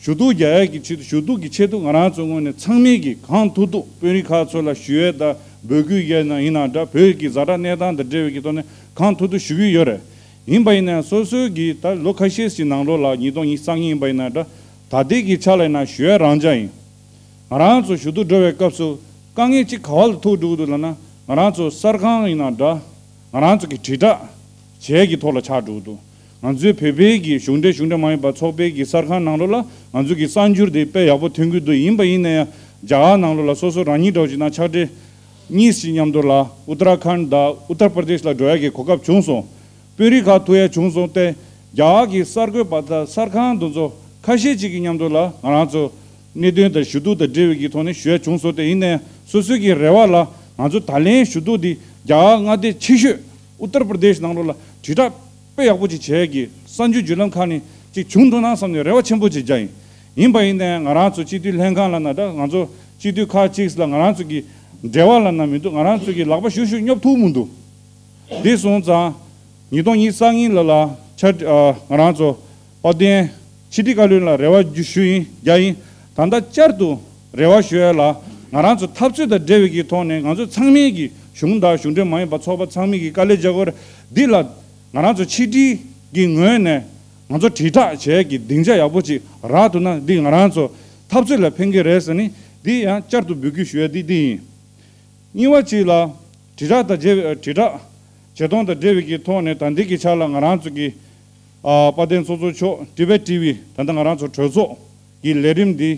ཞུ་གཏུག་རྒྱག་ཡས་ཀྱི་ཆེད་དུ་ཞུ་གཏུག་གི་ཆེད་དུ་ང་རང་ཚོ་ངོས་ནས་ཚང་མས་ཀྱི་གང་ཐུབ་ཐུབ་དཔོན་རིགས་ཁག་ཚོ་ལ་ཞུ་ཡས་དང་འབོད་སྐུལ་ཡས་ན་ཡིན་ན་འདྲ། བོད་ཀྱི་ཛ་དྲག་གནས་སྟངས་དང་འབྲེལ་བའི་ཀྱི་ཐོག་ནས་གང་ཐུབ་ཐུབ་ཞུ་གི་ཡོད་རེད། ཡིན་པ་ཡིན་ན་ཡང་སོ་སོའི་གི་ད་ལོ་ཁ་ཤས་ཤིག་ནང་ལོགས་ལ་ཉིས་སྟོང་ཉི་ཤུ་རྩ་གཉིས་ཡིན་པ་ཡིན་ན་འདྲ། ད་ལྟའི་གི་ཆ་ལ་ཡིན་ན་ཞུ་ཡས་རང་འཇགས་ཡིན། ང་རང་ཚོ་ཞུ་གཏུག་འགྲོ་བའི་སྐབས་སུ་དཀའ་ངལ་གཅིག་ག་བ་ལ་ཐུག་འགྲོ་གི་འདུག་ལབ་ན། ང་རང་ཚོ་གསར་ཁང་ཡིན་ན་འདྲ། ང་རང་ཚོ་གི་དྲིལ་བསྒྲགས་བྱེད་ཀྱི་ཐོག་ལ་ཆགས་འགྲོ་གི་འདུག་ང་ཚོའི་བོད་པའི་གི་གཞུང་འབྲེལ་གཞུང་འབྲེལ་མ་ཡིན་པ་ཚོགས་པའི་གི་གསར་ཁང་ནང་ལོགས་ལ་ང་ཚོ་གི་གསར་འགྱུར་དེ་དཔེ་ཡག་པོ་ཐོན་གྱི་འདུག་ཡིན་པ་ཡིན་ན་ཡང་རྒྱ་གར་ནང་ལོགས་ལ་སོ་སོ་རང་ཉིད་འདྲ་བོ་ཞིག་ན་ཕྱག་སྦྲེལ་གཉིས་ཤིག་མཉམ་དུ་ལ་ཨུ་ཏ་ར་ཁཱན་དང་ཨུ་ཏར་པར་དེཤ་ལ་འགྲོ་ཡ་གི་གོ་སྐབས་བྱུང་སོང་། དཔོན་རིགས་ཁག་ཐུག་ཡ་བྱུང་སོང་སྟེ། རྒྱ་གར་གྱི་གསར་འགོད་པ་དང་གསར་ཁང་དེ་ཚོ་ཁ་ཤས་ཅིག་གི་མཉམ་དུ་ལ་ང་རང་ཚོ་གནད་དོན་དང་ཞུ་གཏུག་དང་འབྲེལ་བའི་གི་ཐོག་ནས་ཞུ་ཡ་བྱུང་སོང་སྟེ། ཡིན་ནའི་སོ་སོའི་གི་རེ་བ་ལ་ང་ཚོ་ད་ལན་ཞུ་གཏུག་འདི་རྒྱ་གར་མངའ་སྡེ་ཆེ་ཤོས་ཨུ་ཏར་པར་དེཤ་ནང་ལོགས་ལ་དྲིལ་བསྒྲགས་དཔེ་ཡག་པོ་ཅིག་བྱས་ཀྱི་གསར་འགྱུར་བརྒྱུད་ལམ་ཁག་ནས་ཅིག་བྱུང་འདུག་ན་བསམ་ནས་རེ་བ་ཆེན་པོ་ཅིག་བརྒྱབ་ཡིན། ཡིན་པ་ཡིན་ནའི་ང་རང་ཚོ་སྤྱི་འཐུས་ལྷན་ཁང་ལ་ན་འདྲ། ང་ཚོ་སྤྱི་འཐུས་ཁག་ཅིག་ལ་ང་རང་ཚོ་གི་འབྲེལ་བ་ལ་ན་མི་འདུག་ང་རང་ཚོ་གི་ལག་པ་ཤུགས་ཤུགས་སྙོབ་ཐུབ་མི་འདུག་འདི་སོང་ཙང་ཉིས་སྟོང་ཉི་ཤུ་རྩ་གཉིས་ལ་ལ་ཆ་ཨ་ང་རང་ཚོ་དཔལ་ལྡན་ ཕྱི་དྲིལ་བཀའ་བློན་ལ་རེ་བ་ཞུ་ཡིན་རྒྱ་ཡིན། ད་ལྟ་བསྐྱར་དུ་རེ་བ་ཞུ་ཡ་ལ་ང་རང་ཚོ་འཐབ་རྩོད་དང་འབྲེལ་བའི་གི་ཐོག་ནས་ང་ཚོ་ཚང་མའི་གི་གཞུང་དང་གཞུང་འབྲེལ་མ་ཡིན་པ་ཚོགས་པ་ཚང་མའི་གི་དཀའ་ལས་རྒྱག་དགོས་རེད། འདི་ལ་ང་རང་ཚོ་ཕྱི་དྲིལ་གི་ངོས་ནས་ང་ཚོ་དྲིལ་བསྒྲགས་བྱས་ཀྱི་སྡིངས་ཆ་ཡག་པོ་ཅིག་རག་ཐུབ་ན་འདི་ང་རང་ཚོ་འཐབ་རྩོད་ལ་ཕན་གི་རེད་ཟེར་ནི་འདི་ཡང་བསྐྱར་དུ་འབོད་སྐུལ་ཞུ་ཡ་འདི་འདི་ཡིན། གཉིས་པ་གཅིག་ལ་དྲིལ་བསྒྲགས་དང་འབྲེལ་བའི་དྲིལ་བསྒྲགས་བྱེད་སྟངས་དང་འབྲེལ་བའི་གི་ཐོག་ནས་ད་ལྟའི་གི་ཆ་ལ་ང་རང་ཚོ་གི་ཨ་དཔལ་ལྡན་ཚོགས་གཙོ་མཆོག་ཊི་བེཊ་ཊི་ཝི་ད་ལྟ་ང་རང་ཚོ་གྲོས་ཚོགས་ཀྱི་ལས་རིམ་འདི་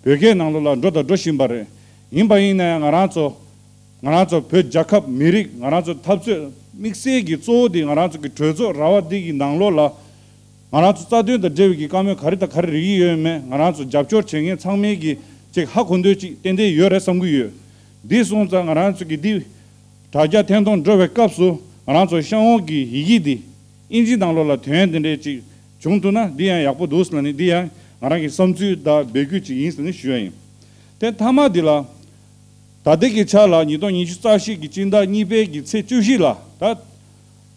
བོད་སྐད་ནང་ལོགས་ལ་འགྲོ་དང་འགྲོ་བཞིན་པ་རེད། ཡིན་པ་ཡིན་ན་ཡང་ང་རང་ཚོ་ང་རང་ཚོ་བོད་རྒྱལ་ཁབ་མི་རིགས་ང་རང་ཚོ་འཐབ་རྩོད་དམིགས་བསལ་གྱི་གཙོ་བོ་འདི་ང་རང་ཚོ་གི་གྲོས་ཚོགས་ར་བ་འདི་གི་ནང་ལོགས་ལ་ང་རང་ཚོ་རྩ་དོན་དང་འབྲེལ་བའི་གི་བཀའ་མོལ་ག་རེ་དང་ག་རེ་རིགས་ཡོད་མེད་ང་རང་ཚོ་རྒྱབ་སྐྱོར་བྱེད་མཁན་ཚང་མའི་གི་ཅིག་ཧ་གོ་འདོད་ཅིག་ཏན་ཏན་ཡོད་རེད་བསམ་གྱི་ཡོད། འདི་སོང་ཙང་ང་རང་ཚོ་གི་འདི་དྲ་རྒྱ་ཐེར་འདོན་འགྲོ་བའི་སྐབས་སུ་ང་རང་ཚོ་གཤམ་འོག་གི་ཡི་གེ་འདི་ཨིན་ཇི་ནང་ལོགས་ལ་དོན་འདི་འདྲས་ཅིག་བྱུང་ཐུབ་ན་འདི་ཡང་ཡག་པོ་འདུག་ཟེར་ནས་འདི་ཡང་ང་རང་གི་བསམ་ཚུལ་དང་འབོད་སྐུལ་ཅིག་ཡིན་ཟེར་ནས་ཞུ་ཡ་ཡིན། དེ་མཐའ་མ་འདི་ལ། ད་ལྟའི་གི་ཆ་ལ་ཉིས་སྟོང་ཉི་ཤུ་རྩ་བཞི་གི་སྤྱི་ཟླ་གཉིས་པའི་གི་ཚེས་བཅུ་བཞི་ལ་ད་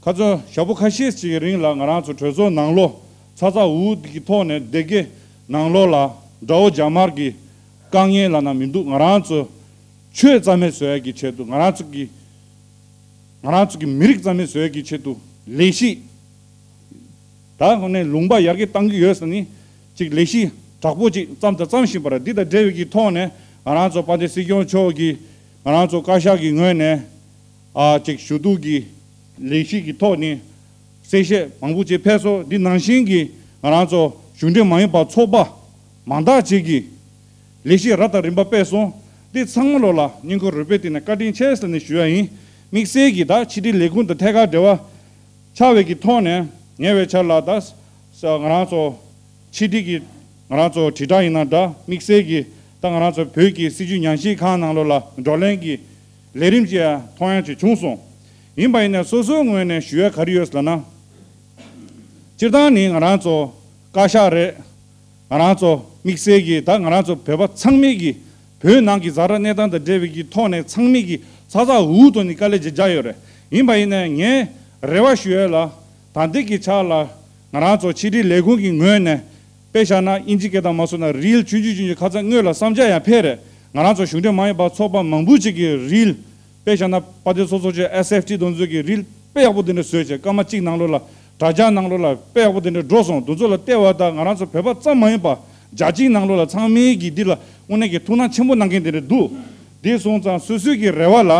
ཁ་ཚོན་ཞག་པོ་ཁ་ཤས་ཅིག་གི་རིང་ལ་ང་རང་ཚོ་གྲོས་ཚོགས་ནང་ལོགས་ཚ་ཚ་འུར་འུར་གི་ཐོག་ནས་སྡེ་དགེ་ནང་ལོགས་ལ་དགྲ་བོ་རྒྱ་དམར་གི་དཀའ་ངལ་ལ་ན་མི་འདུག་ང་རང་ཚོ་ཆོས་རྩ་མེད་བཟོ་ཡ་གི་ཆེད་དུ་ང་རང་ཚོ་གི་ང་རང་ཚོ་གི་མི་རིགས་རྩ་མེད་བཟོ་ཡ་གི་ཆེད་དུ་ལས་གཞི་ད་ཧོ་ནས་ལུང་པ་ཡར་རྒྱས་གཏང་གི་ཡོད་ཟེར་ནི་ཅིག་ལས་གཞི་དྲག་པོ་ཅིག་བརྩམས་དང་བརྩམ་བཞིན་པ་རེད། འདི་དང་འབྲེལ་བའི་གི་ཐོག་ནས་ང་རང་ཚོ་དཔལ་ལྡན་སྲིད་སྐྱོང་མཆོག་གིས་ང་རང་ཚོ་བཀའ་ཤག་གི་ངོས་ནས་ཨ་ཅིག་ཞུ་གཏུག་གི་ལས་གཞི་གི་ཐོག་ནས་གསལ་བཤད་མང་པོ་ཅིག་ཕེབས་སོང་། འདི་ནང་བཞིན་གྱི་ང་རང་ཚོ་གཞུང་འབྲེལ་མ་ཡིན་པ་ཚོགས་པ་མང་དག་ཅིག་གིས་ལས་གཞི་རབ་དང་རིམ་པ་སྤེལ་སོང་། འདི་ཚང་མ་ལོ་ལ་སྙིང་ཁོང་རུས་པའི་གཏིང་ནས་བཀའ་དྲིན་ཆེ་ཟེར་ནས་ཞུ་ཡ་ཡིན། དམིགས་བསལ་གྱི་ད་ཕྱི་དྲིལ་ལས་ཁུངས་དང་ཐད་ཀར་འབྲེལ་བ་ཆགས་པའི་གི་ཐོག་ནས་ཉེ་བའི་ཆར་ལ་ད་ང་རང་ཚོ་ཕྱི་དྲིལ་གྱི་ང་རང་ཚོ་དྲིལ་བསྒྲགས་ཡིན་ན་འདྲ་དམིགས་བསལ་གྱི་ད་ང་རང་ཚོ་བོད་ཀྱི་སྲིད་བྱུས་ཉམས་ཞིབ་ཁང་ནང་ལོགས་ལ་བགྲོ་གླེང་གི་ལས་རིམ་ཅིག་ཡང་མཐོང་ཡ་ཅིག་བྱུང་སོང་། ཡིན་པ་ཡིན་ནའི་སོ་སོའི་ངོས་ནས་ཞུ་ཡ་ག་རེ་ཡོད་ཟེར་ན། སྤྱིར་བཏང་ནི་ང་རང་ཚོ་བཀའ་ཤག་རེད། ང་རང་ཚོ་དམིགས་བསལ་གྱི་ད་ང་རང་ཚོ་བོད་པ་ཚང་མའི་གི་བོད་ནང་གི་ཛ་དྲག་གནས་སྟངས་དང་འབྲེལ་བའི་གི་ཐོག་ནས་ཚང་མའི་གི་ཚ་ཚ་འུར་འུར་ཐོག་ནས་དཀའ་ལས་ཅིག་བརྒྱབ་ཡོད་རེད། ཡིན་པ་ཡིན་ནའི་ངས་རེ་བ་ཞུ་ཡ་ལ་ད་ལྟའི་གི་ཆ་ལ་ང་རང་ཚོ་ཕྱི་དྲིལ་ལས་ཁུངས་ཀྱི་ངོས་ནས་དཔེ་བཞག་ན་ཨིན་ཇི་སྐད་དང་མ་སོང་ན་རིལ་ཆུང་ཆུང་ཆུང་ཆུང་ཁ་ཚ་དངོས་ལ་བསམ་འཆར་ཡང་ཕེབས་རེད། ང་རང་ཚོ་གཞུང་འབྲེལ་མ་ཡིན་པ་ཚོགས་པ་མང་པོ་ཅིག་གི་རིལ་དཔེ་བཞག་ན་དཔལ་ལྡན་ཚོགས་གཙོ་མཆོག་ཨེས་ཨེཕ་ཊི་དེ་ཚོ་གི་རིལ་དཔེ་ཡག་པོ་དེ་འདྲ་བཟོས་བྱས་སྐར་མ་གཅིག་ནང་ལོགས་ལ་དྲ་རྒྱ་ནང་ལོགས་ལ་དཔེ་ཡག་པོ་དེ་འདྲ་འགྲོ་སོང་། དེ་ཚོ་ལ་བལྟས་པ་དང་ང་རང་ཚོ་བོད་པ་ཙམ་མ་ཡིན་པ་རྒྱལ་སྤྱིའི་ནང་ལོགས་ལ་ཚང་མས་གི་འདི་ལ་དངོས་གནས་ཀྱི་ཐུགས་སྣང་ཆེན་པོ་གནང་མཁན་དེ་འདྲ་འདུག་དེ་སོང་ཙང་སོ་སོའི་གི་རེ་བ་ལ་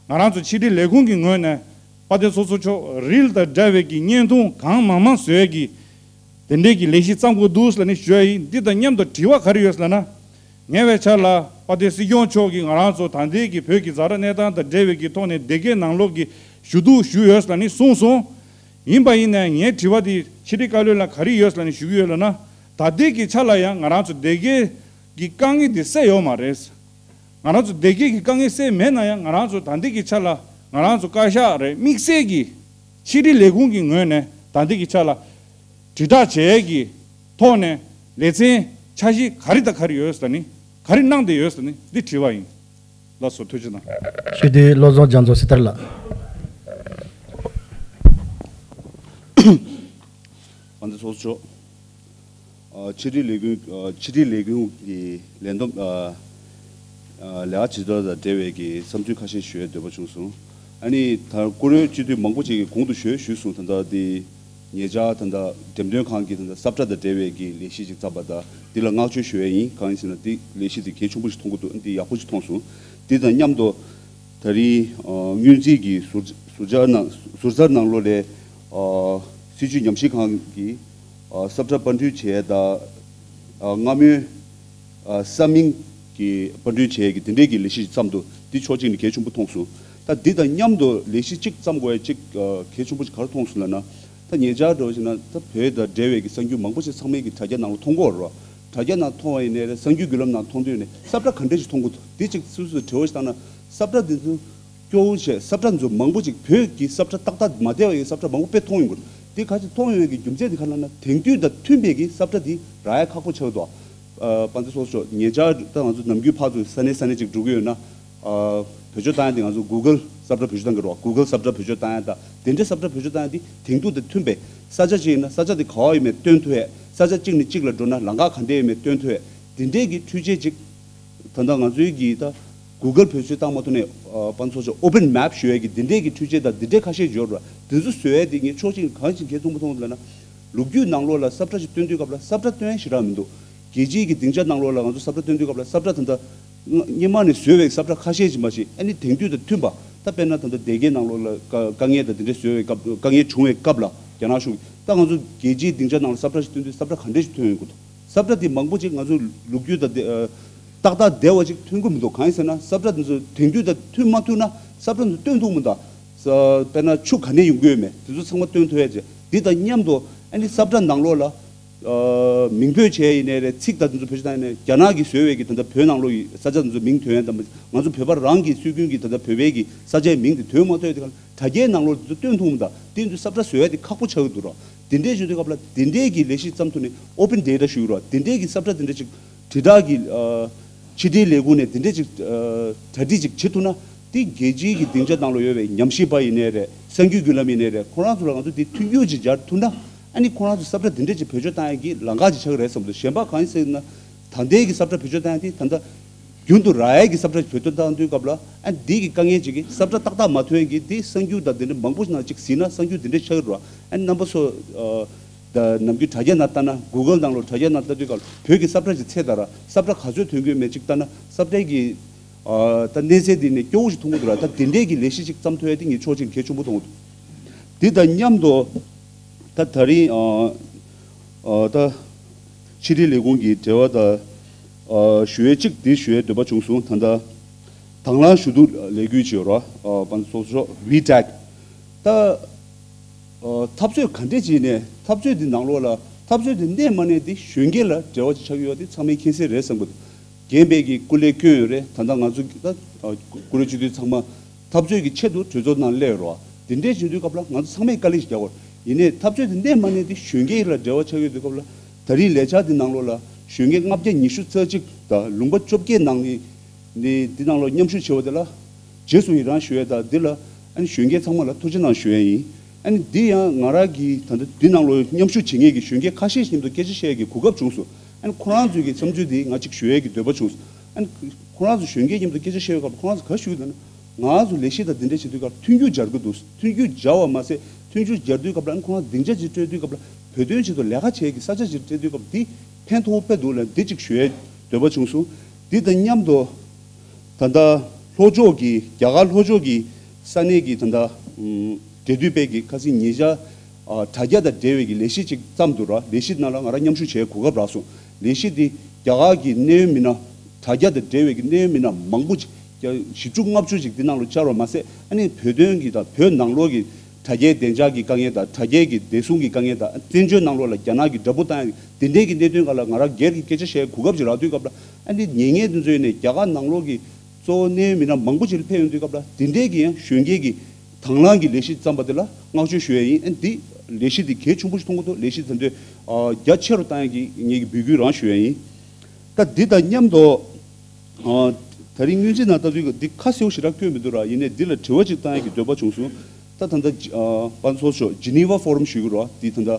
ང་རང་ཚོ་ཕྱི་དྲིལ་ལས་ཁུངས་ཀྱི་ངོས་ནས་དཔལ་ལྡན་ཚོགས་གཙོ་མཆོག་རིལ་དང་འདྲ་བའི་གི་བརྙན་ཐུང་གང་མང་མང་བཟོས་ཀྱི་དེ་འདྲའི་གི་ལས་གཞི་བརྩམ་དགོས་འདུག་ཟེར་ནས་ཞུ་ཡ་ཡིན། འདི་དང་མཉམ་དུ་དྲི་བ་ག་རེ་ཡོད་ཟེར་ན། ཉེ་བའི་ཆར་ལ་དཔལ་ལྡན་སྲིད་སྐྱོང་མཆོག་གིས་ང་རང་ཚོ་ད་ལྟའི་གི་བོད་ཀྱི་ཛ་དྲག་གནས་སྟངས་དང་འབྲེལ་བའི་གི་ཐོག་ནས་སྡེ་དགེ་ནང་ལོགས་ཀྱི་ཞུ་གཏུག་ཞུས་ཡོད་ཟེར་ནས་གསུངས་སོང་། ཡིན་པ་ཡིན་ནའི་ངའི་དྲི་བ་འདི་ཕྱི་དྲིལ་བཀའ་བློན་ལ་ག་རེ་ཡོད་ཟེར་ནས་ཞུ་གི་ཡོད་ལབ་ན། ད་ལྟའི་གི་ཆ་ལ་ཡང་ང་རང་ཚོ་སྡེ་དགེ་གི་དཀའ་ངལ་འདི་སེལ་ཡོད་མ་རེད། ང་རང་ཚོ་སྡེ་དགེ་གི་དཀའ་ངལ་སེལ་མེད་ན་ཡང་ང་རང་ཚོ་ད་ལྟའི་གི་ཆ་ལ་ང་རང་ཚོ་བཀའ་ཤག་རེད་དམིགས་བསལ་གྱི་ཕྱི་དྲིལ་ལས་ཁུངས་ཀྱི་ངོས་ནས་ད་ལྟའི་གི་ཆ་ལ་དྲིལ་བསྒྲགས་བྱེད་ཡས་ཀྱི་ཐོག་ནས་ལེ་ཚན་འཆར་གཞི་ག་རེ་དང་ག་རེ་ཡོད་ཟེར་ནི་ག་རེ་གནང་བསྡད་ཡོད་ཟེར་ནི་འདི་དྲི་བ་ཡིན། ལགས་སོ་ཐུགས་རྗེ་གནང་། ཞུ་དེ་བློ་བཟང་རྒྱ་མཚོ་སི་ཐར་ལགས། དཔལ་ལྡན་ཚོགས་གཙོ་མཆོག་ཕྱི་དྲིལ་ལས་ཁུངས་ཕྱི་དྲིལ་ལས་ཁུངས་ཀྱི་ལས་བསྡོམས་ལས་ཀ་བྱེད་སྟངས་དང་འབྲེལ་བའི་གི་བསམ་ཚུལ་ཁ་ཤས་ཞུ་ཡའི་འདོད་པ་བྱུང་སོང་། ཨ་ནི་ད་བཀུར་འོས་སྤྱི་འཐུས་མང་པོ་ཅིག་གིས་གོང་དུ་ཞུས་ཞུས་སོང་། ད་ལྟ་དེ་ཉེ་ཆར་ད་ལྟ་འགྲེམས་སྟོན་ཁང་གི་ད་ལྟ་ས་བཀྲ་དང་འབྲེལ་བའི་གི་ལས་གཞི་ཅིག་བརྩམས་པ་དང་དེ་ལ་བསྔགས་བརྗོད་ཞུ་ཡ་ཡིན། གང་ཡིན་ཟེར་ན་དེ་ལས་གཞི་དེ་གལ་ཆེན་པོ་ཞིག་མཐོང་གི་འདུག་དེ་ཡག་པོ་ཞིག་མཐོང་སོང་། དེ་དང་མཉམ་དུ་ད་རིང་སྔོན་རྩིས་ཀྱི་ཟུར་ཟུར་བཅར་ནང་ཟུར་བཅར་ནང་ལོགས་ལས་སྲིད་བྱུས་ཉམས་ཞིབ་ཁང་གི་ས་བཀྲ་པར་སྐྲུན་བྱས་དང་སྔ་མོའི་ས་མིང་གི་པར་སྐྲུན་བྱས་ཀྱི་དེ་འདྲའི་གི་ལས་གཞི་ཞིག་བརྩམས་འདུག་འདི་ཕྱོགས་གཅིག་ནས་གལ་ཆེན་པོ་མཐོང་སོང་། ད་འདི་དང་མཉམ་དུ་ལས་གཞི་གཅིག་བརྩམས་དགོས་ཡ་གཅིག་གལ་ཆེན་པོ་ཞིག་ག་རེ་མཐོང་སོང་ལབ་ན། ད་ཉེ་ཆར་འདྲ་བོ་ཞིག་ན་ད་བོད་དང་འབྲེལ་བའི་གི་གསར་འགྱུར་མང་པོ་ཞིག་ཚང་མས་གི་དྲ་རྒྱ་ནང་ལ་མཐོང་གི་ཡོད་རེད་བ། དྲ་རྒྱ་ནང་མཐོང་བ་ཡིན་ནའི་རེད། གསར་འགྱུར་བརྒྱུད་ལམ་ནང་མཐོང་དུས་ནས་ས་བཀྲ་ག་འདྲ་ཞིག་མཐོང་གི་འདུག་འདི་གཅིག་སོ་སོས་དྲི་བ་ཞིག་བཏང་ན་ས་བཀྲ་འདི་ཚོ་སྐྱོ་བོ་བྱས། ས་བཀྲ་འཛོམས་མང་པོ་ཅིག་བོད་ཀྱི་ས་བཀྲ་ཏག་ཏག་མ་བསྡད་པ་ཡི་ས་བཀྲ་མང་པོ་དཔེ་མཐོང་ཡོང་གི་རེད། དེ་ག་ཅིག་མཐོང་ཡོང་ཡ་གི་རྒྱུ་མཚན་དེ་ག་ལབ་ན་དེང་དུས་དང་མཐུན་པའི་གི་ས་བཀྲ་དེ་རག་ཡ་ཁག་པོ་ཆགས་འདུག་དཔལ་ལྡན་ཚོགས་གཙོ་མཆོག་ཉེ་ཆར་ད་ང་ཚོ་ནམ་རྒྱུན་ཕར་ཚུར་ས་གནས་ས་གནས་ཅིག་འགྲོ་གི་ཡོད་ན། བེད་སྤྱོད་བཏང་ཡ་དེ་ང་ཚོ་གུ་གལ་ས་བཀྲ་བེད་སྤྱོད་བཏང་གི་རེད་བ། གུ་གལ་ས་བཀྲ་བེད་སྤྱོད་བཏང་ཡ་དང་དེ་འདྲའི་ས་བཀྲ་བེད་སྤྱོད་བཏང་ཡ་དེ་དེང་དུས་དང་མཐུན་པའི་ས་ཆ་ཅིག་ཡིན་ན་ས་ཆ་དེ་ག་བ་ཡིན་མིན་སྟོན་ཐུབ་ཡ། ས་ ས་ཆ་གཅིག་ནས་གཅིག་ལ་འགྲོ་ན་ལམ་ཁ་ག་འདྲ་ཡོད་མེད་སྟོན་ཐུབ་ཡས་དེ་འདྲས་ཀྱི་འཕྲུལ་ཆས་ཅིག་ད་ལྟ་ང་ཚོའི་གི་ད་གུ་གལ་བེད་སྤྱོད་བཏང་མ་ཐུབ་ནས་ཨ་པན་ཚོགས་ཆོས་ཨོ་པན་མེབ་ཞུ་ཡས་ཀྱི་དེ་འདྲས་ཀྱི་འཕྲུལ་ཆས་དང་དེ་འདྲས་ཁ་ཤས་འབྱོར་བ་དེ་ཚོ་བཟོ་ཡས་དེ་ངས་ཕྱོགས་གཅིག་ནས་གང་ཞིག་གལ་ཆེན་པོ་མཐོང་ལབ་ན། ལོ་རྒྱུས་ནང་ལོགས་ལ་ས་བཀྲ་ཞིག་སྟོན་དུས་སྐབས་ལ་ས་བཀྲ་སྟོན་ཡས་ཞེ་དྲག་མི་འདུག་རྒྱལ་སྤྱིའི་གི་སྡིངས་ཆ་ནང་ལོགས་ལ་ང་ཚོ་ས་བཀྲ་སྟོན་དུས་སྐབས་ལ་ས་བཀྲ་ད་ལྟ་སྔ་སྔོན་མ་ནས་བཟོས་པའི་ས་བཀྲ་ཁ་ཤས་ཅིག་མ་ཞིག་ཨ་ནི་དེང་དུས་དང་མཐུན་པ། ད་དཔེར་ན་ད་ལྟ་སྡེ་དགེ་ནང་ལོགས་ལ་དཀའ་དཀའ་ངལ་དང་དེ་འདྲ་བཟོས་པའི་སྐབས་དཀའ་ངལ་བྱུང་བའི་སྐབས་ལ་རྒྱ་ནག་གཞུང་གིས་ད་ང་ཚོ་རྒྱལ་སྤྱིའི་སྡིངས་ཆ་ནང་ལ་ས་བཀྲ་ཞིག་སྟོན་དུས་ས་བཀྲ་ག་འདྲ་ཞིག་ཐོན་ཡོང་གི་འདུག་ས་བཀྲ་དེ་མང་པོ་ཅིག་ང་ཚོ་ལོ་རྒྱུས་དང་དེ་ཨ་ཏག་ཏག་བསྡད་པ་ཅིག་ཐོན་གི་མི་འདུག་གང་ཡིན་ཟེར་ན་ས་བཀྲ་དེ་ཚོ་དེང་དུས་དང་མཐུན་མ་ཐུབ་ན་ས་བཀྲ་དེ་ཚོ་སྟོན་ཐུབ་མི་འདུག་ས་དཔེར་ན་ཆུ་ག་ནས་ཡོང་གི་ཡོད་མེད་དེ་ཚོ་ཚང་མ་སྟོན་ཐུབ་ཡ་ཅིག་འདི་དང་མཉམ་དུ་ཨ་ནི་ས་བཀྲ་ནང་ལོགས་ལ། ཨ་མིང་འབོད་བྱས་ཡིན་ནའི་རེད། ཚིག་དང་དེ་ཚོ་བེད་སྤྱོད་བཏང་ཡིན་ནའི་རྒྱ་ནག་གིས་བཟོས་པའི་གི་ད་ལྟ་བོད་ནང་ལོགས་ཀྱི་ས་ཆ་དེ་ཚོ་མིང་ཐོན་ཡ་དང་ང་ཚོ་བོད་པ་རང་གི་སྲོལ་རྒྱུན་གྱི་ད་ལྟ་བོད་པའི་གི་ས་ཆའི་མིང་དེ་ཐོན་མ་ཐུབ་ཡ་དེ་ག་ལ་དྲ་རྒྱའི་ནང་ལོགས་དེ་ཚོ་སྟོན་ཐུབ་མི་འདུག་དེ་ཡིན་དུས་ས་བཀྲ་བཟོ་ཡ་དེ་ཁག་པོ་ཆགས་ཀྱི་འདུག་ར། དེ་འདྲའི་བྱེད་དུས་སྐབས་ལ་དེ་འདྲའི་གི་ལས་གཞི་བརྩམས་ཐུབ་ནས་ཨོ་པན་ཌེ་ཊ་ཞུ་ར་དེ་འདྲའི་གི་ས་བཀྲ་དེ་འདྲ་ཅིག་དྲིལ་བསྒྲགས་ཀྱི་ཨ་ཕྱི་དྲིལ་ལས་ཁུངས་ནས་དེ་འདྲ་ཅིག་ཨ་གྲ་སྒྲིག་ཅིག་བྱེད་ཐུབ་ན་དེ་རྒྱལ་སྤྱིའི་གི་སྡིངས་ཆ་ནང་ལ་ཡོད་པའི་ཉམས་ཞིབ་པ་ཡིན་ནའི་རེད། གསར་འགྱུར་བརྒྱུད་ལམ་ཡིན་ནའི་རེད། ཁོ་རང་ཚོ་ལ་ང་ཚོ་དེ་མཐུན་འགྱུར་ཅིག་སྦྱར་ཐུབ་ན་ཨ་ནི་ཁོ་རང་ཚོ་ས་བཀྲ་དེ་འདྲ་ཅིག་བེད་སྤྱོད་བཏང་ཡ་གི་ལམ་ཁ་ཅིག་ཆགས་ཀྱི་རེད་བསམ་འདུག་གཞན་པ་གང་ཡིན་ཟེར་ན་ད་ལྟའི་གི་ས་བཀྲ་བེད་སྤྱོད་བཏང་ཡ་དེ་ད་ལྟ་རྒྱུན་དུ་རག་ཡ་གི་ས་བཀྲ་བེད་སྤྱོད་བཏང་དུས་སྐབས་ལ་ཨ་འདི་གི་དཀའ་ངལ་ཅིག་གི་ས་བཀྲ་ཏག་ཏག་མ་ཐོན་ཡ་གི་དེ་གསར་འགྱུར་དང་དེ་འདྲ་མང་པོ་ཞིག་ནང་ཅིག་གཟིགས་ན་གསར་འགྱུར་དེ་འདྲ་ཆགས་ཀྱི་རེད་བ། ཨ་ནི་རྣམ་པ་ཚོ་ཨ། ད་ནམ་རྒྱུན་དྲ་རྒྱ་ནང་ལྟ་ན་གུ་གལ་ནང་ལོགས་དྲ་རྒྱ་ནང་ལྟ་དུས་སྐབས་བོད་ཀྱི་ས་བཀྲ་ཞིག་འཚོལ་ད་ར་ས་བཀྲ་ག་ཚོད་ཐོན་གྱི་ཡོད་མེད་ཅིག་ལྟ་ན་ས་བཀྲའི་གི་ཨ་ད་གནས་ཚད་འདི་ནས་སྐྱོ་བོ་ཞིག་མཐོང་གི་འདུག་ར། ད་དེ་འདྲའི་གི་ལས་གཞི་ཅིག་བརྩམས་ཐུབ་ཡ་དེ་ངས་ཕྱོགས་གཅིག་གལ་ཆེན་པོ་མཐོང་གི་འདུག་འདི་དང་མཉམ་དུ་ད་ད་རིང་ཨ་ཨ་ད་ཕྱི་དྲིལ་ལས་ཁུངས་ཀྱི་འབྲེལ་བ་དང་ཨ་ཞུ་ཡས་ཅིག་འདི་ཞུ་ཡས་འདོད་པ་བྱུང་སོང་། ད་ལྟ་དང་བླངས་ཞུ་གཏུག་ལས་འགུལ་ཅིག་ཡོད་ར། ཨ་པན་ཚོགས་ཤོག་ཝི་ཊེག་ད། ཨ་འཐབ་རྩོད་ག་འདྲས་བྱས་ནས་འཐབ་རྩོད་འདི་ནང་ལོགས་ལ་འཐབ་རྩོད་འདི་གནས་མ་གནས་འདི་གཞོན་སྐྱེས་ལ་འབྲེལ་བ་ཅིག་ཆགས་ཀྱི་ཡོད་དེ་ཚང་མས་མཁྱེན་གསལ་རེད་བསམ་གི་འདུག་རྒན་པས་ཀྱི་སྐུ་ལས་བསྐྱོན་ཡོད་རེད། ད་ལྟ་ང་ཚོ་གི་ད་ཨ་ཀུ་རེ་སྤྱི་འཐུས་ཚང་མ་འཐབ་རྩོད་ཀྱི་ཆེད་དུ་གྲོས་ཚོགས་ནང་སླེབས་ཡོད་རེད་བ། དེ་འདྲས་བྱེད་དུས་སྐབས་ལ་ང་ཚོ་ཚང་མས་དཀའ་ལས་ཤིག་རྒྱག་དགོས་རེད། ཡིན་ནའི་འཐབ་རྩོད་འདི་གནས་མ་གནས་འདི་གཞོན་སྐྱེས་ལ་འབྲེལ་བ་ཆགས་ཡོད་དུས་སྐབས་ལ་ད་རིང་ལས་འཆར་འདི་ནང་ལོགས་ལ་གཞོན་སྐྱེས་ལྔ་བརྒྱ་ཉི་ཤུ་རྩ་གཅིག་དང་ལུང་པ་བཅོ་བརྒྱད་ནང་ནས་ནི་འདི་ནང་ལོགས་མཉམ་ཞུགས་བྱས་པ་དེ་ལ་རྗེས་སུ་ཡི་རང་ཞུ་ཡས་དང་འདི་ལ་ཨ་ནི་གཞོན་སྐྱེས་ཚང་མ་ལ་ཐུགས་རྗེ་གནང་ཞུ་ཡས་ཡིན། ཨ་ནི་འདི་ཡང་ང་རང་གིས་ད་ལྟ་འདི་ནང་ལོགས་མཉམ་ཞུགས་བྱེད་མཁན་གྱི་གཞོན་སྐྱེས་ཁ་ཤས་ཤིག་མཉམ་དུ་སྐད་ཆ་བཤད་ཡས་ཀྱི་གོ་སྐབས་བྱུང་སོང་། ཨ་ནི་ཁོ་རང་ཚོའི་གི་བསམ་ཚུལ་འདི་ང་གཅིག་ཞུ་ཡས་ཀྱི་འདོད་པ་བྱུང་སོང་། ཨ་ནི་ཁོ་རང་ཚོ་གཞོན་སྐྱེས་མཉམ་དུ་སྐད་ཆ་བཤད་པའི་སྐབས་ཁོ་རང་ཚོ་ག་རེ་ཞུ་གི་འདུག་ན། ང་ཚོ་ལས་གཞི་དང་འདི་འདྲ་བྱེད་དུས་སྐབས་མཐུན་འགྱུར་སྦྱར་གི་འདུག་མཐུན་འགྱུར་སྦྱར་བ་མ་ཟད་མཐུན་འགྱུར་སྦྱར་དུས་སྐབས་ལ་ཨ་ནི་ཁོ་རང་སྡིངས་ཆ་ཅིག་སྤྲོད་དུས་སྐབས་ལ་བོད་དོན་ཆེད་དུ་ལས་ཀ་བྱེད་ཀྱི་ས་ཆ་ཅིག་སྤྲད་དུས་སྐབས་འདི་ཕན་ཐོགས་དཔེ་འདུག་ལ་འདི་ཅིག་ཞུ་ཡས་འདོད་པ་བྱུང་སོང་། འདི་དང་མཉམ་དུ་ད་ལྟ་ལྷོ་ཕྱོགས་ཀྱི་རྒྱ་གར་ལྷོ་ཕྱོགས་ཀྱི་ས་གནས་ཀྱི་ད་ལྟ་འབྲེལ་མཐུད་པས་ཀྱི་ཁ་སང་ཉེ་ཆར་ཨ་དྲ་རྒྱ་དང་འབྲེལ་བའི་གི་ལས་གཞི་ཅིག་བརྩམས་འདུག་ར། ལས་གཞི་ནང་ལ་ང་རང་མཉམ་ཞུགས་བྱེད་གོ་སྐབས་རག་སོང་། ལས་གཞི་འདི་རྒྱ་གར་གྱི་གནད་ཡོད་མི་སྣ་དྲ་རྒྱ་དང་འབྲེལ་བའི་གི་གནད་ཡོད་མི་སྣ་མང་པོ་ཅིག་བཞི་བཅུ་ལྔ་བཅུ་ཅིག་འདི་ནང་ལ་བཅར་བ་མ་ཟད་ཨ་ནི་བོད་དོན་གྱི་དང་བོད་ནང་ལོགས་ཀྱི་དྲ་རྒྱའི་བདེ་འཇགས་ཀྱི་དཀའ་ངལ་དང་དྲ་རྒྱའི་གི་བདེ་སྲུང་གི་དཀའ་ངལ་དང་བཙན་བྱོལ་ནང་ལོགས་ལ་རྒྱ་ནག་གི་དགྲ་འབུ་བཏང་ཡ་འདི་འདྲའི་གི་གནད་དོན་སྒང་ལ་ང་རང་སྒེར་གྱི་སྐད་ཆ་བཤད་གོ་སྐབས་ཅིག་རག་དུས་སྐབས་ལ་ཨ་ནི་ཉེ་ཉེ་དེ་ཚོ་ཡིན་ནས་རྒྱ་གར་ནང་ལོགས་ཀྱི་གཙོ་བོ་གནད་ཡོད་མི་སྣ་མང་པོ་ཅིག་ལ་ཕེབས་ཡོང་དུས་སྐབས་ལ་འདི་འདྲའི་གི་ཡང་གཞོན་སྐྱེས་ཀྱི་དང་བླངས་ཀྱི་ལས་གཞི་བརྩམས་པ་དེ་ལ་བསྔགས་བརྗོད་ཞུ་ཡ་ཡིན། ཨ་འདི་ལས་གཞི་འདི་གལ་ཆེན་པོ་ཞིག་མཐོང་གི་འདུག་ལས་གཞི་དེ་ཚོས་ཨ་རྒྱ་ཆེ་རུ་བཏང་ཡ་གི་ངེད་ཀྱི་འབོད་སྐུལ་རང་ཞུ་ཡ་ཡིན། ད་འདི་དང་མཉམ་དུ་ཨ་ད་རིང་སྔོན་རྩིས་ནང་ལྟ་དུས་འདི་ཁ་གསལ་པོ་ཞེ་དྲག་བཀོད་མི་འདུག་ར། ཡིན་ནའི་འདི་ལ་དྲི་བ་ཅིག་བཏང་ཡ་གི་འདོད་པ་བྱུང་སོང་། ད་ད་ལྟ་ཨ་པན་ཚོགས་ཤོག་ཇི་ནི་ཝ་ཕོ་རམ་ཞུ་གི་ར་འདི་ད་ལྟ་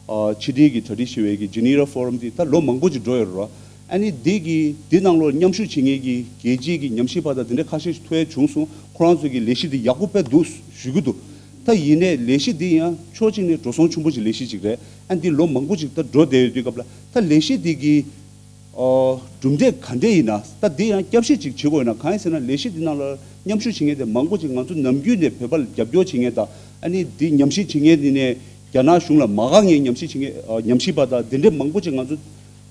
ཨ་ཕྱི་དྲིལ་གྱི་གྲ་སྒྲིག་ཞུ་བའི་གི་ཇི་ནི་ཝ་ཕོ་རམ་འདི་ད་ལོ་མང་པོ་ཅིག་འགྲོ་ཡོད་ར། ཨ་ནི་འདི་གི་འདི་ནང་ལོགས་མཉམ་ཞུགས་བྱེད་མཁན་གྱི་རྒྱལ་སྤྱིའི་གི་ཉམས་ཞིབ་པ་དང་དེ་འདྲ་ཁ་ཤས་ཤིག་ཐུག་ཡས་བྱུང་སོང་། ཁོ་རང་ཚོ་གི་ལས་གཞི་འདི་ཡག་པོ་དཔེ་འདུག་ཞུ་གི་འདུག་ད་ཡིན་ནའི་ལས་གཞི་འདི་ཡང་ཕྱོགས་གཅིག་ནས་འགྲོ་སོང་ཆེན་པོ་ཞིག་ལས་གཞི་ཅིག་རེད། ཨ་འདི་ལོ་མང་པོ་ཅིག་ད་འགྲོ་བསྡད་ཡོད་དུས་སྐབས་ལ་ད་ལས་གཞི་འདི་གི་ཨོ་གྲུབ་འབྲས་ག་འདྲས་ཡིན་ན་ད་འདི་ཡང་བསྐྱར་ཞིབ་ཅིག་བྱེད་དགོས་ན། གང་ཡིན་ཟེར་ན་ལས་གཞི་འདི་ནང་ལ་མཉམ་ཞུགས་བྱེད་མཁན་དེ་མང་པོ་ཅིག་ང་ཚོ་ནམ་རྒྱུན་ནས་བོད་པ་ལ་རྒྱབ་སྐྱོར་བྱེད་མཁན་དང་ཨ་ནི་འདི་ཉམས་ཞིབ་བྱེད་མཁན་འདི་ནས་རྒྱ་ནག་གཞུང་ལ་མ་དགའ་མཁན་ཉམས་ཞིབ་བྱེད་མཁན་ཨ་ཉམས་ཞིབ་པ་དང་འདི་འདྲས་མང་པོ་ཅིག་ང་ཚོ་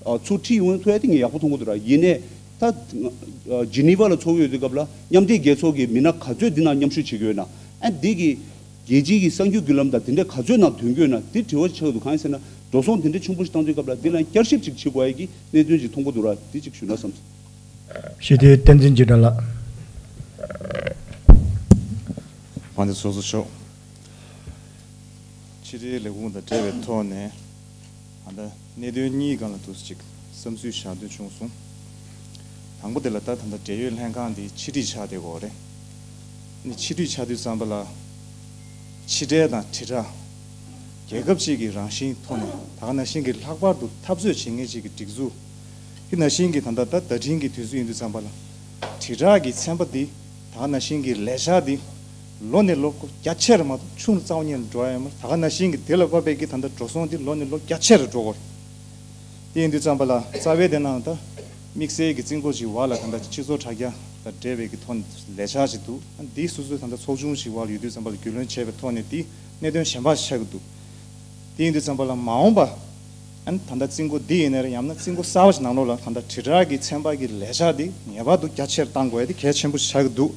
ཨ་ཚུར་ཁྲིད་ཡོང་ཐུབ་ཡ་དེ་ངས་ཡག་པོ་མཐོང་གི་འདུག་ར། ཡིན་ནའི་ད་ཨ་ཇི་ནི་ཝ་ལ་ཚོགས་ཡོད་དུས་སྐབས་ལ་མཉམ་འབྲེལ་རྒྱལ་ཚོགས་ཀྱི་མི་སྣ་ག་ཚོད་འདི་ནང་མཉམ་ཞུགས་བྱེད་དགོས་ན་ཨ་འདི་གི་རྒྱལ་སྤྱིའི་གི་གསར་འགྱུར་བརྒྱུད་ལམ་དང་དེ་འདྲ་ག་ཚོད་ནང་ཐོན་དགོས་ན་དེ་དྲི་བ་ཆགས་འདུག་གང་ཡིན་ཟེར་ན་འགྲོ་སོང་དེ་འདྲ་ཆེན་པོ་ཞིག་བཏང་དུས་སྐབས་ལ་འདི་ལ་བསྐྱར་ཞིབ་ཅིག་བྱེད་དགོས་ཡ་གི་གནད་དོན་ཅིག་མཐོང་གི་འདུག་ར། འདི་ཅིག་ཞུ་ན་བསམ་སོང་། ཞི་བདེའི་བསྟན་འཛིན་རྗེས་དྲན་ལགས། དཔལ་ལྡན་ཚོགས་གཙོ་མཆོག་ཕྱི་དྲིལ་ལས་ཁུངས་དང་འབྲེལ་བའི་ཐོག་ནས་ད་ལྟ་གནད་དོན་གཉིས་སྒང་ལ་འདུག་སེ་ཅིག་བསམ་ཚུལ་བཞག་འདོད་བྱུང་སོང་། དང་པོ་དེ་ལ་ད་ད་ལྟ་འབྲེལ་ཡོད་ལྷན་ཁང་འདི་ཕྱི་དྲིལ་ཆགས་བསྡད་ཡོད་རེད། ནི་ཕྱི་དྲིལ་ཆགས་དུས་ཙམ་པ་ལ་ཕྱི་དྲིལ་དང་དྲིལ་བསྒྲགས་ རྒྱལ་ཁབ་ཅིག་གི་རང་བཞིན་ཐོག་ནས་ད་ག་ནང་བཞིན་གྱི་ལྷག་པར་དུ་འཐབ་རྩོད་བྱེད་མཁན་ཅིག་གི་སྒྲིག་འཛུགས། དེ་ནང་བཞིན་གྱི་ད་ལྟ་ད་བརྡ་འཕྲིན་གྱི་དུས་ཚོད་ཡིན་དུས་ཙམ་པ་ལ། དྲིལ་བསྒྲགས་ཀྱི་ཚན་པ་འདི་ད་ག་ནང་བཞིན་གྱི་ལས་འཆར་འདི་ལོ་ནས་ལོ་རྒྱ་ཆེར་མ་གཏོགས་ཆུང་རུ་རྩ་བ་ཉིད་ནས་འགྲོ་ཡ་ཡོད་མ་རེད། ད་ག་ནང་བཞིན་གྱི་དེ་ལ་བབས་པའི་གི་ད་ལྟ་འགྲོ་སོང་འདི་ལོ་ནས་ལོ་རྒྱ་ཆེར་འགྲོ་གི་ཡོད་རེད། དེ་ཡིན་དུས་ཙམ་པ་ལ་རྩ་བའི་དེ་ནང་ད་དམིགས་བསལ་གྱི་རྩིས་འགོ་ཅིག་བར་ལ་ད་ལྟ་སྤྱི་ཚོགས་དྲ་རྒྱ་དང་འབྲེལ་བའི་གི་ཐོག་ནས་ལས་འཆར་ཅིག་འདུག། ཨ་འདི་སོ་སོའི་ད་ལྟ་ཚོགས་ཆུང་ཞིག་བར་ལ་ཡོད་དུས་ཙམ་པ་ལ་རྒྱུས་ལོན་བྱས་པའི་ཐོག་ནས་འདི་གནད་དོན་གཞན་པ་ཞིག་ཆགས་ཀྱི་འདུག། དེ་ཡིན་དུས་ཙམ་པ་ལ་མ་འོངས་པ་ཨ་ནི་ད་ལྟ་རྩིས་འགོ་འདི་ཡིན་ན་རེད། ཡང་ན་རྩིས་འགོ་གསར་པ་ཞིག་ནང་ལོགས་ལ་ད་ལྟ་དྲིལ་བསྒྲགས་ཀྱི་ཚན་པ་གི་ལས་འཆར་འདི་ངེས་པར་དུ་རྒྱ་ཆེར་གཏང་དགོས་ཡ་དེ་གལ་ཆེན་པོ་ཞིག་ཆགས་ཀྱི་འདུག།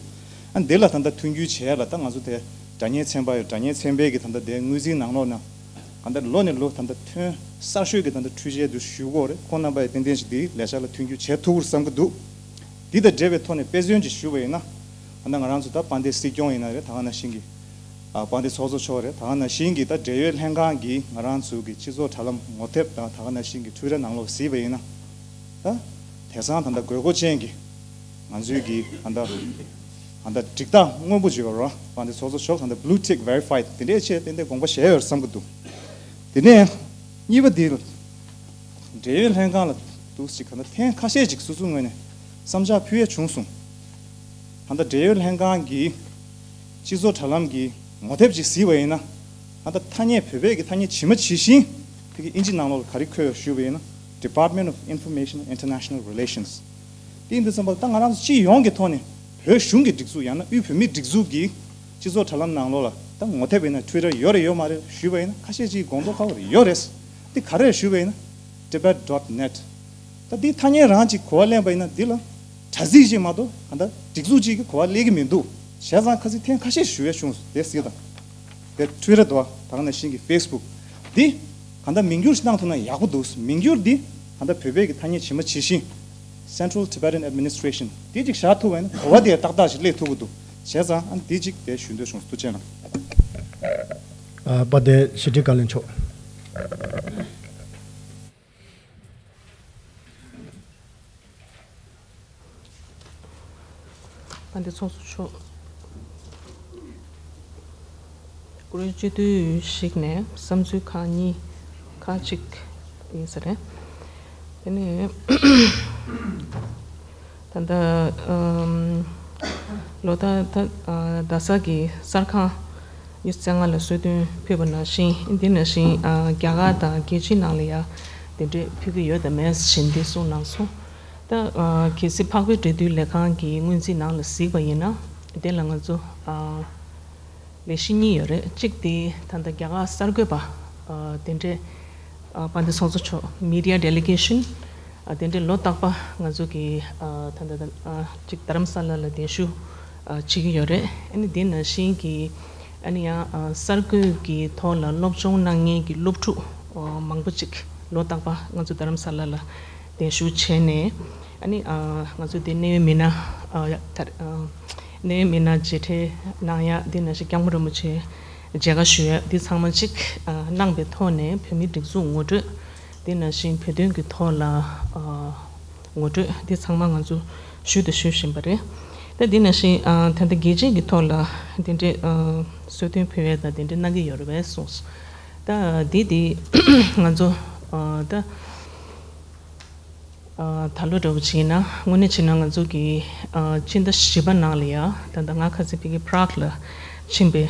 ཨ་འདི་ལ་ད་ལྟ་མཐུན་འགྱུར་བྱེད་ཡ་ལ་ད་ང་ཚོ་དེ་སྒྲ་བརྙན་ཚན་པ་ཡོད། སྒྲ་བརྙན་ཚན་པའི་གི་ད་ལྟ་དེ་དངུལ་རྩིས་ནང་ལོགས་ན་ད་ལྟ་ལོ་ནས་ལོ་ད་ལྟ་ཐོན་གསར་ཤོས་ཀྱི་ད་ལྟ་འཕྲུལ་ཆས་དུ་ཞུ་གོ་རེད། ཁོང་རྣམ་པ་ཡི་ཏན་ཏན་ཞིག་འདི་ལས་འཆར་ལ་མཐུན་འགྱུར་བྱེད་ཐུབ་ཀྱི་རེད་བསམ་གྱི་འདུག། འདི་དང་འབྲེལ་བའི་ཐོག་ནས་དཔེ་མཚོན་ཅིག་ཞུ་བ་ཡིན་ན། ད་ལྟ་ང་རང་ཚོ་ད་དཔལ་ལྡན་སྲིད་སྐྱོང་ཡིན་ན་རེད། ད་ག་ནང་བཞིན་གྱི་ཨ་དཔལ་ལྡན་ཚོགས་གཙོ་མཆོག་རེད། ད་ག་ནང་བཞིན་གྱི་ད་འབྲེལ་ཡོད་ལྷན་ཁང་གིས་ང་རང་ཚོ་གི་སྤྱི་ཚོགས་དྲ་ལམ་ངོ་དེབ་དང་ད་ག་ནང་བཞིན་གྱི་ཊུའི་ཊར་ནང་ལོགས་གཟིགས་པ་ཡིན་ན། ད་དེང་སང་ད་ལྟ་དགོས་མཁོ་ཅན་གྱི་ང་ཚོའི་གི་ད་ལྟ་ད་ལྟ་འགྲིག་རྟགས་སྔོན་པོ་བརྗོད་པ་རེད། དཔལ་ལྡན་ཚོགས་གཙོ་མཆོག་ད་ལྟ་blue tick verified དེ་འདྲས་བྱས་ཏན་ཏན་དགོངས་པ་བཞེས་ཡོད་བསམ་གྱི་འདུག། དེ་ནས་གཉིས་པ་འདི་འབྲེལ་ཡོད་ལྷན་ཁང་ལ་འདུག་ཅིག་ག་ན་ཐེངས་ཁ་ཤས་ཅིག་སོ་སོའི་ངོས་ནས་བསམ་འཆར་ཕུལ་ཡས་བྱུང་སོང་། ད་ལྟ་འབྲེལ་ཡོད་ལྷན་ཁང་གིས་སྤྱི་ཚོགས་དྲ་ལམ་གྱི་ངོ་དེབ་ཅིག་གཟིགས་པ་ཡིན་ན། ད་ལྟ་ཐ་སྙད་བོད་པའི་གི་ཐ་སྙད་ཇི་མ་ཇི་བཞིན་ཕ་གི་ཨིན་ཇི་ནང་ལོགས་ལ་ག་རེ་འཁོད་ཡོད་ཞུས་པ་ཡིན་ན། Department of Information and International Relations། དེ་ཡིན་དུས་ཙམ་པ་ལ་ད་ང་རང་ཚོ་སྤྱི་ཡོངས་ཀྱི་ཐོག་ནས་བོད་གཞུང་གི་སྒྲིག་འཛུགས་ཡང་ན་དབུས་བོད་མིའི་སྒྲིག་འཛུགས་ཀྱི་སྤྱི་ཚོགས་དྲ་ལམ་ནང་ལོགས་ལ་ད་ངོ་དེབ་ཡིན་ན་ཊུའི་ཊར་ཡོད་རེད་ཡོད་མ་རེད་ཞུས་པ་ཡིན་ན། ཁ་ཤས་ཅིག་དགོངས་རྟོགས་ཁ་པོ་རེད་ཡོད་རེད། འདི་ག་རེ་རེད་ཞུས་པ་ཡིན་ན། Tibet dot net། ད་འདི་ཐ་སྙད་རང་ཅིག་གོ་བ་ལེན་པ་ཡིན་ན་འདི་ལ་དྲ་ཚིགས་ཅིག་མ་གཏོགས་ག་འདྲ་སྒྲིག་འཛུགས་ཅིག་གི་གོ་བ་ལེན་གྱི་མི་འདུག། བྱས་ཙང་ཁ་སང་ཐེངས་ཁ་ཤས་ཞུ་ཡ་བྱུང་སོང་། དེ་གཟིགས་དང་། དེ་ཊུའི་ཊར་དང་ད་ག་ནང་བཞིན་གྱི་ཕེ་སི་བུག་འདི་ག་འདྲ་མིང་བསྒྱུར་ཞིག་གནང་ཐུབ་ན་ཡག་པོ་འདུག། མིང་བསྒྱུར་འདི་ག་འདྲ་བོད་པའི་གི་ཐ་སྙད་ཇི་མ་ཇི་བཞིན་Central Tibetan Administration འདི་ཅིག་བཞག་ཐུབ་པ་ཡིན་ན་གོ་བ་དེ་ཏག་ཏག་ཞིག་སླེབས་ཐུབ་ཀྱི་འདུག། བྱས་ཙང་ཨ་འདི་ཅིག་དེ་ཞུ་འདོད་བྱུང་། ཐུགས་རྗེ་གནང་། ཨ་དཔལ་ལྡན་ཞི་ཁྲི་བཀའ་བློན་མཆོག། དཔལ་ལྡན་ཚོགས་གཙོ་མཆོག། སྐུ་མགྲོན་སྤྱི་འཐུས་ཤིག་ནས་བསམ་ཚུལ་ཁག་གཉིས་ཁག་གཅིག་ཡིན་ས་རེད། དེ་ནས་ད་ལྟ་ཨམ་ལོ་ལྟར་ད་ཨ་རྡ་ས་གི་གསར་ཁང་ཉི་ཤུ་རྩ་ལྔ་ལ་གསོལ་སྟོན་ཕུལ་བ་ནང་བཞིན། འདི་ནང་བཞིན་ཨ་རྒྱ་གར་དང་རྒྱལ་སྤྱིའི་ནང་ལ་ཡང་དེ་འདྲས་ཕུལ་གྱི་ཡོད་དམ་མེད་བཞིན་འདི་གསུངས་གནང་སོང་། ད་ཨ་གལ་སྲིད་འཕགས་བོད་འབྲེལ་མཐུད་ལས་ཁང་གི་སྔོན་རྩིས་ནང་ལ་གཟིགས་པ་ཡིན་ན། དེ་ལ་ང་ཚོ་ཨ་ལས་གཞི་གཉིས་ཡོད་རེད། གཅིག་དེ་ད་ལྟ་རྒྱ་གར་གསར་འགོད་པ་ཨ་དེ་འདྲས་ཨ་དཔལ་ལྡན་ཚོགས་གཙོ་མཆོག་Media Delegation ཨ་དེ་འདྲས་ལོ་རྟག་པ་ང་ཚོ་གི་ཨ་ད་ལྟ་ཨ་གཅིག་རྡ་རམ་ས་ལ་ལ་གདན་ཞུ་ཨ་བྱེད་ཀྱི་ཡོད་རེད། ཨ་ནི་དེ་ནང་བཞིན་གྱི་ཨ་ནི་ཡང་ཨ་གསར་འགོད་ཀྱི་ཐོག་ལ་སློབ་སྦྱོང་གནང་མཁན་གྱི་སློབ་ཕྲུག་ཨ་མང་པོ་ཅིག་ལོ་རྟག་པ་ང་ཚོ་རྡ་རམ་ས་ལ་ལ་གདན་ཞུ་བྱས་ནས། ཨ་ནི་ཨ་ང་ཚོ་དེ་གནད་ཡོད་མི་སྣ་ཨ་ཡ་ད་ཨ་གནད་ཡོད་མི་སྣ་མཇལ་འཕྲད་གནང་ཡ། དེ་ནང་བཞིན་སྐྱབས་མགོན་རིན་པོ་ཆེ་མཇལ་ཁ་ཞུ་ཡ། འདི་ཚང་མ་གཅིག་ཨ་གནང་པའི་ཐོག་ནས་བོད་མིའི་སྒྲིག་འཛུགས་ངོ་སྤྲོད། དེ་ནང་བཞིན་བོད་དོན་གྱི་ཐོག་ལ་ཨ་ངོ་སྤྲོད། འདི་ཚང་མ་ང་ཚོ་ཞུས་དང་ཞུ་བཞིན་པ་རེད། ད་དེ་ནང་བཞིན་ཨ་ད་ལྟ་རྒྱལ་སྤྱིའི་གི་ཐོག་ལ་དེ་འདྲའི་ཨ་གསོལ་སྟོན་ཕུལ་ཡ་དང་དེ་འདྲའི་གནང་གི་ཡོད་རེད་པས་གསུངས་སོང་། ད་འདི་དེ་ང་ཚོ་ཨ་ད། ཨ་ད་ལོ་འདྲ་བོ་བྱས་ན་དངོས་གནས་བྱས་ན་ང་ཚོ་གི་ཨ་སྤྱི་ཟླ་བཞི་པ་ནང་ལ་ཡ། ད་ལྟ་ང་ཁ་སང་ཕ་གི་Prague ལ་ཕྱིན་པའི་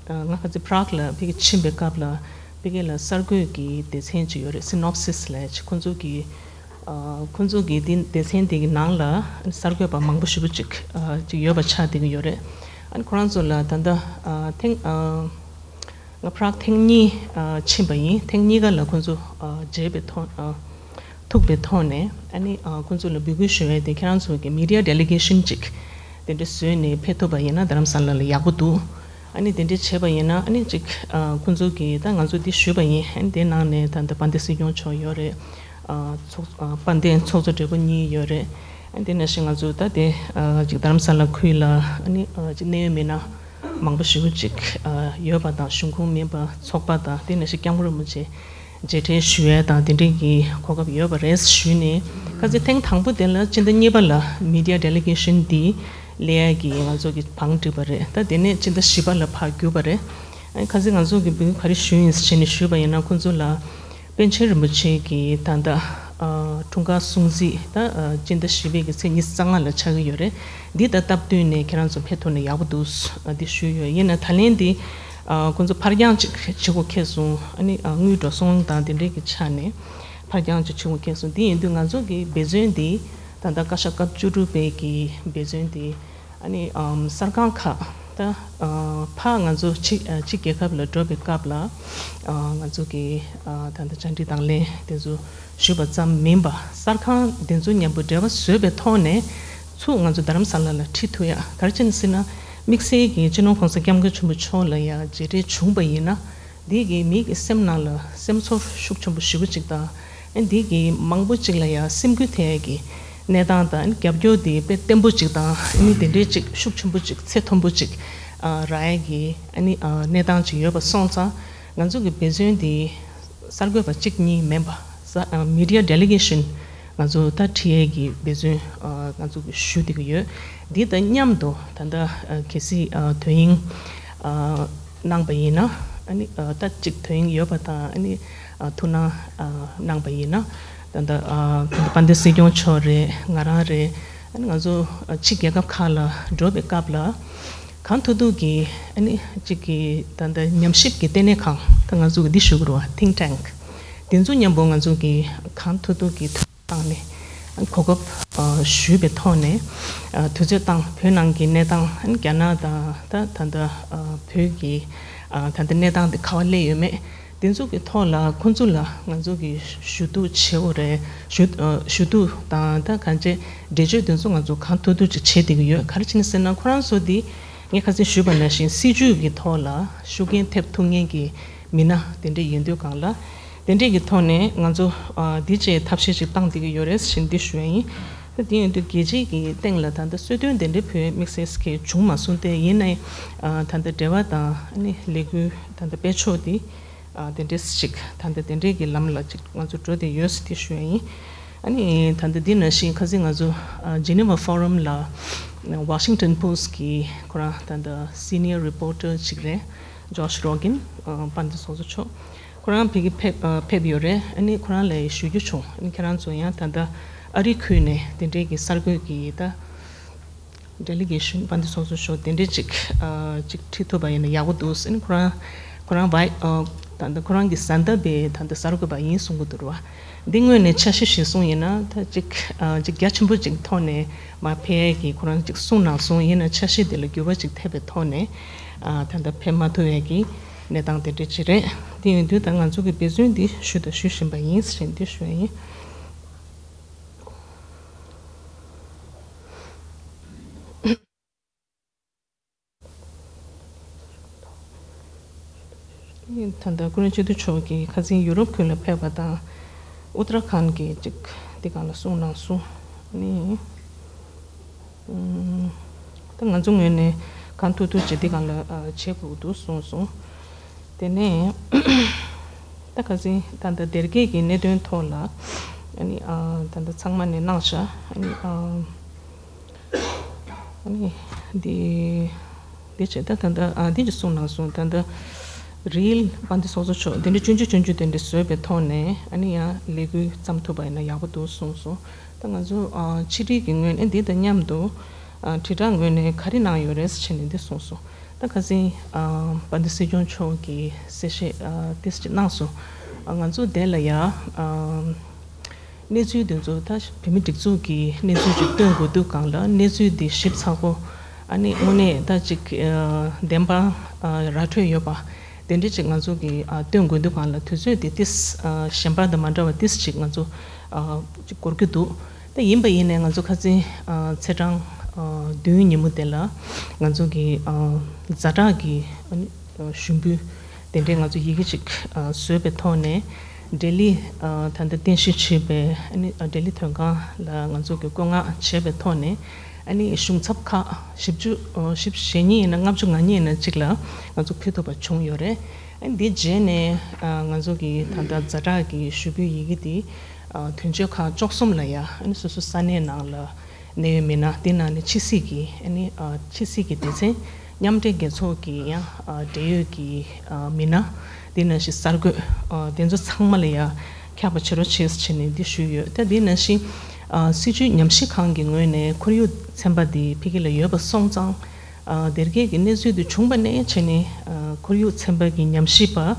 ཨ་ང་ཁ་སང་Prague ལ་ཕ་གི་ཕྱིན་པའི་སྐབས་ལ་ཕ་གི་ལ་གསར་འགོད་ཀྱི་སྡེ་ཚན་ཅིག་ཡོད་རེད། Synopsis ལབ་ཅིག། ཁོང་ཚོ་གི་ཨ་ཁོང་ཚོ་གི་དེ་སྡེ་ཚན་དེ་གི་ནང་ལ་གསར་འགོད་པ་མང་པོ་ཞེ་པོ་ཅིག་ཨ་ཅིག་ཡོད་པ་ཆགས་བསྡད་ཀྱི་ཡོད་རེད། ཨ་ནི་ཁོ་རང་ཚོ་ལ་ད་ལྟ་ཨ་ཐེངས་ཨ། ང་Prague ཐེངས་གཉིས་ཨ་ཕྱིན་པ་ཡིན། ཐེངས་གཉིས་ཀ་ལ་ཁོང་ཚོ་ཨ་མཇལ་བའི་ཐོག་ཨ་ཐུག་པའི་ཐོག་ནས། ཨ་ནི་ཨ་ཁོང་ཚོ་ལ་འབོད་སྐུལ་ཞུ་ཡས་དེ། ཁྱེད་རང་ཚོ་གི་Media Delegation ཅིག་དེ་འདྲ་བཟོས་ནས་ཕེབས་ཐུབ་པ་ཡིན་ན་རྡ་རམ་ས་ལ་ལ་ཡག་པོ་འདུག། ཨ་ནི་དེ་འདྲ་བྱས་པ་ཡིན་ན་ཨ་ནི་ཅིག་ཨ་ཁོང་ཚོ་གི་ད་ང་ཚོ་འདི་ཞུས་པ་ཡིན། ཨ་ནི་དེ་ནང་ནས་ད་ལྟ་དཔལ་ལྡན་སྲིད་སྐྱོང་མཆོག་ཡོད་རེད། ཨ་ཚོགས་ཨ་དཔལ་ལྡན་ཚོགས་གཙོ་སྦྲེལ་པོ་གཉིས་ཡོད་རེད། ཨ་ནི་དེ་ནང་བཞིན་ང་ཚོ་ད་དེ་ཨ་ཅིག་རྡ་རམ་ས་ལ་ཁུལ་ལ་ཨ་ནི་ཨ་ཅིག་གནད་ཡོད་མི་སྣ་མང་པོ་ཞེ་པོ་ཅིག་ཨ་ཡོད་པ་དང་། གཞུང་ཁོངས་མིན་པ་ཚོགས་པ་དང་། དེ་ནང་བཞིན་སྐྱབས་མགོན་རིན་པོ་ཆེ་མཇལ་འཕྲད་ཞུ་ཡས་དང་དེ་འདྲའི་གི་གོ་སྐབས་ཡོད་པ་རེད་ཞུས་ནས། ཁ་སང་ཐེངས་དང་པོ་དེ་ལ་སྤྱི་ཟླ་གཉིས་པ་ལ་Media Delegation འདི་སླེབས་ཡས་ཀྱི་ང་ཚོ་གི་བང་བསྒྲིགས་པ་རེད། ད་དེ་ནས་སྤྱི་ཟླ་བཞི་པ་ལ་ཕར་བརྒྱུད་པ་རེད། ཨ་ཁ་སང་ང་ཚོ་གི་བོད་ག་རེ་ཞུས་ཡིན་ཟེར་བྱས་ནས་ཞུས་པ་ཡིན་ན། ཁོང་ཚོ་ལ་པཎ་ཆེན་རིན་པོ་ཆེ་གི་ད་ལྟ་ཨ་འཁྲུངས་སྐར་སྲུང་བརྩི་ད་ཨ་སྤྱི་ཟླ་བཞི་པའི་གི་ཚེས་ཉི་ཤུ་རྩ་ལྔ་ལ་ཆགས་ཀྱི་ཡོད་རེད། འདི་ད་སྟབས་བསྟུན་ནས་ཁྱེད་རང་ཚོ་ཕེབས་ཐུབ་ན་ཡག་པོ་འདུག་ཨ་འདི་ཞུས་ཡོད། ཡིན་ན་ད་ལན་འདི་ཨ་ཁོང་ཚོ་ཕར་འགྱངས་ཅིག་བྱེད་དགོས་ཁེལ་སོང་། ཨ་ནི་ཨ་དངུལ་འགྲོ་སོང་དང་དེ་འདྲའི་གི་ཆ་ནས་ཕར་འགྱངས་ཅིག་བྱེད་དགོས་ཁེལ་སོང་། འདི་ཡིན་དུས་ང་ཚོ་གི་འབད་བརྩོན་འདི་ད་ལྟ་བཀའ་ཤག་སྐབས་བཅུ་དྲུག་པའི་གི་འབད་བརྩོན་འདི་ཨ་ནི་ཨམ་གསར་ཁང་ཁག་ད་ཨ་ཕར་ང་ཚོ་ཕྱི་ཨ་ཕྱི་རྒྱལ་ཁབ་ལ་འགྲོ་བའི་སྐབས་ལ་ཨ་ང་ཚོ་གི་ཨ་ད་ལྟ་བཅར་འདྲི་དང་ལེན་དེ་ཚོ་ཞུས་པ་ཙམ་མིན་པ། གསར་ཁང་དེ་ཚོ་མཉམ་པོ་འབྲེལ་བ་བཟོས་པའི་ཐོག་ནས་ཚུར་ང་ཚོ་རྡ་རམ་ས་ལ་ལ་ཁྲིད་ཐུབ་ཡ། ག་རེ་བྱས་ནས་ཟེར་ན། དམིགས་བསལ་གྱི་སྤྱི་ནོར་གོང་ས་སྐྱབས་མགོན་ཆེན་པོ་མཆོག་ལ་ཡ་མཇལ་འཕྲད་བྱུང་བ་ཡིན་ན། འདི་གིས་མི་གི་སེམས་ནང་ལ་སེམས་ཚོར་ཤུགས་ཆེན་པོ་ཞེ་པོ་ཅིག་དང་། ཨ་འདི་གིས་མང་པོ་ཅིག་ལ་ཡང་སེམས་འགུལ་ཐེབས་ཡས་ཀྱི་གནས་སྟངས་དང་། ཨ་རྒྱབ་སྐྱོར་འདི་དཔེ་བརྟན་པོ་ཅིག་དང་། ཨ་ནི་དེ་འདྲའི་ཅིག་ཤུགས་ཆེན་པོ་ཅིག་ཚད་མཐོན་པོ་ཅིག་ཨ་རག་ཡས་ཀྱི་ཨ་ནི་ཨ་གནས་སྟངས་ཅིག་ཡོད་པ་སོང་ཙང་། ང་ཚོ་གི་འབད་བརྩོན་འདི་གསར་འགོད་པ་གཅིག་གཉིས་མིན་པ། ས་ཨ་མི་ཌི་ཡ་ཌེ་ལི་གེ་ཤན་ང་ཚོ་ད་ཁྲིད་ཡས་ཀྱི་འབད་བརྩོན་ཨ་ང་ཚོ་གི་ཞུ་བསྡད་ཀྱི་ཡོད། འདི་དང་མཉམ་དུ་ད་ལྟ་ཨ་གལ་སྲིད་ཨ་དོན་སྙིང་ཨ་གནང་པ་ཡིན་ན། ཨ་ནི་ཨ་ད་ཅིག་དོན་སྙིང་ཡོད་པ་དང་། ཨ་ནི་ཨ་ཐུགས་སྣང་ཨ་གནང་པ་ཡིན་ན། ད་ལྟ་ཨ་ད་ལྟ་དཔལ་ལྡན་སྲིད་སྐྱོང་མཆོག་རེད། ང་རང་རེད། ཨ་ནི་ང་ཚོ་ཨ་ཕྱི་རྒྱལ་ཁབ་ཁག་ལ་འགྲོ་བའི་སྐབས་ལ་གང་ཐུབ་ཐུབ་ཀྱིས་ཨ་ནི་གཅིག་གི་ད་ལྟ་ཉམས་ཞིབ་ཀྱི་ལྟེ་གནས་ཁང་། ད་ང་ཚོ་གི་འདི་ཞུ་དགོས་རེད་བ། ཐིང་ཊེང་། དེ་ཚོ་མཉམ་པོ་ང་ཚོ་གི་གང་ཐུབ་ཐུབ་ཀྱིས་ཐུགས་བཏང་ནས་གོ་སྐབས་ཨ་ཞུས་པའི་ཐོག་ནས། ཨ་དུས་ཚོད་བཏང་། བོད་ནང་གི་གནས་སྟངས། ཨ་ནི་རྒྱ་ནག་དང་ད་ད་ལྟ་ཨ་བོད་ཀྱི་ཨ་ད་ལྟ་གནས་སྟངས་དེ་ག་པར་སླེབས་ཡོད་མེད། དེ་ཚོ་གི་ཐོག་ལ་ཁོང་ཚོ་ལ་ང་ཚོ་གི་ཞུ་གཏུག་བྱེད་དགོས་རེད། ཞུ་ཨ་ཞུ་གཏུག་དང་ད་གང་ཅི་འགྲེལ་བརྗོད་དེ་ཚོ་ང་ཚོ་གང་ཐུབ་ཐུབ་ཅིག་བྱེད་བསྡད་ཀྱི་ཡོད། ག་རེ་བྱས་ནས་ཟེར་ན། ཁོ་རང་ཚོ་འདི་ངས་ཁ་སང་ཞུས་པ་ནང་བཞིན་སྲིད་བྱུས་ཀྱི་ཐོག་ལ་ཤུགས་རྐྱེན་ཐེབས་ཐུབ་མཁན་གྱི་མི་སྣ་དེ་འདྲས་ཡིན་དུས་སྒང་ལ། དེ་འདྲས་ཀྱི་ཐོག་ནས་ང་ཚོ་ཨ་འདི་བྱས་ཐབས་ཤེས་ཅིག་བཏང་བསྡད་ཀྱི་ཡོད་རེད་ཟེར་འདི་ཞུ་ཡ་ཡིན། ད་དེ་ཡིན་དུས་རྒྱལ་སྤྱི་གི་སྟེང་ལ་ད་ལྟ་གསོལ་སྟོན་དེ་འདྲའི་བོད་དམིགས་བསལ་གྱི་བྱུང་མ་སོང་སྟེ། ཡིན་ནའི་ཨ་ད་ལྟ་འབྲེལ་བ་དང་ཨ་ནི་ལས་འགུལ་ད་ལྟ་སྤེལ་ཕྱོགས་འདི་ཨ་དེ་འདྲས་ཅིག་ད་ལྟ་དེ་འདྲས་ཀྱི་ལམ་ལ་ཅིག་ང་ཚོ་འགྲོ་བསྡད་ཡོད་ཟེར་དེ་ཞུ་ཡ་ཡིན། ཨ་ནི་ད་ལྟ་འདི་ནང་བཞིན་ཁ་སང་ང་ཚོ་ཨ་Geneva Forum ལ་Washington Post གི་ཁོ་རང་ད་ལྟ་senior reporter ཅིག་རེད། Josh Rogin ཨ་དཔལ་ལྡན་ཚོགས་གཙོ་མཆོག་ཁོ་རང་ཕ་གི་ཕེབས་ཨ་ཕེབས་ཡོད་རེད། ཨ་ནི་ཁོ་རང་ལ་ཞུ་རྒྱུ་བྱུང་། ཨ་ནི་ཁྱེད་རང་ཚོ་ཡང་ད་ལྟ་ཨ་རི་ཁུལ་ནས་དེ་འདྲའི་གི་གསར་འགོད་ཀྱི་ད་ཌེ་ལི་གེ་ཤན་དཔལ་ལྡན་ཚོགས་གཙོ་མཆོག་དེ་འདྲའི་ཅིག་ཨ་ཅིག་ཁྲིད་ཐུབ་པ་ཡིན་ན་ཡག་པོ་འདུག་ཟེར། ཨ་ནི་ཁོ་རང་ཁོ་རང་བའི་ཨ་ད་ལྟ་ཁོ་རང་གི་བཟའ་ཟླ་པའི་ད་ལྟ་གསར་འགོད་པ་ཡིན་གསུང་གི་འདུག་ར་བ། འདི་ངོས་ནས་འཆར་གཞི་གཞིར་བཟུང་ཡིན་ན། ད་ཅིག་ཨ་ཅིག་རྒྱ་ཆེན་པོ་ཅིག་ཐོག་ནས་མར་ཕེབས་ཡས་ཀྱི་ཁོ་རང་ཅིག་གསུང་གནང་སོང་། ཡིན་ན་འཆར་གཞི་དེ་ལ་འགྱུར་བ་ཅིག་ཐེབས་པའི་ཐོག་ནས་ཨ་ད་ལྟ་ཕེབས་མ་ཐུབ་ཡས་ཀྱི་གནས་སྟངས་དེ་འདྲ་ཅིག་རེད། དེ་ཡིན་དུས་ད་ང་ཚོ་གི་འབད་བརྩོན་འདི་ཞུ་དང་ཞུ་བཞིན་པ་ཡིན་ཟེར་འདི་ཞུ་ཡ་ཡིན། ད་ལྟ་སྐུ་ངོ་སྤྱི་འཐུས་མཆོག་གིས་ཁ་སང་ཡུ་རོབ་ཁུལ་ལ་ཕེབས་པ་དང་། ཨུ་ཏ་ར་ཁཱན་གྱི་ཅིག་འདི་སྒང་ལ་གསུང་གནང་སོང་། ཨ་ནི་ཨམ་ད་ང་ཚོ་ངོས་ནས་གང་ཐུབ་ཐུབ་ཅིག་འདི་སྒང་ལ་ཨ་བྱེད་དགོས་འདུག་གསུངས་སོང་། དེ་ནས་ད་ཁ་སང་ད་ལྟ་སྡེར་ཁའི་གི་གནད་དོན་ཐོག་ལ་ཨ་ནི་ཨ་ད་ལྟ་ཚང་མ་ནས་གནང་བཞག་ཨ་ནི་ཨ། ཨ་ནི་འདི་འདི་བྱས་ད་ད་ལྟ་ཨ་འདི་ཅིག་གསུངས་གནང་སོང་། ད་ལྟ་རིལ་དཔལ་ལྡན་ཚོགས་གཙོ་མཆོག་དེ་འདྲ་སྐྱོན་བརྗོད་སྐྱོན་བརྗོད་དེ་འདྲ་བཟོས་པའི་ཐོག་ནས། ཨ་ནི་ཡང་ལས་འགུལ་བརྩམས་ཐུབ་པ་ཡིན་ན་ཡག་པོ་འདུག་གསུངས་སོང་། ད་ང་ཚོ་ཨ་ཕྱི་དྲིལ་གྱི་ངོས་ནས་འདི་དང་མཉམ་དུ་ཨ་དྲིལ་བསྒྲགས་ངོས་ནས་ག་རེ་གནང་ཡོད་རེད་ཟེར་བྱས་ནས་འདི་གསུངས་སོང་། ད་ཁ་སང་ཨ་དཔལ་ལྡན་སྲིད་སྐྱོང་མཆོག་གིས་གསལ་བཤད་ཨ་ཏོག་ཙམ་ཅིག་གནང་སོང་། ཨ་ང་ཚོ་དེ་ལ་ཡ་ཨ། གནས་ཚུལ་དེ་ཚོ་ད་བོད་མི་སྒྲིག་འཛུགས་ཀྱི་གནས་ཚུལ་ཅིག་སྟོན་དགོས་དུས་སྒང་ལ། གནས་ཚུལ་འདི་ཞིབ་ཚགས་པོ། ཨ་ནི་དངོས་གནས་ད་ཅིག་ཨ་བདེན་པ་ཨ་ར་འཕྲོད་ཡོད་པ་དེ་འདྲ་ཅིག་ང་ཚོ་གིས་ཨ་སྟོན་དགོས་དུས་སྒང་ལ། དུས་ཚོད་དེ་ཏིས་ཨ་གཞན་པ་དང་མ་འདྲ་བ་ཏིས་ཅིག་ང་ཚོ་ཨ་ཅིག་འགོར་གྱི་འདུག་ད་ཡིན་པ་ཡིན་ནའི་ང་ཚོ་ཁ་སང་ཨ་ཚེས་གྲངས་ཨ་བདུན་ཉིན་མོ་དེ་ལ་ང་ཚོ་གི་ཨ་ཛ་དྲག་གི་ཨ་ནི་ཞུ་འབོད་དེ་འདྲའི་ང་ཚོ་ཡི་གེ་ཅིག་ཨ་བཟོས་པའི་ཐོག་ནས། ལྡི་ལི་ཨ་ད་ལྟ་རྟེན་གཞི་བྱས་པའི་ཨ་ནི་ཨ་ལྡི་ལི་དོན་ཁང་ལ་ང་ཚོ་གིས་བཀོད་མངགས་བྱས་པའི་ཐོག་ནས། ཨ་ནི་གཞུང་ཚབ་ཁག་བཞི་བཅུ་ཨ་བཞི་བཅུ་ཞེ་གཉིས་ཡིན་ན་ལྔ་བཅུ་ང་གཉིས་ཡིན་ན་ཅིག་ལ་ང་ཚོ་ཕུལ་ཐུབ་པ་བྱུང་ཡོད་རེད། ཨ་ནི་འདི་རྗེས་ནས་ཨ་ང་ཚོ་གིས་ད་ལྟ་ཛ་དྲག་གི་ཞུ་འབོད་ཡི་གེ་འདི་ཨ་དོན་གཅོད་ཁང་བཅུ་གསུམ་ལ་ཡ། ཨ་ནི་སོ་སོ་ས་གནས་ནང་ལ་གནད་ཡོད་མི་སྣ་དེ་ནང་ནས་ཕྱི་སྲིད་ཀྱི་ཨ་ནི་ཨ་ཕྱི་སྲིད་ཀྱི་སྡེ་ཚན་ མཉམ་འབྲེལ་རྒྱལ་ཚོགས་ཀྱི་ཡང་འབྲེལ་ཡོད་ཀྱི་མི་སྣ། དེ་ནང་བཞིན་གསར་འགོད་དེ་ཚོ་ཚང་མ་ལ་ཡང་ཁྱབ་པ་བྱེད་རོགས་བྱེད་ཟེར་བྱས་ནས་འདི་ཞུས་ཡོད། ད་དེ་ནང་བཞིན་སྲིད་བྱུས་ཉམས་ཞིབ་ཁང་གི་ངོས་ནས་ཁོར་ཡུག་ཚན་པ་འདི་ཕ་གི་ལ་ཡོད་པ་སོང་ཙང་། ཨ། སྡེར་ཁའི་གི་གནས་ཚུལ་དེ་བྱུང་བ་ནས་བྱས་ནས། ཨ། ཁོར་ཡུག་ཚན་པ་གི་ཉམས་ཞིབ་པ།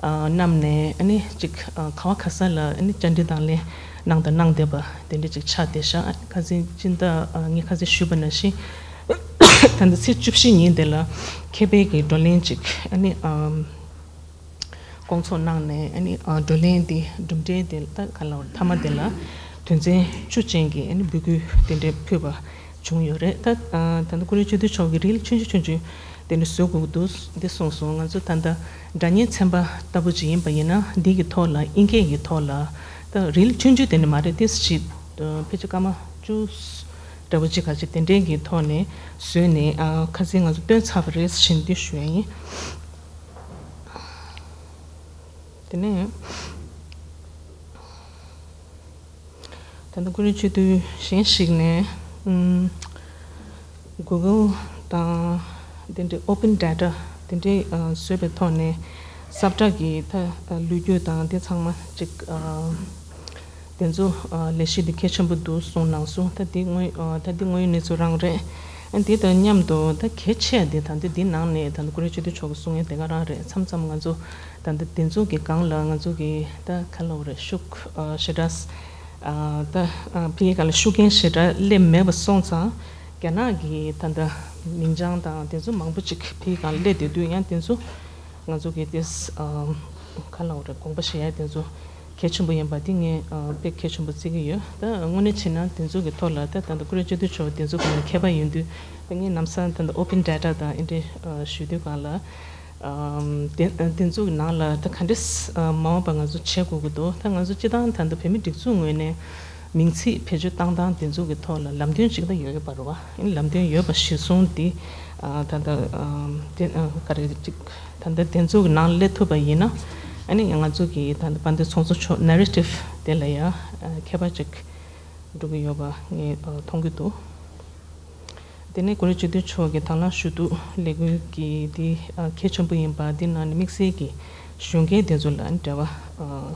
ཨ། རྣམས་ནས་ཨ་ནི་ཅིག་ཨ། ག་བ་ག་ས་ལ་ཨ་ནི་བཅར་འདྲི་དང་ལེན་གནང་དང་གནང་བསྡད་པ་དེ་འདྲ་ཅིག་ཆགས་བསྡད་ཤག་ཁ་སང་སྤྱི་ཟླ་ཨ། ངས་ཁ་སང་ཞུས་པ་ནང་བཞིན། ད་ལྟ་ཚེས་བཅུ་བཞི་ཉིན་དེ་ལ་མཁས་པའི་གི་བགྲོ་གླེང་ཅིག་ཨ་ནི། ཨ། སྐོང་ཚོགས་གནང་ནས་ཨ་ནི། ཨ། བགྲོ་གླེང་འདི་གྲུབ་འབྲས་དེ་ད་ག་ལ་མཐའ་མ་དེ་ལ་དོན་ཚན་བཅུ་ཅན་གྱི་ཨ་ནི་འབོད་སྐུལ་དེ་འདྲ་ཕུལ་བ་བྱུང་ཡོད་རེད། ད་ཨ། ད་ལྟ་ཀུ་རེ་ཆོས་སྡུད་མཆོག་གིས་རིལ་ཆུང་ཆུང་ཆུང་ཆུང་དེ་འདྲ་བཟོ་དགོས་ཀྱི་འདུག་འདི་གསུངས་སོང་། ང་ཚོ་ད་ལྟ་སྒྲ་སྙན་ཚན་པ་ལྟ་བུ་ཅིག་ཡིན་པ་ཡིན་ན་འདི་གི་ཐོག་ལ་དབྱིན་སྐད་ཀྱི་ཐོག་ལ། ད་རིལ་ཆུང་ཆུང་དེ་འདྲ་མ་རེད། ཏོག་ཙམ་ཅིག་ཕལ་ཆེར་སྐར་མ་བཅུ་འདྲ་བོ་ཅིག་ག་ཅིག་དེ་འདྲའི་གི་ཐོག་ནས་བཟོས་ནས། ཨ། ཁ་སང་ང་ཚོ་བཏོན་ཚར་བ་རེད་ཟེར་འདི་ཞུ་ཡ་ཡིན། དེ་ནས་ད་ལྟ་ཀུ་རེ་ཆོས་སྡུད་གཞན་ཞིག་ནས། ཨུམ། Google་དང་དེ་འདྲའི་Open Data་དེ་འདྲའི་ཨ། བཟོས་པའི་ཐོག་ནས་ས་བཀྲ་གི་ད་ཨ། ལོ་རྒྱུས་དང་དེ་ཚང་མ་ཅིག་ཨ། དེ་ཚོ་ཨ། ལས་གཞི་འདི་གལ་ཆེན་པོ་འདུག་གསུངས་གནང་སོང་། ད་འདི་དངོས་ཨ། ད་འདི་དངོས་ཡོད་གནས་ཚུལ་རང་རེད། ཨ། འདི་དང་མཉམ་དུ་ད་གལ་ཆེ་འདི་ད་འདི་འདི་ནང་ནས་ད་ལྟ་ཀུ་རེ་ཆོས་སྡུད་མཆོག་གིས་གསུང་ཡ་དེ་ག་རང་རེད། མཚམས་མཚམས་ང་ཚོ་ད་ལྟ་དེ་ཚོ་གི་སྒང་ལ་ང་ཚོ་གི་ད་ག་ལབ་རེད། ཤུགས་ཨ། ཞེ་དྲག་ཨ། ད་ཨ། ཕ་གི་སྒང་ལ་ཤུགས་རྐྱེན་ཞེ་དྲག་སླེབས་མེད་པ་སོང་ཙང་། རྒྱ་ནག་གི་ད་ལྟ་མིང་བྱང་དང་དེ་ཚོ་མང་པོ་ཅིག་ཕ་གི་སྒང་ལ་སླེབས་བསྡད་དུས་ཡང་དེ་ཚོ་ང་ཚོ་གི་དེ་ཨ། ག་ལབ་རེད། དགོངས་པ་བཞེས་ཡ་དེ་ཚོ་གལ་ཆེན་པོ་ཡིན་པ་དེ་ངས་ཨ། དཔེ་གལ་ཆེན་པོ་བརྩི་གི་ཡོད། ད་དངོས་གནས་བྱས་ན་དེ་ཚོ་གི་ཐོག་ལ་ད་ད་ལྟ་ཀུ་རེ་ཆོས་སྡུད་མཆོག་དེ་ཚོ་སྒང་ལ་མཁས་པ་ཡིན་དུས། ད་ངས་ལམ་སང་ད་ལྟ་Open Data་དང་ཨེ་འདྲ་ཨ། ཞུ་དུས་སྒང་ལ། ཨམ། དེ་དེ་ཚོ་གི་ནང་ལ་ད་ག་འདྲས་ཨ། མ་འོངས་པ་ང་ཚོ་བྱེད་དགོས་ཀྱི་འདུག་ད་ང་ཚོ་སྤྱི་བཏང་ད་ལྟ་བོད་མིའི་སྒྲིག་འཛུགས་ངོས་ནས་མིང་ཚིག་བེད་སྤྱོད་བཏང་སྟངས་དེ་ཚོ་གི་ཐོག་ལ་ལམ་སྟོན་ཅིག་ད་ཡོད་ཡོད་པ་རེད་བ། ཨ་ནི་ལམ་སྟོན་ཡོད་པ་གཞིར་བཟུང་དེ་ཨ། ད་ལྟ་ཨམ། དེ་ཨ། ག་རེ་ཅིག་ད་ལྟ་དེ་ཚོ་གི་ནང་སླེབས་ཐུབ་པ་ཡིན་ན། ཨ་ནི་ང་ཚོ་གི་ད་ལྟ་དཔལ་ལྡན་ཚོགས་གཙོ་མཆོག་Narrative་དེ་ལ་ཡང་ཨ། ཁྱད་པར་ཅིག་འགྲོ་གི་ཡོད་པ་ངས་ཨ། མཐོང་གི་འདུག་དེ་ནས་ཀུ་རེ་ཆོས་སྡུད་མཆོག་གིས་དང་བླངས་ཞུ་གཏུག་ལས་འགུལ་གྱི་འདི་ཨ། གལ་ཆེན་པོ་ཡིན་པ། འདི་ནང་ནས་དམིགས་བསལ་གྱི་གཞོན་སྐྱེས་དེ་ཚོ་ལ་འབྲེལ་བ་ཨ།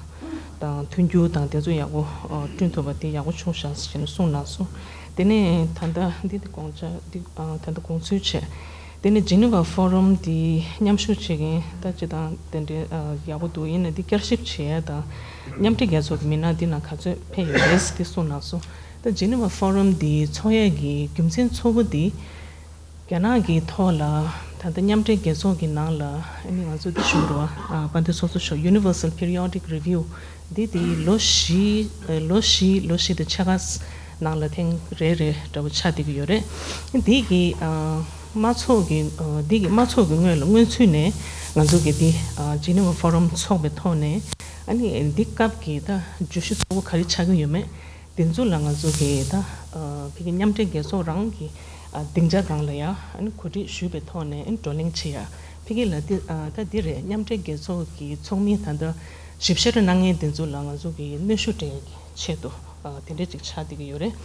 དང་མཐུན་འགྱུར་དང་དེ་ཚོ་ཡག་པོ་ཨ། བསྐྲུན་ཐུབ་པ་དེ་ཡག་པོ་བྱུང་ཤག་ཟེར་ནས་གསུངས་གནང་སོང་། དེ་ནས་ད་ལྟ་འདི་དེ་དགོངས་འཆར་འདི་ཨ། ད་ལྟ་དགོངས་ཚུལ་བྱས། དེ་ནས་Geneva Forum་འདི་མཉམ་ཞུགས་བྱེད་མཁན་ད་སྤྱི་བཏང་དེ་འདྲའི་ཨ། ཡག་པོ་འདུག་ཡིན་ན་འདི་བསྐྱར་ཞིབ་བྱེད་ཡ་དང་། མཉམ་འབྲེལ་རྒྱལ་ཚོགས་ཀྱི་མི་སྣ་འདི་ནང་ག་ཚོད་ཕེབས་ཡོད་རེད་འདི་གསུངས་གནང་སོང་། ད་Geneva Forum་འདི་ཚོགས་ཡས་ཀྱི་རྒྱུ་མཚན་གཙོ་བོ་འདི་རྒྱ་ནག་གི་ཐོག་ལ་ད་ལྟ་མཉམ་འབྲེལ་རྒྱལ་ཚོགས་ཀྱི་ནང་ལ་ཨ་ནི་ང་ཚོ་འདི་ཞུ་རོགས་ཨ། དཔལ་ལྡན་ཚོགས་གཙོ་མཆོག་Universal Periodic Review་འདི་དེ་ལོ་བཞི་ལོ་བཞི་ལོ་བཞི་དང་ཕྱེད་ཀ་ནང་ལ་ཐེངས་རེ་རེ་འདྲ་བོ་ཆགས་བསྡད་ཀྱི་ཡོད་རེད། འདི་གི་ཨ། དམག་ཚོགས་ཀྱི་ཨ། འདི་གི་དམག་ཚོགས་ཀྱི་སྔོན་ལ་སྔོན་ཚུད་ནས་ང་ཚོ་གི་འདི་ཨ། Geneva Forum་ཚོགས་པའི་ཐོག་ནས་ཨ་ནི་འདི་སྐབས་ཀྱི་ད་བརྗོད་གཞི་གཙོ་བོ་ག་རེ་ཆགས་ཀྱི་ཡོད་མེད། དེ་ཚོ་ལ་ང་ཚོ་གི་ད་ཨ། ཕ་གི་མཉམ་འབྲེལ་རྒྱལ་ཚོགས་རང་གི་ཨ། སྡིངས་ཆ་སྒང་ལ་ཡ་ཨ་ནི་གོ་སྒྲིག་ཞུས་པའི་ཐོག་ནས་ཨ་ནི་བགྲོ་གླེང་བྱེད་ཡ། ཕ་གི་ལ་འདི་ཨ། ད་འདི་རེད། མཉམ་འབྲེལ་རྒྱལ་ཚོགས་ཀྱི་ཚོགས་མི་ད་ལྟ་ཞིབ་བཤེར་གནང་མཁན་དེ་ཚོ་ལ་ང་ཚོ་གི་གནོན་ཤུགས་སྤྲད་ཡ་གི་ཆེད་དུ་ཨ། དེ་འདྲ་ཅིག་ཆགས་བསྡད་ཀྱི་ཡོད་རེད།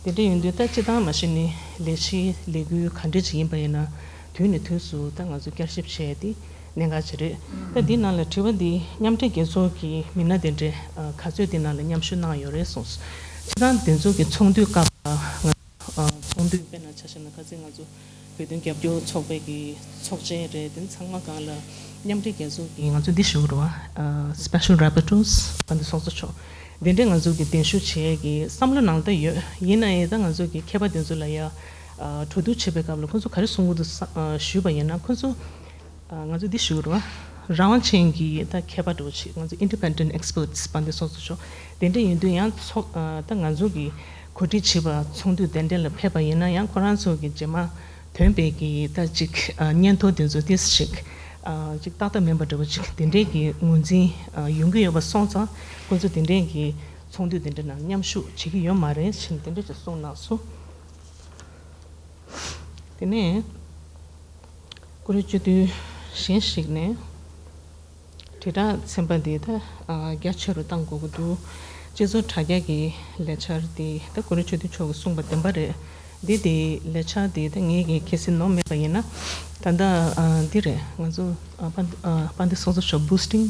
དེ་འདྲ་ཡིན་དུས་ད་སྤྱི་བཏང་མ་གཞི་ནས་ལས་གཞི་ལས་འགུལ་ག་འདྲ་ཅིག་ཡིན་པ་ཡིན་ན་དུས་ནས་དུས་སུ་ད་ང་ཚོ་བསྐྱར་ཞིབ་བྱས་ཏེ་གནད་འགག་ཅིག་རེད། ད་འདི་ནང་ལ་དྲི་བ་འདི་མཉམ་འབྲེལ་རྒྱལ་ཚོགས་ཀྱི་མི་སྣ་དེ་འདྲས་ག་ཚོད་འདི་ནང་ལ་མཉམ་ཞུགས་གནང་ཡོད་རེད་གསུངས། སྤྱི་བཏང་དེ་ཚོ་གི་ཚོགས་འདུའི་སྐབས་ལ་ང་ཚོགས་འདུ་དཔེར་ན་ཆ་བཞག་ན་ཁ་སང་ང་ཚོ་བོད་དོན་རྒྱབ་སྐྱོར་ཚོགས་པའི་གི་ཚོགས་ཆེན་རེད། དེ་ཚང་མ་སྒང་ལ་མཉམ་འབྲེལ་རྒྱལ་ཚོགས་ཀྱི་ང་ཚོ་འདི་ཞུ་གི་རེད་བ། Special Rapporteurs་དཔལ་ལྡན་ཚོགས་གཙོ་མཆོག་དེ་འདྲས་ང་ཚོ་གི་གདན་ཞུ་བྱེད་ཀྱི་བསམ་བློ་ནང་ད་ཡོད། ཡིན་ན་ཡང་ད་ང་ཚོ་གི་མཁས་པ་དེ་ཚོ་ལ་ཡ་གྲོས་བསྡུར་བྱེད་པའི་སྐབས་ལ་ཁོ་ཚོ་ག་རེ་གསུང་གི་འདུག་ཞུས་པ་ཡིན་ན་ཁོ་ཚོ་ང་ཚོ་འདི་ཞུ་གི་རེད་བ། རང་དབང་ཅན་གྱི་ད་མཁས་པ་འདྲ་བོ་ཅིག་ང་ཚོ་Independent Experts་དཔལ་ལྡན་ཚོགས་གཙོ་མཆོག་དེ་འདྲས་ཡིན་དུས་ཡང་ཚོགས་ད་ང་ཚོ་གི་གོ་སྒྲིག་བྱས་པ་ཚོགས་འདུ་དེ་འདྲས་ལ་ཕེབས་པ་ཡིན་ན་ཡང་ཁོ་རང་ཚོ་གི་རྗེས་མ་ཐོན་པའི་གི་ད་ཅིག་ཨ། སྙན་ཐོ་དེ་ཚོ་ཏིས་ཞིག་ཨ། ཅིག་ཏག་ཏག་མིན་པ་འདྲ་བོ་ཅིག་དེ་འདྲས་ཀྱི་ངོས་འཛིན་ཨ། ཡོང་གི་ཡོད་པ་སོང་ཙང་ཁོ་ཚོ་དེ་འདྲས་ཀྱི་ཚོགས་འདུ་དེ་འདྲ་ནང་མཉམ་ཞུགས་བྱེད་ཀྱི་ཡོད་མ་རེད་ཟེར་ནས་དེ་འདྲས་ཅིག་གསུངས་གནང་སོང་། དེ་ནས་ཀུ་རེ་སྤྱི་འཐུས་གཞན་ཞིག་ནས། དྲིལ་བསྒྲགས་ཚན་པ་འདི་ད་རྒྱ་ཆེ་རུ་གཏང་དགོས་ཀྱི་འདུག་སྤྱི་ཚོགས་དྲ་རྒྱ་གི་ལས་འཆར་འདི་ད་ཀུ་རེ་ཆོས་འདུས་མཆོག་གིས་གསུངས་པ་བདེན་པ་རེད། འདི་དེ་ལས་འཆར་དེ་ད་ངེད་ཀྱིས་གལ་སྲིད་ནོར་མེད་པ་ཡིན་ན། ད་ལྟ་ཨ་འདི་རེད། ང་ཚོ་ཨ་དཔལ་ཨ་དཔལ་ལྡན་ཚོགས་གཙོ་མཆོག་བུ་སི་ཊིང་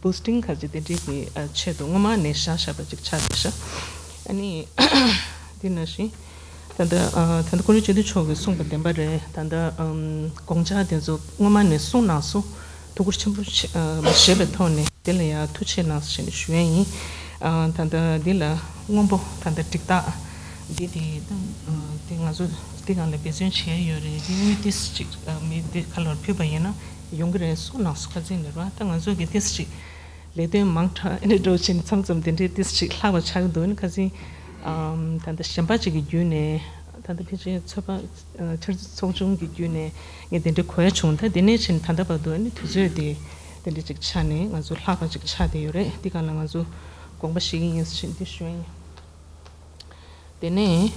བུ་སི་ཊིང་ག་ཅིག་དེ་འདྲའི་གི་ཨ་ཆེད་དུ་སྔོན་མ་ནས་བཞག་བཞག་པ་ཅིག་ཆགས་བསྡད་ཤག་ཨ་ནི་འདི་ནང་བཞིན་ད་ལྟ་ཨ་ད་ལྟ་ཀུན་རིག་སྤྱི་འཐུས་མཆོག་གིས་གསུངས་པ་བདེན་པ་རེད། ད་ལྟ་ཨམ་དགོངས་འཆར་དེ་ཚོ་སྔོན་མ་ནས་གསུངས་གནང་སོང་། ཐུགས་ཁུར་ཆེན་པོ་བཞེས་ཨ་བཞེས་པའི་ཐོག་ནས་དེ་ལ་ཡང་ཐུགས་རྗེ་ཆེ་གནང་ཞེས་ཞུ་ཡས་ཡིན། ཨ་ད་ལྟ་འདི་ལ་སྔོན་པོ་ད་ལྟ་སྒྲིག་རྟགས་འདི་དེ་ད་ཨ་དེ་ང་ཚོ་འདི་སྒང་ལ་འབད་བརྩོན་བྱས་ཡོད་རེད། དེ་དངུལ་ཏིས་ཅིག་ཨ་མི་འདི་ཁ་ལོར་ཕུལ་བ་ཡིན་ན་ཡོང་གི་རེད་གསུངས་གནང་སོང་། ཁ་སང་ནས་རེད་བ། ད་ང་ཚོ་གི་ཏིས་ཅིག་ལས་དོན་མང་དྲགས་ཨེ་འདྲ་འགྲོ་བཞིན་མཚམས་མཚམས་དེ་འདྲའི་ཏིས་ཅིག་ལྷག་པ་ཆགས་ཀྱི་འདུག་ཨ་ནི་ཁ་སང་ཨམ་ད་ལྟ་གཞན་པ་ཅིག་གི་བརྒྱུད་ནས་ད་ལྟ་ཕལ་ཆེར་ཚོད་དཔག་ཨ་འཆར་ཚོགས་ཆུང་གི་བརྒྱུད་ནས་ངས་དེ་འདྲའི་གོ་ཡ་བྱུང་། ད་དེ་ནས་ཕྱིན་ད་ལྟ་བར་དུ་ཨ་ནི་དུས་ཚོད་དེ་དེ་འདྲ་ཅིག་ཆགས་ནས་ང་ཚོ་ལྷག་པ་ཅིག་ཆགས་བསྡད་ཡོད་རེད། འདི་སྒང་ལ་ང་ཚོ་དགོངས་པ་བཞེས་ཀྱི་ཡིན་ཟེར་འདི་ཞུ་ཡ་ཡིན། དེ་ནས་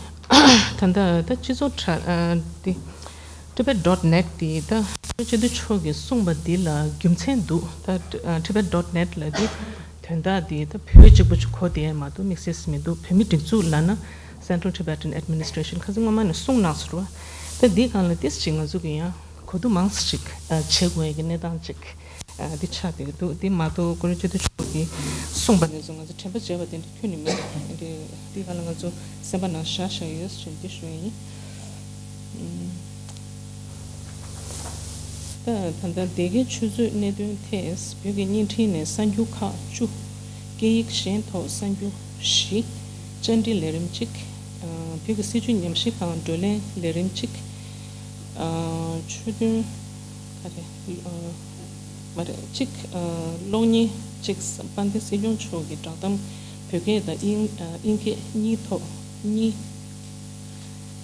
ད་ལྟ་ད་སྤྱི་ཚོགས་དྲ་ཨ་འདི་Tibet dot net དེ་ད་སྤྱི་འཐུས་མཆོག་གིས་གསུངས་པ་འདི་ལ་རྒྱུ་མཚན་འདུག་ད་ཨ་Tibet dot net ལ་འདི་དོན་དག་དེ་ད་བོད་གཅིག་པུ་ཅིག་གོ་བསྡད་ཡ་མ་གཏོགས་དམིགས་བསལ་མི་འདུག་བོད་མིའི་སྒྲིག་འཛུགས་ལབ་ན་Central Tibetan Administration ཁ་སང་སྔོན་མ་ནས་གསུངས་གནང་ཟེར་བ། ད་འདི་སྒང་ལ་ཏིས་ཅིག་ང་ཚོ་གི་ཡང་གོ་བསྡུར་མང་ཙམ་ཅིག་ཨ་བྱེད་དགོས་ཡ་གི་གནས་སྟངས་ཅིག་ཨ་འདི་ཆགས་བསྡད་འདུག་འདི་མ་གཏོགས་ཀུན་རིག་སྤྱི་འཐུས་མཆོག་གིས་གསུངས་པ་ནས་བཟུང་ང་ཚོ་དྲན་པ་བརྗེད་པ་དེ་འདྲ་ཁྱོན་ནས་མེད། འདི་འདི་སྒང་ལ་ང་ཚོ་སེམས་པ་ནང་བཞག་བཞག་ཡོད་ཅེས་འདི་ཞུ་ཡ་ཡིན། ད་ད་ལྟ་འདས་ཀྱི་ཆུ་ཚོད་གནད་དོན་ཐད་བོད་ཀྱི་བརྙན་འཕྲིན་ནས་གསར་འགྱུར་ཁག་བཅུ། སྐད་ཡིག་གཞན་ཐོག་གསར་འགྱུར་བཞི། བཅར་འདྲི་ལས་རིམ་གཅིག་བོད་ཀྱི་སྲིད་བྱུས་ཉམས་ཞིབ་དང་བགྲོ་གླེང་ལས་རིམ་གཅིག་ཆོས་དོན་ག་རེ་མ་རེད་གཅིག་གློག་བརྙན་གཅིག་དཔལ་ལྡན་སྲིད་སྐྱོང་མཆོག་གི་བསྒྲགས་གཏམ་བོད་སྐད་དང་དབྱིན་དབྱིན་སྐད་གཉིས་ཐོག་གཉིས་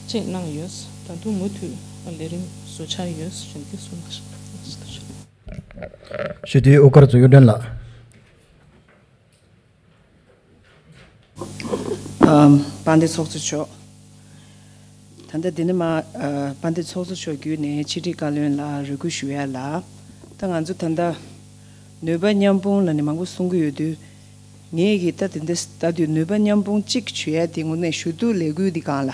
བཅས་གནང་ཡོད། ད་དུང་མུ་མཐུད་ལས་རིམ་བཟོ་འཆར་ཡོད་ཞེས་འདི་གསུངས་གནང་ཞིང་། ཞུ་དེའི་ཨོ་ཀར་ཚོ་གཡུ་སྒྲོན་ལགས། ཨམ། དཔལ་ལྡན་ཚོགས་གཙོ་མཆོག་ད་ལྟ་འདི་ནས་མར་ཨ་དཔལ་ལྡན་ཚོགས་གཙོ་མཆོག་བརྒྱུད་ནས་ཕྱི་དྲིལ་བཀའ་བློན་ལ་རེ་སྐུལ་ཞུ་ཡ་ལ། ད་ང་ཚོ་ད་ལྟ་ནུས་པ་མཉམ་སྤུངས་ལ་ནི་མང་པོ་གསུང་གི་ཡོད་དུས། ངེད་ཀྱིས་ད་དེ་འདྲ་ལྟ་དུས་ནུས་པ་མཉམ་སྤུངས་གཅིག་བྱེད་ཡ་དེ་དངོས་གནས་ཞུ་གཏུག་ལས་འགུལ་འདི་སྒང་ལ་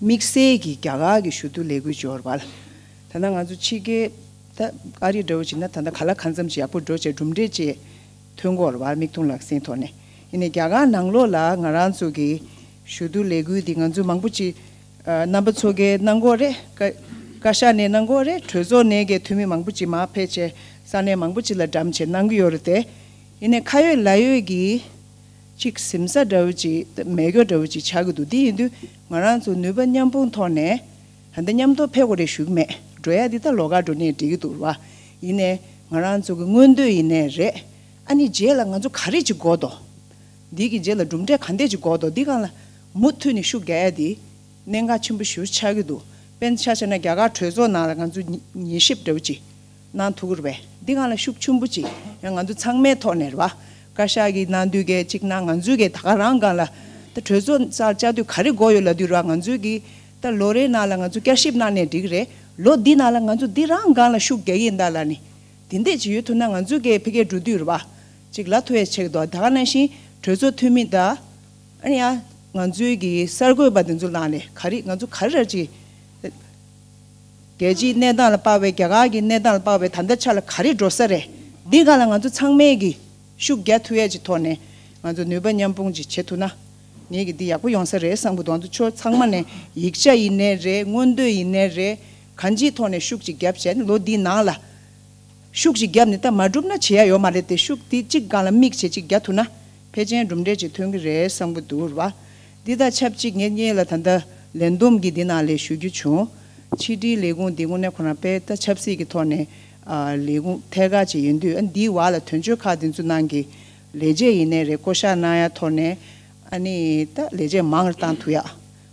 དམིགས་བསལ་གྱི་རྒྱ་གར་གྱི་ཞུ་གཏུག་ལས་འགུལ་འབྱོར་བ་ལ། ད་ལྟ་ང་ཚོ་ཕྱི་རྒྱལ་ད་ཨ་རི་འདྲ་བོ་བྱས་ན་ད་ལྟ་ག་ལ་གང་འཚམ་ཅིག་ཡག་པོ་འགྲོ་བྱས་གྲུབ་འབྲས་ཅིག་ཐོན་གྱི་ཡོད་རེད་བ། མིག་མཐོང་ལག་ཟིན་ཐོག་ནས། ཡིན་ནའི་རྒྱ་གར་ནང་ལོགས་ལ་ང་རང་ཚོ་གི་ཞུ་གཏུག་ལས་འགུལ་འདི་ང་ཚོ་མང་པོ་ཅིག་ཨ་རྣམ་པ་ཚོ་གིས་གནང་གི་ཡོད་རེད། བཀའ་བཀའ་ཤག་ནས་གནང་གི་ཡོད་རེད། གྲོས་ཚོགས་ནས་གི་འཐུས་མི་མང་པོ་ཅིག་མར་ཕེབས་བྱས་ས་གནས་མང་པོ་ཅིག་ལ་འགྲམ་བྱས་གནང་གི་ཡོད་རེད་དེ། ཡིན་ནའི་ཁ་ཡོད་ལག་ཡོད་ཀྱི་ཅིག་ཟིན་ས་འདྲ་བོ་ཅིག་མེད་རྒྱུ་འདྲ་བོ་ཅིག་ཆགས་ཀྱི་འདུག་དེ་ཡིན་དུས་ང་རང་ཚོ་ནུས་པ་མཉམ་སྤུངས་ཐོག་ནས་ད་ལྟ་མཉམ་དུ་ཕེབས་དགོས་རེད་ཞུ་གི་མེད། འགྲོ་ཡ་འདི་ད་ལོགས་ཀ་འགྲོ་ནའི་འགྲིག་གི་འདུག་ར། ཡིན་ནའི་ང་རང་ཚོ་གི་མངོན་འདོད་ཡིན་ནའི་རེད། ཨ་ནི་རྗེས་ལ་ང་ཚོ་ག་རེ་ཅིག་དགོས་འདུག་འདི་གི་རྗེས་ལ་གྲུབ་འབྲས་ག་འདྲས་ཅིག་དགོས་འདུག་འདི་སྒང་ལ་མུ་མཐུད་ནས་ཤུགས་རྒྱག་ཡ་འདི་གནད་འགག་ཆེན་པོ་ཞེ་པོ་ཆགས་ཀྱི་འདུག་དཔེར་ན་ཆ་བཞག་ན་རྒྱ་གར་གྲོས་ཚོགས་ནང་ལ་ང་ཚོ་ཉི་ཉན་ཞིབ་འདྲ་བོ་ཅིག་གནང་ཐུབ་ཀྱི་རེད་པས། འདི་སྒང་ལ་ཤུགས་ཆེན་པོ་ཅིག་ཡང་ང་ཚོ་ཚང་མའི་ཐོག་ནས་རེད་པ། བཀའ་ཤག་གིས་གནང་དུས་གས་ཅིག་གནང་། ང་ཚོའི་གས་ད་ག་རང་སྒང་ལ་ད་གྲོས་ཚོགས་སར་བཅར་དུས་ག་རེ་དགོས་ཡོད་ལབ་དུས་རེད་པ། ང་ཚོའི་གི་ད་ལོ་རེའི་ནང་ལ་ང་ཚོ་བསྐྱར་ཞིབ་གནང་ནའི་འགྲིག་གི་རེད། ལོ་འདི་ནང་ལ་ང་ཚོ་འདི་རང་སྒང་ལ་ཤུགས་རྒྱག་གི་ཡིན་ད་ལབ་ནས། དེ་འདྲས་ཅིག་ཡོད་ཐུབ་ན་ང་ཚོའི་གི་ཕ་གིར་འགྲོ་དུས་རེད་པ། ཅིག་ལབ་ཐུབ་ཡ་ཆགས་ཀྱི་འདུག་ད་ག་ནང་བཞིན་གྲོས་ཚོགས་འཐུས་མི་དང་། ཨ་ནི་ཡང་ང་ཚོའི་གི་གསར་འགོད་པ་དེ་ཚོ་ལངས་ནས་ག་རེ་ང་ཚོ་ག་རེ་ར་ཅིག་རྒྱལ་སྤྱིའི་གནས་སྟངས་ལ་དཔག་པའི་རྒྱ་གར་གྱི་གནས་སྟངས་ལ་དཔག་པའི་ད་ལྟ་ཆ་ལ་ག་རེ་འགྲོ་ས་རེད། འདི་སྒང་ལ་ང་ཚོ་ཚང་མས་ཀྱི་ཤུགས་རྒྱག་ཐུབ་ཡས་ཀྱི་ཐོག་ནས་ང་ཚོ་ནུས་པ་མཉམ་སྤུངས་ཀྱིས་བྱེད་ཐུབ་ན། ངེད་ཀྱི་འདི་ཡག་པོ་ཡོང་ས་རེད་བསམ་གྱི་འདུག་ང་ཚོ་ཚང་མ་ནས་ཡིག་ཆ་ཡིན་ནའི་རེད། མངོན་འདོད་ཡིན་ནའི་རེད། གང་ཅིའི་ཐོག་ནས་ཤུགས་ཅིག་རྒྱབ་བྱས་ལོ་འདིའི་ནང་ལ། ཤུགས་ཅིག་བརྒྱབ་ནས་ད་མ་འགྲུབ་ན་བྱེད་ཡ་ཡོད་མ་རེད་དེ། ཤུགས་དེ་གཅིག་སྒང་ལ་དམིགས་བྱས་ཅིག་རྒྱག་ཐུབ་ན་ཕལ་ཆེར་གྲུབ་འབྲས་ཅིག་ཐོན་གྱི་རེད་བསམ་གྱི་འདུག་ར། འདི་དང་ཆབས་ཅིག་ངེད་གཉིས་ལ་ད་ལྟ་ལས་བསྡོམས་ཀྱི་འདི་ནང་ལས་ཞུ་རྒྱུ་བྱུང་། ཕྱི་དྲིལ་ལས་ཁུངས་འདི་དངོས་གནས་ཁོ་རང་དཔེ་ད་ཆབ་སྲིད་ཀྱི་ཐོག་ནས་ཨ་ལས་ཁུངས་ཐད་ཀར་ཅིག་ཡིན་དུས། ཨ་འདིའི་བར་ལ་དོན་གཅོད་ཁག་འདི་ཚོ་ནང་གི་ལས་བྱེད་ཡིན་ནའི་རེད། བསྐོ་བཞག་གནང་ཡ་ཐོག་ནས་ཨ་ནི་ད་ལས་བྱེད་མང་རུ་བཏང་ཐུབ་ཡ།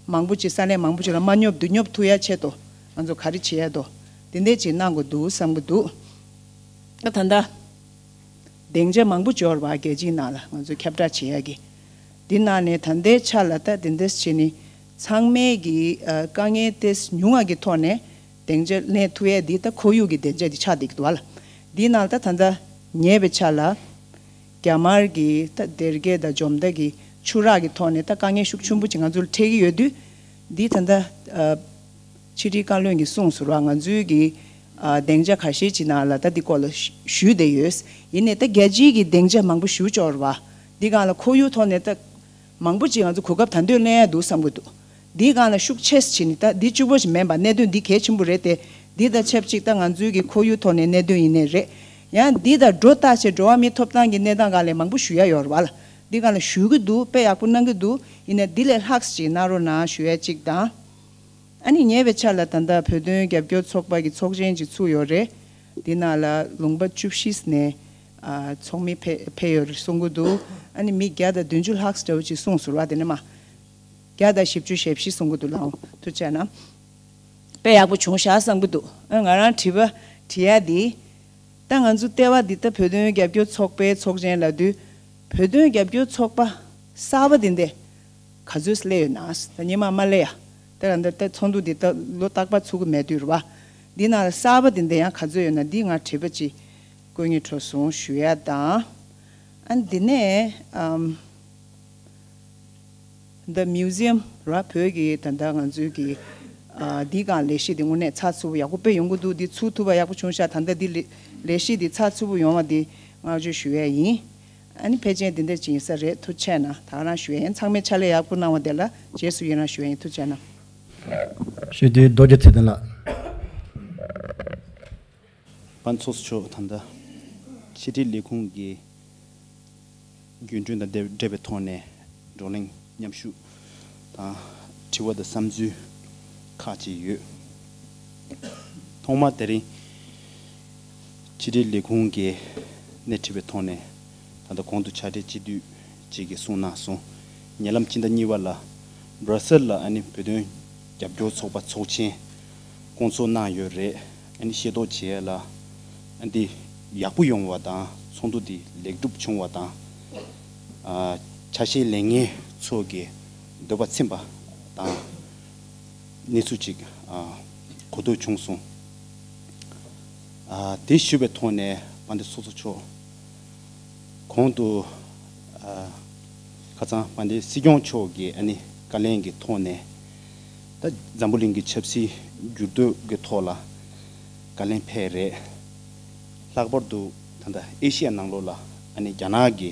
མང་པོ་ཅིག་ས་གནས་མང་པོ་ཅིག་ལ་མ་སྙོབ་དུ་སྙོབ་ཐུབ་ཡ་ཆེད་དུ་ང་ཚོ་ག་རེ་བྱེད་ཡ་འདུག་དེ་འདྲས་ཅིག་གནང་དགོས་འདུག་བསམ་གྱི་འདུག་ད་ད་ལྟ་སྡིངས་ཆ་མང་པོ་འབྱོར་བ་རྒྱལ་སྤྱིའི་ནང་ལ་ང་ཚོས་ཁྱབ་བསྒྲགས་བྱེད་ཡ་གི། འདི་ནང་ནས་ད་ལྟའི་ཆ་ལ་ད་དེ་འདྲས་བྱས་ནས་ཚང་མས་ཀྱི་ཨ་དཀའ་ངལ་ཏོག་ཙམ་ཉུང་བ་གི་ཐོག་ནས་སྡིངས་ཆ་གནས་ཐུབ་ཡ་འདི་ད་ཁོར་ཡུག་གི་སྡིངས་ཆ་འདི་ཆགས་བསྡད་ཀྱི་འདུག་བ་ལ། འདི་ནང་ལ་ད་ད་ལྟ་ཉེ་བའི་ཆ་ལ་རྒྱ་དམར་གྱི་ད་སྡེར་ཁའི་དང་འཇོ་མདའ་གི་ཆུ་རགས་ཀྱི་ཐོག་ནས་ད་དཀའ་ངལ་ཤུགས་ཆེན་པོ་ཅིག་ང་ཚོར་འཕྲད་ཀྱི་ཡོད་དུས། འདི་ད་ལྟ་ཨ་ཕྱི་དྲིལ་བཀའ་བློན་གྱིས་གསུངས་སོང་ར། ང་ཚོའི་གི་ཨ་སྡིངས་ཆ་ཁ་ཤས་ཅིག་ནང་ལ་ད་འདི་སྐོར་ལ་ཞུ་ཞུས་བསྡད་ཡོད། ཡིན་ནའི་ད་རྒྱལ་སྤྱིའི་གི་སྡིངས་ཆ་མང་པོ་ཞུ་ཆོག་ར་བ། འདི་སྒང་ལ་ཁོར་ཡུག་ཐོག་ནས་ད་མང་པོ་ཅིག་ང་ཚོ་གོ་སྐབས་ད་འདོད་ལེན་ཡ་འདུག་བསམ་གི་འདུག་འདིའི་སྒང་ལ་ཤུགས་ཆེ་ཙམ་བྱས་ནས། ད་འདི་གཅིག་པོ་ཞིག་མིན་པ། གནད་དོན་འདི་གལ་ཆེན་པོ་རེད་དེ། འདི་དང་ཆབས་ཅིག་ད་ང་ཚོའི་གི་ཁོར་ཡུག་ཐོག་ནས་གནད་དོན་ཡིན་ནའི་རེད། ཡང་འདི་དང་སྒྲོ་བཏགས་བྱས་འགྲོ་བ་མིའི་ཐོབ་ཐང་གི་གནས་སྟངས་སྒང་ལ་མང་པོ་ཞུ་ཡ་ཡོད་རེད་བ་ལ། འདི་སྒང་ལ་ཞུ་གི་འདུག་དཔེ་ཡག་པོ་གནང་གི་འདུག་ཡིན་ནའི་འདི་ལས་ལྷག་ཙམ་ཅིག་གནང་རོགས་གནང་ཞུ་ཡ་གཅིག་དང་། ཨ་ནི་ཉེ་བའི་ཆར་ལ་ད་ལྟ་བོད་དོན་རྒྱབ་སྐྱོར་ཚོགས་པ་གི་ཚོགས་ཆེན་ཅིག་ཚུགས་ཡོད་རེད། འདི་ནང་ལ་ལུང་པ་བཅུ་བཞི་ནས་ཨ་ཚོགས་མི་ཕེ་ཕེབས་ཡོད་རེད་གསུང་གི་འདུག་ཨ་ནི་མི་བརྒྱ་དང་བདུན་ཅུ་ལྷག་ཙམ་འདྲ་བོ་ཅིག་གསུངས་སོང་ར། དེ་ནས་མ་བརྒྱ་དང་བཞི་བཅུ་ཞེ་བཞི་གསུང་གི་འདུག་ལགས། ཐུགས་རྗེ་གནང་། དཔེ་ཡག་པོ་བྱུང་ཤག་བསམ་གི་འདུག་ཨ་ང་རང་དྲི་བ་དྲི་ཡ་འདི། ད་ང་ཚོ་ལྟེ་བ་འདི་ད་བོད་དོན་རྒྱབ་སྐྱོར་ཚོགས་པའི་ཚོགས་ཆེན་ལབ་དུས། བོད་དོན་རྒྱབ་སྐྱོར་ཚོགས་པ་གསར་པ་འདི་འདྲ་ག་ཚོད་སླེབས་ཡོད་ན། ད་སྔོན་མ་མ་སླེབས་ཡ། ད་ལྟ་ད་ཚོགས་འདུ་འདི་ད་ལོ་རྟག་པར་ཚུགས་ཀྱི་མེད་དུས་རེད་བ། འདི་ནང་ལ་གསར་པ་འདི་འདྲ་ཡང་ག་ཚོད་ཡོད་ན། འདི་ང་དྲི་བ་ཅིག་བཀོད་ངེས་འཕྲོ་སོང་ཞུ་ཡ་དང་། ཨ་འདི་ནས་ཨམ། ད་མིའུ་ཛི་ཡམ་ར། བོད་ཀྱི་ད་ལྟ་ང་ཚོའི་གི་ཨ་འདི་སྒང་ལས་གཞི་འདི་དངོས་གནས་ཚགས་ཚུད་པོ་ཡག་པོ་དཔེ་ཡོང་གི་འདུག་འདི་ཚུགས་ཐུབ་པ་ཡག་པོ་བྱུང་ཤག་ད་ལྟ་འདི་ལས་ལས་གཞི་འདི་ཚགས་ཚུད་པོ་ཡོང་བ་འདི་བསྔགས་བརྗོད་ཞུ་ཡས་ཡིན། ཨ་ནི་ཕལ་ཆེར་འདི་འདྲ་ཅིག་ཡིན་ས་རེད། ཐུགས་རྗེ་གནང་། ད་རང་ཞུ་ཡས་ཡིན། ཚང་མས་ཕྱག་ལས་ཡག་པོ་གནང་བ་དེ་ལ་རྗེས་སུ་ཡི་རང་ཞུ་ཡས་ཡིན། ཐུགས་རྗེ་གནང་། ཞུ་དུས་རྡོ་རྗེ་ཚེ་བརྟན་ལགས། དཔལ་ཚོགས་གཙོ་མཆོག་ད་ལྟ་ཕྱི་དྲིལ་ལས་ཁུངས་ཀྱི་རྒྱུན་གྲོན་དང་འབྲེལ་བའི་ཐོག་ནས་བགྲོ་གླེང་མཉམ་ཞུགས་དང་དྲི་བ་དང་བསམ་ཚུལ་ཁག་ཅིག་ཡོད། ཐོག་མར་དེ་རིང་ཕྱི་དྲིལ་ལས་ཁུངས་ཀྱིས་སྣེ་ཁྲིད་པའི་ཐོག་ནས། ད་ལྟ་གོང་དུ་ཕྱག་སྦྲེལ་སྤྱི་འཐུས་གཅིག་གིས་གསུངས་གནང་སོང་། ཉེ་ལམ་སྤྱི་ཟླ་གཉིས་པ་ལ་སྦྲ་སེལ་ལ་ཨ་ནི་བོད་དོན་རྒྱབ་སྐྱོར་ཚོགས་པ་ཚོགས་ཆེན་བསྐོང་ཚོགས་གནང་ཡོད་རེད། ཨ་ནི་ཤེས་རྟོགས་བྱས་ལ་ཨ་འདི་ཡག་པོ་ཡོང་བ་དང་། ཚོགས་འདུ་འདི་ལེགས་གྲུབ་བྱུང་བ་དང་། ཨ་ཆ་ཤས་ལེན་མཁན་ཚོ་གི་འདོད་པ་ཚིམ་པ་དང་། གནས་ཚུལ་ཅིག་ཨ་གོ་ཐོས་བྱུང་སོང་། ཨ་དེ་ཞུས་པའི་ཐོག་ནས་དཔལ་ལྡན་ཚོགས་གཙོ་མཆོག་གོང་དུ་ཨ་ཁ་སང་དཔལ་ལྡན་སྲིད་སྐྱོང་མཆོག་གིས་ཨ་ནི་བཀའ་ལན་གྱི་ཐོག་ནས། ད་འཛམ་བུ་གླིང་གི་ཆབ་སྲིད་འགྱུར་ལྡོག་གི་ཐོག་ལ་བཀའ་ལན་ཕེབས་རེད། ལྷག་པར་དུ་ད་ལྟ་ཨེ་ཤི་ཡ་ནང་ལོགས་ལ་ཨ་ནི་རྒྱ་ནག་གི་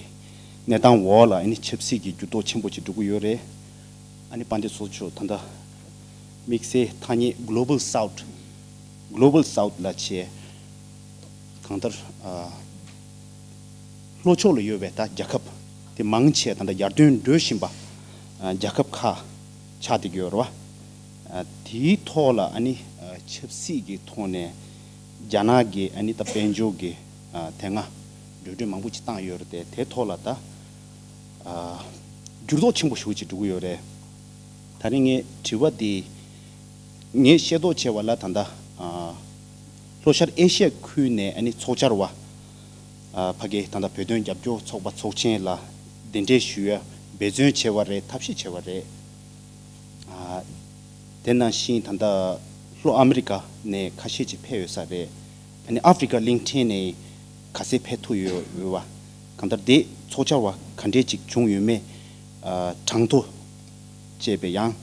གནས་སྟངས་འོག་ལ་ཨ་ནི་ཆབ་སྲིད་ཀྱི་འགྱུར་ལྡོག་ཆེན་པོ་ཅིག་འགྲོ་གི་ཡོད་རེད། ཨ་ནི་དཔལ་ལྡན་ཚོགས་གཙོ་མཆོག་ད་ལྟ་དམིགས་བསལ་ཐ་སྙད་Global South། Global South ལབ་བྱས། གང་ལྟར་ཨ་ལྷོ་ཕྱོགས་ལ་ཡོད་པའི་ད་རྒྱལ་ཁབ་དེ་མང་ཆེ་ད་ལྟ་ཡར་ཐོན་འགྲོ་བཞིན་པ་ཨ་རྒྱལ་ཁབ་ཁག་ཆགས་བསྡད་ཀྱི་ཡོད་རེད་བ། ཨ་དེའི་ཐོག་ལ་ཨ་ནི་ཨ་ཆབ་སྲིད་ཀྱི་ཐོག་ནས་རྒྱ་ནག་གིས་ཨ་ནི་ད་དཔལ་འབྱོར་གྱི་ཨ་དེ་སྔ་འགྲོ་གྲོན་མང་པོ་ཅིག་བཏང་ཡོད་རེད་དེ། དེ་ཐོག་ལ་ད་ཨ་འགྱུར་ལྡོག་ཆེན་པོ་ཞེ་པོ་ཅིག་འགྲོ་གི་ཡོད་རེད། ད་རིང་ངའི་དྲི་བ་འདི་ངས་ཤེས་རྟོགས་བྱས་པ་ལ་ད་ལྟ་ཨ་ལྷོ་ཤར་ཨེ་ཤི་ཡ་ཁུལ་ནས་ཨ་ནི་ཚོགས་བཅར་བ་ཨ་ཕ་གི་ད་ལྟ་བོད་དོན་རྒྱབ་སྐྱོར་ཚོགས་པ་ཚོགས་ཆེན་ལ་གདན་འདྲེན་ཞུ་ཡ་འབད་བརྩོན་བྱས་པ་རེད། ཐབས་ཤེས་བྱས་པ་རེད། ཨ་དེ་ནང་བཞིན་ད་ལྟ་ལྷོ་ཨ་མི་རི་ཀ་ནས་ཁ་ཤས་ཅིག་ཕེབས་ཡོད་ས་རེད། ཨ་ནི་ཨ་ཧྥི་རི་ཀ་གླིང་ཕྲན་ནས་ག་ཚད་ཕེབས་ཐུབ་ཡོད་ཡོད་པ། གང་ལྟར་དེ་ཚོགས་བཅར་བ་ག་འདྲས་ཅིག་བྱུང་ཡོད་མེད། ཨ་གྲངས་ཐོ་བཅས་པའི་ཡང་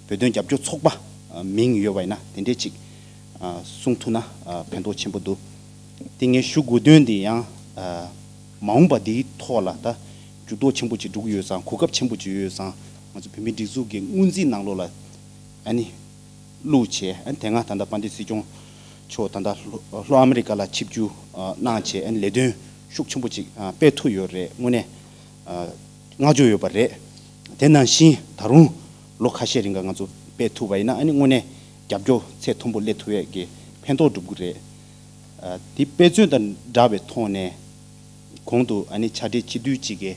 བོད་དོན་རྒྱབ་སྐྱོར་ཚོགས་པ་ཨ་མིང་ཡོད་པ་ཡིན་ན་དེ་འདྲས་ཅིག་ཨ་གསུང་ཐུབ་ན་ཨ་ཕན་ཐོགས་ཆེན་པོ་འདུག་དེ་ངས་ཞུ་དགོས་དོན་དེ་ཡང་ཨ་མ་འོངས་པ་འདིའི་ཐོག་ལ་ད་འགྱུར་ལྡོག་ཆེན་པོ་ཅིག་འགྲོ་གི་ཡོད་ཙང་། གོ་སྐབས་ཆེན་པོ་ཅིག་ཡོད་ཙང་། ང་ཚོ་བོད་མིའི་སྒྲིག་འཛུགས་ཀྱི་སྔོན་རྩིས་ནང་ལོགས་ལ་ཨ་ནི་བླུགས་བྱས། ཨ་ནི་དེ་སྔ་ད་ལྟ་དཔལ་ལྡན་སྲིད་སྐྱོང་མཆོག་ད་ལྟ་ལྷོ་ལྷོ་ཨ་མི་རི་ཀ་ལ་ཆིབས་བསྒྱུར་ཨ་གནང་བྱས། ཨ་ནི་ལས་དོན་ཤུགས་ཆེན་པོ་ཅིག་ཨ་སྤེལ་ཐུབ་ཡོད་རེད། དངོས་གནས་ཨ་བསྔགས་བརྗོད་ཡོད་པ་རེད། དེ་ནང་བཞིན་ད་རུང་ལོ་ཁ་ཤས་རིང་ག་ང་ཚོ་སྤེལ་ཐུབ་པ་ཡིན་ན། ཨ་ནི་དངོས་གནས་རྒྱབ་སྐྱོར་ཚད་མཐོན་པོ་སླེབས་ཐུབ་ཡས་ཀྱི་ཕན་ཐོགས་འགྲུབ་ཀྱི་རེད། ཨ་དེ་དཔེ་མཚོན་དང་འདྲ་བའི་ཐོག་ནས་གོང་དུ་ཨ་ནི་ཕྱག་སྦྲེལ་སྤྱི་འཐུས་གཅིག་གིས་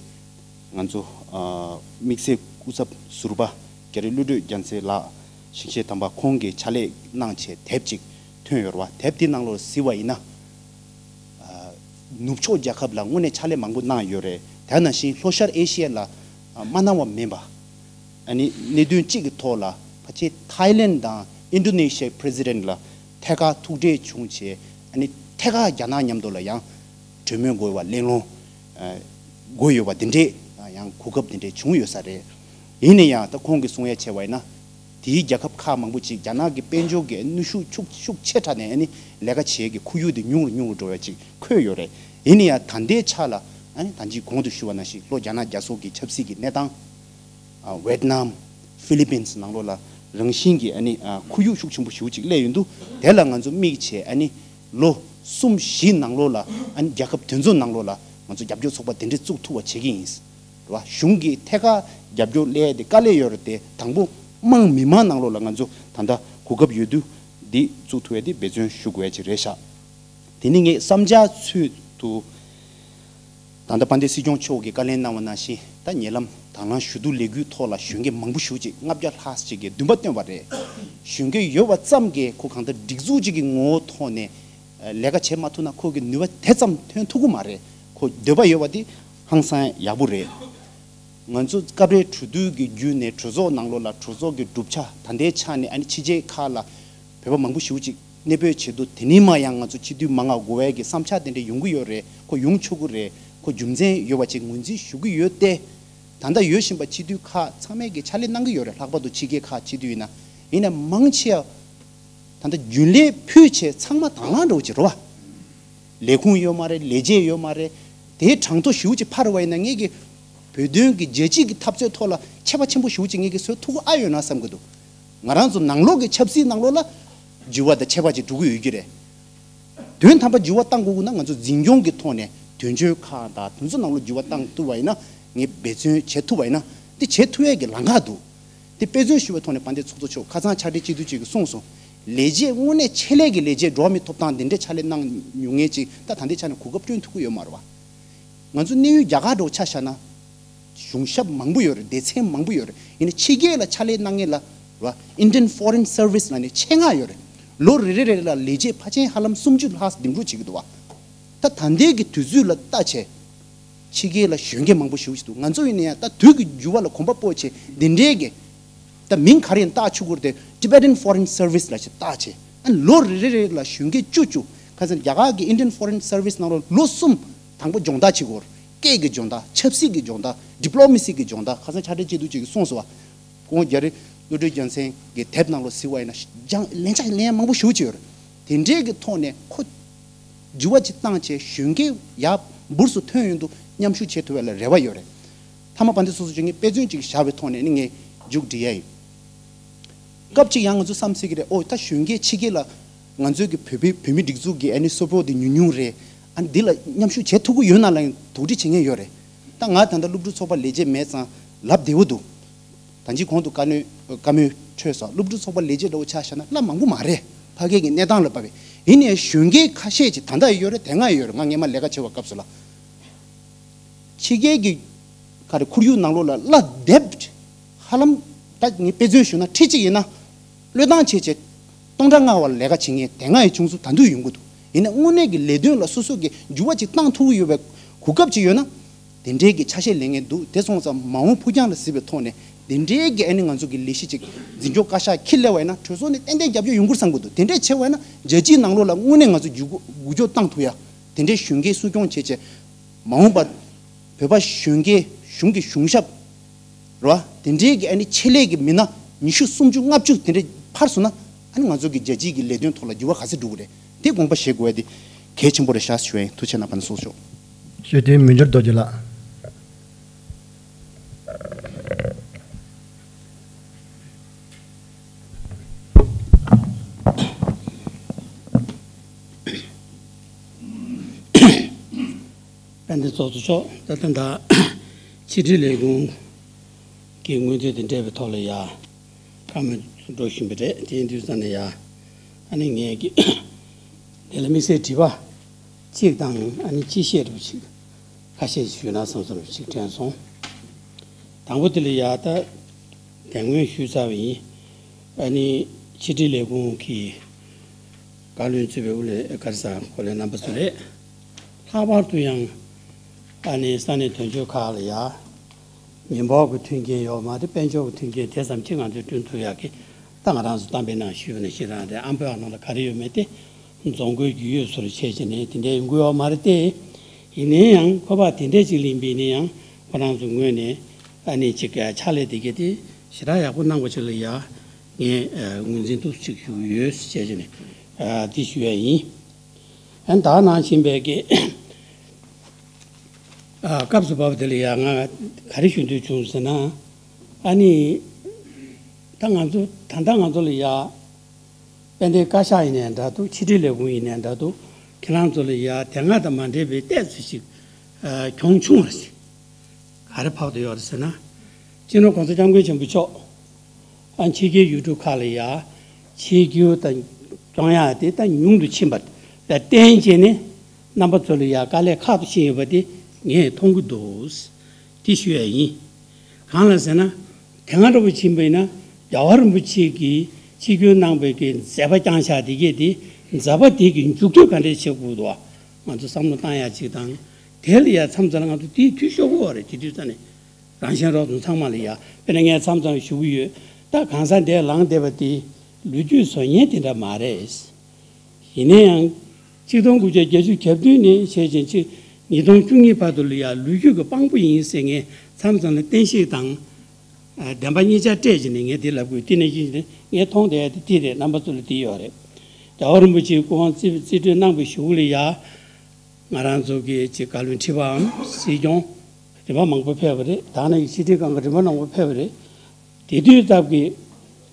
ང་ཚོ་ཨ་དམིགས་བསལ་སྐུ་ཚབ་ཟུར་པ་རྒྱ་རི་བློ་གྲོས་རྒྱལ་མཚན་ལགས། ཞིང་གཤེགས་དམ་པ་ཁོང་གིས་ཕྱག་ལས་གནང་བྱས་དེབ་ཅིག་ཐོན་ཡོད་རེད་བ། དེབ་དེའི་ནང་ལོགས་གཟིགས་པ་ཡིན་ན། ཨ་ནུབ་ཕྱོགས་རྒྱལ་ཁབ་ལ་དངོས་གནས་ཕྱག་ལས་མང་པོ་གནང་ཡོད་རེད། དེ་ནང་བཞིན་ལྷོ་ཤར་ཨེ་ཤི་ཡ་ལ་ཨ་མ་གནང་བ་མིན་པ། ཨ་ནི་གནད་དོན་གཅིག་གི་ཐོག་ལ་ཕལ་ཆེར་ཐའི་ལེན་དང་ཨིན་ཌོ་ནེ་ཤི་ཡའི་པི་རེ་སི་ཌེན་ལ་ཐད་ཀར་ཐུག་འཕྲད་བྱུང་བྱས། ཨ་ནི་ཐད་ཀར་རྒྱ་ནག་མཉམ་དུ་ལ་ཡང་གྲོས་མོལ་དགོས་པ། གླེང་སློང་ཨ་དགོས་ཡོད་པ་འདི་འདྲས་ཡང་གོ་སྐབས་འདི་འདྲས་བྱུང་ཡོད་ས་རེད། ཡིན་ན་ཡང་ད་ཁོང་གིས་གསུང་ཡ་བྱས་པ་ཡིན་ན། དེའི་རྒྱལ་ཁབ་ཁག་མང་པོ་ཅིག་རྒྱ་ནག་གི་དཔལ་འབྱོར་གྱི་ནུས་ཤུགས་ཤུགས་ཤུགས་ཆེ་དྲགས་ནས་ཨ་ནི་ལས་ཀ་བྱེད་ཀྱི་ཁོར་ཡུག་དེ་ཉུང་རུ་ཉུང་རུ་འགྲོ་བའི་ཅིག་འཁོད་ཡོད་རེད། ཡིན་ན་ཡང་ད་ལྟའི་ཆ་ལ་ཨ་ནི་ད་ཅིག་གོང་དུ་ཞུས་པ་ནང་བཞིན་ལྷོ་རྒྱ་ནག་རྒྱ་མཚོ་གི་ཆབ་སྲིད་ཀྱི་གནས་སྟངས། ཝེད་ནམ། ཧྥི་ལི་པིན་སི་ནང་ལོགས་ལ་རང་བཞིན་གྱི་ཨ་ནི་ཁོར་ཡུག་ཤུགས་ཆེན་པོ་ཞེ་པོ་ཅིག་སླེབས་ཡོང་དུས། དེ་ལ་ང་ཚོ་དམིགས་བྱས་ཨ་ནི་ལོ་གསུམ་བཞི་ནང་ལོགས་ལ་ཨ་ནི་རྒྱལ་ཁབ་དེ་ཚོ་ནང་ལོགས་ལ་ང་ཚོ་རྒྱབ་སྐྱོར་ཚོགས་པ་དེ་འདྲས་བཙུགས་ཐུབ་པ་བྱེད་ཀྱི་ཡིན། རེད་བ། གཞུང་གིས་ཐད་ཀར་རྒྱབ་སྐྱོར་སླེབས་ཏེ་དཀའ་ལས་ཡོད་རེད་དེ། དང་པོ་དམངས་མི་མང་ནང་ལོགས་ལ་ང་ཚོ་ད་ལྟ་གོ་སྐབས་ཡོད་དུས་འདི་བཙུགས་ཐུབ་ཡས་དེ་འབད་བརྩོན་ཞུ་དགོས་ཡ་ཅིག་རེད་ཤག་དེ་ནི་ངའི་བསམ་འཆར་ཚུལ་དུ། ད་ལྟ་དཔལ་ལྡན་སྲིད་སྐྱོང་མཆོག་གིས་བཀའ་ལན་གནང་བ་ནང་བཞིན། ད་ཉེ་ལམ་དང་བླངས་ཞུ་གཏུག་ལས་འགུལ་ཐོག་ལ་གཞོན་སྐྱེས་མང་པོ་ཞེ་པོ་ཅིག་ལྔ་བརྒྱ་ལྷག་ཅིག་གིས་འདུན་པ་བཏོན་པ་རེད། གཞོན་སྐྱེས་ཡོད་པ་ཙམ་གྱིས་ཁོ་གང་ལྟར་སྒྲིག་འཛུགས་ཅིག་གི་ངོ་བོ་ཐོག་ནས་ལས་ཀ་བྱེད་མ་ཐུབ་ན་ཁོ་གི་ནུས་པ་དེ་ཙམ་ཐོན་ཐུབ་ཀྱི་མ་རེད། ཁོ་འདོད་པ་ཡོད་པ་དེ་ཧང་སང་ཡག་པོ་རེད། ང་ཚོ་སྐབས་རེ་གྲོས་བསྡུར་གྱི་བརྒྱུད་ནས་གྲོས་ཚོགས་ནང་ལོགས་ལ་གྲོས་ཚོགས་ཀྱི་གྲུབ་ཆ་ད་ལྟའི་ཆ་ནས་ཨ་ནི་ཕྱི་རྒྱལ་ཁག་ལ་བོད་པ་མང་པོ་ཞེ་པོ་ཅིག་གནས་སྤོས་བྱེད་དུས། དེ་ནས་མར་ཡང་ང་ཚོ་སྤྱི་འཐུས་མང་ང་དགོས་པའི་གི་བསམ་འཆར་དེ་འདྲ་ཡོང་གི་ཡོད་རེད། ཁོ་ཡོང་ཆོག་གི་རེད། ཁོ་རྒྱུ་མཚན་ཡོད་པ་ཅིག་ངོས་འཛིན་ཞུ་གི་ཡོད་དེ། ད་ལྟ་ཡོད་བཞིན་པ་སྤྱི་འཐུས་ཁག་ཚང་མས་གི་ཕྱག་ལས་གནང་གི་ཡོད་རེད། ལྷག་པར་དུ་ཕྱི་རྒྱལ་ཁག་སྤྱི་འཐུས་ཡིན་ན། ཡིན་ན་མང་ཆེ་བ་ད་ལྟ་རྒྱུན་ལས་ཕུད་བྱས་ཚང་མ་དང་བླངས་འདྲ་བོ་ཅིག་རེད་བ། ལས་ཁུངས་ཡོད་མ་རེད། ལས་བྱེད་ཡོད་མ་རེད། དེའི་གྲངས་ཐོ་ཞེ་པོ་ཅིག་ཕར་བ་ཡིན་ན། ངེད་ཀྱི་བོད་དོན་གྱི་རྒྱལ་སྤྱི་གི་འཐབ་རྩོད་ཐོག་ལ་ཁྱད་པར་ཆེན་པོ་ཞེ་པོ་ཅིག་ངེད་ཀྱིས་བཟོ་ཐུབ་ཀྱི་ཨ་ཡོད་ན་བསམ་གྱི་འདུག་ང་རང་ཚོ་ནང་ལོགས་ཀྱི་ཆབ་སྲིད་ནང་ལོགས་ལ་འགྱུར་བ་དང་ཁྱད་པར་ཅིག་འགྲོ་གི་ཡོད་ཀྱི་རེད། དོན་དམ་པ་འགྱུར་བ་གཏང་དགོས་ཀྱི་ན། ང་ཚོ་འཛིན་སྐྱོང་གི་ཐོག་ནས་དོན་གཅོད་ཁག་དང་དེ་ཚོ་ནང་ལོགས་འགྱུར་བ་གཏང་ཐུབ་པ་ཡིན་ན། ངས་འབད་བརྩོན་བྱེད་ཐུབ་པ་ཡིན་ན། དེ་བྱེད་ཐུབ་ཡས་ཀྱི་ལམ་ཁ་འདུག་དེ་དཔེ་མཚོན་ཞུ་བའི་ཐོག་ནས་དཔལ་ལྡན་ཚོགས་གཙོ་མཆོག་ཁ་སང་ཕྱག་སྦྲེལ་སྤྱི་འཐུས་གཅིག་གིས་གསུངས་སོང་། ལས་བྱེད་དངོས་གནས་ཆེད་ལས་ཀྱི་ལས་བྱེད་འགྲོ་བ་མིའི་ཐོབ་ཐང་དེ་འདྲའི་ཕྱག་ལས་གནང་མྱོང་མཁན་ཅིག་ད་ད་ལྟའི་ཆ་ནས་གོ་སྐབས་བསྐྲུན་ཐུབ་ཀྱི་ཡོད་མ་རེད་བ། ང་ཚོ་གནས་ཡུལ་རྒྱ་གར་འདྲ་བོ་ཆ་བཞག་ན། གཞུང་ཞབས་མང་པོ་ཡོད་རེད། སྡེ་ཚན་མང་པོ་ཡོད་རེད། ཡིན་ནའི་ཕྱི་རྒྱལ་ལ་ཕྱག་ལས་གནང་མཁན་ལ་རེད་བ། Indian Foreign Service ལབ་ནས་ཆེད་མངགས་ཡོད་རེད། ལོ་རེ་རེ་རེ་ལ་ལས་བྱེད་ཕལ་ཆེར་ཧ་ལམ་སུམ་ཅུ་ལྷག་འདེམས་སྒྲུག་བྱེད་ཀྱི་འདུག་བ། ད་ད་ལྟའི་གི་དུས་ཚོད་ལ་ལྟ་བྱས། ཕྱི་རྒྱལ་ལ་གཞོན་སྐྱེས་མང་པོ་ཞེ་པོ་ཞིག་འདུག་ང་ཚོ་ཡིན་ན་ཡང་ད་དུས་ཀྱི་འགྱུར་བ་ལ་གོམ་པ་སྤོ་བྱས། འདི་འདྲའི་གི་ད་མིང་ག་རེ་ཡིན་བཏགས་ཆོག་གི་རེད་དེ། Tibetan Foreign Service ལབ་བྱས་བཏགས་བྱས། ཨ་ནི་ལོ་རེ་རེ་རེ་ལ་གཞོན་སྐྱེས་བཅུ་བཅུ། ཁ་སང་རྒྱ་གར་གྱི་Indian Foreign Service ནང་ལོགས་ལོ་གསུམ། དང་པོ་སྦྱོང་བརྡར་བྱེད་དགོས། སྐད་ཀྱི་སྦྱོང་བརྡར། ཆབ་སྲིད་ཀྱི་སྦྱོང་བརྡར། Diplomacy གི་སྦྱོང་བརྡར། ཁ་སང་ཕྱག་སྦྲེལ་སྤྱི་འཐུས་གཅིག་གིས་གསུངས་སོང་བ། ཁོང་རྒྱ་རི་བློ་གྲོས་རྒྱལ་མཚན་གྱི་དེབ་ནང་ལོགས་གཟིགས་པ་ཡིན་ན། སྦྱང་ལན་ཆ་ལན་མང་པོ་ཞེ་པོ་ཅིག་ཡོད་རེད། དེ་འདྲའི་གི་ཐོག་ནས་ཁོ་འགྱུར་བ་ཅིག་བཏང་བྱས། གཞོན་སྐྱེས་ཡར་འབུར་སུ་ཐོན་ཡོང་དུས་མཉམ་ཞུགས་བྱེད་ཐུབ་ཡ་ལ་རེ་བ་ཡོད་རེད། མཐའ་མ་དཔལ་ལྡན་ཚོགས་གཙོ་མཆོག་ངས་དཔེ་མཚོན་ཅིག་བཞག་པའི་ཐོག་ནས་ནི་ངས་མཇུག་སྒྲིལ་ཡ་ཡིན། སྐབས་གཅིག་ཡང་ང་ཚོ་བསམ་སྲིད་ཀྱི་རེད། ཨོ་ད་གཞོན་སྐྱེས་ཕྱི་རྒྱལ་ལ་ང་ཚོའི་གི་བོད་པའི་བོད་མི་སྒྲིག་འཛུགས་ཀྱི་ཨ་ནི་སུ་པོར་ཊི་དེ་ཉུང་ཉུང་རེད། ཨ་ནི་འདི་ལ་མཉམ་ཞུགས་བྱེད་ཐུབ་ཀྱི་ཡོད་ན་ལ་ཡང་དོགས་འདྲི་བྱེད་མཁན་ཡོད་རེད། ད་ང་ད་ལྟ་སློབ་ཕྲུག་ཚོགས་པ་ལས་བྱེད་མེད་ཙང་ལབ་བདེ་བོ་འདུག་ད་ཅི་གོང་དུ་བཀའ་མོལ་བཀའ་མོལ་འཕྲོད་སོང་། སློབ་ཕྲུག་ཚོགས་པ་ལས་བྱེད་འདྲ་བོ་ཆ་བཞག་ན་གླ་མང་པོ་མ་རེད། ཕ་གི་གི་གནས་སྟངས་ལ་བབས་པས། ཡིན་ནའི་གཞོན་སྐྱེས་ཁ་ཤས་ཅིག་ད་ལྟ་ཡོད་རེད། དེ་སྔ་ཡོད་རེད། ང་སྔས་མ་ལས་ཀ་བྱེད་པའི་སྐབས་སུ་ལ། ཕྱི་རྒྱལ་གྱི་ག་རེ་ཁོར་ཡུག་ནང་ལོགས་ལ་གླ་འདེབས། ཧ་ལམ་ད་ངས་དཔེ་མཚོན་ཞུས་ན་ཁྲི་གཅིག་ཡིན་ན། བློས་བཏང་བྱས་བྱས་སྟོང་ཕྲག་ལྔ་བ་ལ་ལས་ཀ་བྱེད་མཁན་དེ་སྔ་ཡི་བྱུང་ཚུལ་ད་དུང་ཡོང་གི་འདུག་ཡིན་ན་དངོས་གནས་ཀྱི་ལས་དོན་ལ་སོ་སོ་གི་འགྱུར་བ་ཅིག་བཏང་ཐུབ་ཀྱི་ཡོད་པའི་གོ་སྐབས་ཅིག་ཡོད་ན། དེ་འདྲའི་གི་ཆ་ཤས་ལེན་མཁན་འདུག་དེ་སོང་ཙང་མ་འོངས་ཕུགས་རྒྱང་ལ་གཟིགས་པའི་ཐོག་ནས་དེ་འདྲའི་གི་ཨ་ནི་ང་ཚོ་གི་ལས་གཞི་ཅིག་འཛིན་སྐྱོང་བཀའ་ཤག་འཁྱེར་སླེབས་པ་ཡིན་ན། གྲོས་ཚོགས་ནས་ཏན་ཏན་རྒྱབ་སྐྱོར་ཡོང་གི་རེད་བསམ་གྱི་འདུག་དེ་འདྲས་བྱས་པ་ཡིན་ན་རྒྱལ་སྤྱིའི་ནང་ལོགས་ལ་དངོས་གནས་ང་ཚོ་འགྱུར་འགྱུར་སྐྱོད་བཏང་ཐུབ་ཡ། དེ་འདྲའི་གཞོན་སྐྱེས་གསོ་སྐྱོང་བྱས་བྱས། མ་འོངས་པ་བོད་པ་གཞོན་སྐྱེས་གཞུང་གི་གཞུང་ཞབས་རེད་བ། དེ་འདྲའི་གི་ཨ་ནི་ཆེད་ལས་ཀྱི་མི་སྣ་ཉི་ཤུ་སུམ་ཅུ་ལྔ་བཅུ་དེ་འདྲ་འཕར་སོང་ན། ཨ་ནི་ང་ཚོ་གི་རྒྱལ་སྤྱིའི་གི་ལས་དོན་ཐོག་ལ་འགྱུར་བ་ག་ཚོད་འགྲོ་གི་རེད། དེ་དགོངས་པ་བཞེས་དགོས་ཡ་དེ་གལ་ཆེན་པོ་རེད་ཤག་ཞུ་ཡ་ཡིན། ཐུགས་རྗེ་གནང་། ཕན་ཚུན་ཞོག་གསོལ་སྟོན་མི་འགྱུར་རྡོ་རྗེ་ལགས། དཔལ་ལྡན་ཚོགས་གཙོ་མཆོག་ད་ལྟ་ད་ཕྱི་དྲིལ་ལས་ཁུངས་ཀྱི་སྔོན་ཐོན་དེ་འབྲེལ་བའི་ཐོག་ལ་ཡ་བཀའ་མོལ་འགྲོ་བཞིན་པ་རེད། དེ་ཡིན་དུས་ཙང་ནས་ཡ་ཨ་ནི་ངས་ཀྱི་དེ་ལ་དམིགས་བསལ་དྲི་བ་གཅིག་དང་ཨ་ནི་སྤྱི་བཤད་འདྲ་པོ་ཅིག་ཁ་ཤས་ཞུས་ན་བསམ་བསམ་ཅིག་དྲན་སོང་། དང་པོ་དེ་ལ་ཡ་ད་དེ་སྔོན་ཞུས་ཚར་བ་ཡིན། ཨ་ནི་ཕྱི་དྲིལ་ལས་ཁུངས་ཀྱི་བཀའ་བློན་གཙོས་པའི་དབུ་ལས་ག་རེ་ཟ་གོ་ལས་རྣམ་པ་ཚོ་རེད། ལྷག་པར་དུ་ཡང་ཨ་ནི་ས་གནས་དོན་གཅོད་ཁག་ལ་ཡ་མི་འབོར་གྱི་མཐུན་རྐྱེན་ཡོད་མ་རེད། དཔལ་འབྱོར་གྱི་མཐུན་རྐྱེན་དེ་ཙམ་གྱིས་ང་ཚོས་བསྐྲུན་ཐུབ་ཡག་གི། ད་ང་རང་ཚོ་གཏམ་དཔེ་ནང་ཞུས་པ་ནང་བཞིན་རང་རེད། ཨམ་བན་ནང་ལ་ག་རེ་ཡོད་མེད་དེ། རྫོང་སྒོའི་རྒྱུས་ཡོད་བཟོ་འདྲ་བྱས་བྱས་ནས་དེ་འདྲའི་ཡོང་གི་ཡོད་མ་རེད་དེ། ཡིན་ན་ཡང་ཁོ་པ་དེ་འདྲས་ཅིག་ལེན་པ་ཡིན་ན་ཡང་ཁོ་རང་ཚོའི་ངོས་ནས་ཨ་ནི་ཅིག་ཕྱག་ལས་དེ་གས་དེ་ཞེ་དྲག་ཡག་པོ་གནང་བ་ཅིག་ལ་ཡ། ངས་ངོས་འཛིན་ཏོག་ཙམ་ཞུ་གི་ཡོད་ཟེར་བྱས་ནས་འདི་ཞུ་ཡ་ཡིན། ཨ་ནི་ད་ནང་བཞིན་པའི་གི་སྐབས་སུ་བབས་དེ་ལ་ཡ་ང་ག་རེ་ཞུ་འདོད་བྱུང་ཟེར་ན། ཨ་ནི་ད་ང་ཚོ་ད་ལྟ་ང་ཚོ་ལ་ཡ་དཔལ་ལྡན་བཀའ་ཤག་ཡིན་ནའི་འདྲ་འདུག་ཕྱི་དྲིལ་ལས་ཁུངས་ཡིན་ནའི་འདྲ་འདུག་ཁྱེད་རང་ཚོ་ལ་ཡ་དེ་སྔ་དང་མ་འདྲེས་པའི་ཏོག་ཙམ་ཞིག་གྱོང་ཆུང་བ་ཞིག་ག་རེ་ཕོག་བསྡད་ཡོད་རེད་ཟེར་ན། སྤྱི་ནོར་༸གོང་ས་༸སྐྱབས་མགོན་ཆེན་པོ་མཆོག་ཨ་ཕྱི་རྒྱལ་ཡུལ་གྲུ་ཁག་ལ་ཡ་ཆིབས་བསྒྱུར་དང་སྐྱོང་ཡག་དེ་ད་ཉུང་དུ་ཕྱིན་པ་ལ་བརྟེན་བྱས་ནས་རྣམ་པ་ཚོ་ལ་ཡ་དཀའ་ལས་ཁག་ཏུ་ཕྱིན་ཡོད་པ་དེ་ངས་མཐོང་གི་འདུག་དེ་ཞུ་ཡ་ཡིན། གང་ལ་ཟེར་ན། དེ་སྔ་འདྲ་པོ་ཕྱིན་པ་ཡིན་ན་རྒྱལ་བ་རིན་པོ་ཆེ་གིས་ཆིབས་བསྒྱུར་གནང་བའི་གི་མཛད་པ་བསྐྱངས་བཞག་དེ་གས་དེ་མཛད་པ་དེ་གི་མཇུག་སྡུད་ག་འདྲས་བྱེད་དགོས་འདུག་བ། ང་ཚོ་བསམ་བློ་བཏང་ཡ་ཅིག་དང་། དེ་ལ་ཡ་མཚམས་མཚམས་ལ་ང་ཚོ་དེའི་འཐུས་ཤོར་གི་ཡོད་རེད། དེ་དུས་ཙ་ནས་རང་གཞན་རོགས་ཚོ་ཚང་མ་ལ་ཡ་དཔེར་ན་ངས་མཚམས་མཚམས་ཞུ་གི་ཡོད། ད་གང་ཟག་འདས་ལངས་བསྡད་པ་དེ་ལོ་རྒྱུས་བཟོ་མཁན་དེ་འདྲ་མ་རེད། ཡིན་ན་ཡང་། ཆིག་སྟོང་དགུ་བརྒྱ་བརྒྱད་ཅུ་གྱ་བདུན་ནས་བྱས་ཅིང་ཆིག་ཉིས་སྟོང་བཅུ་གཉིས་བར་དུ་ལ་ཡ་ལོ་རྒྱུས་ཀྱི་དཔང་པོ་ཡིན་ཟེར་ངས་མཚམས་མཚམས་ལ་བསྟན་བཤིག་དང་། ཨ་བདེན་པ་གཉིས་ཆ་སྤྲད་ཅིང་ནས་ངས་འདི་ལབ་དགོས། དེ་ནས་ཅིག་ངས་མཐོང་བསྡད་ཡ་དེ་འདི་རེད། རྣམ་པ་ཚོ་ལ་འདི་ཡོད་རེད། རྒྱལ་བ་རིན་པོ་ཆེའི་སྐུ་དབང་རྩིས་རྩིས་སྤྲོད་གནང་བའི་གཞུག་ལ་ཡ། ང་རང་ཚོ་གི་ཅིག་བཀའ་བློན་ཁྲི་པའམ་སྲིད་སྐྱོང་རིམ་པ་མང་པོ་ཕེབས་པ་རེད། ད་ནི་ཕྱི་དྲིལ་ཁང་གི་རིམ་པ་མང་པོ་ཕེབས་པ་རེད། དེ་དུས་སྐབས་ཀྱི་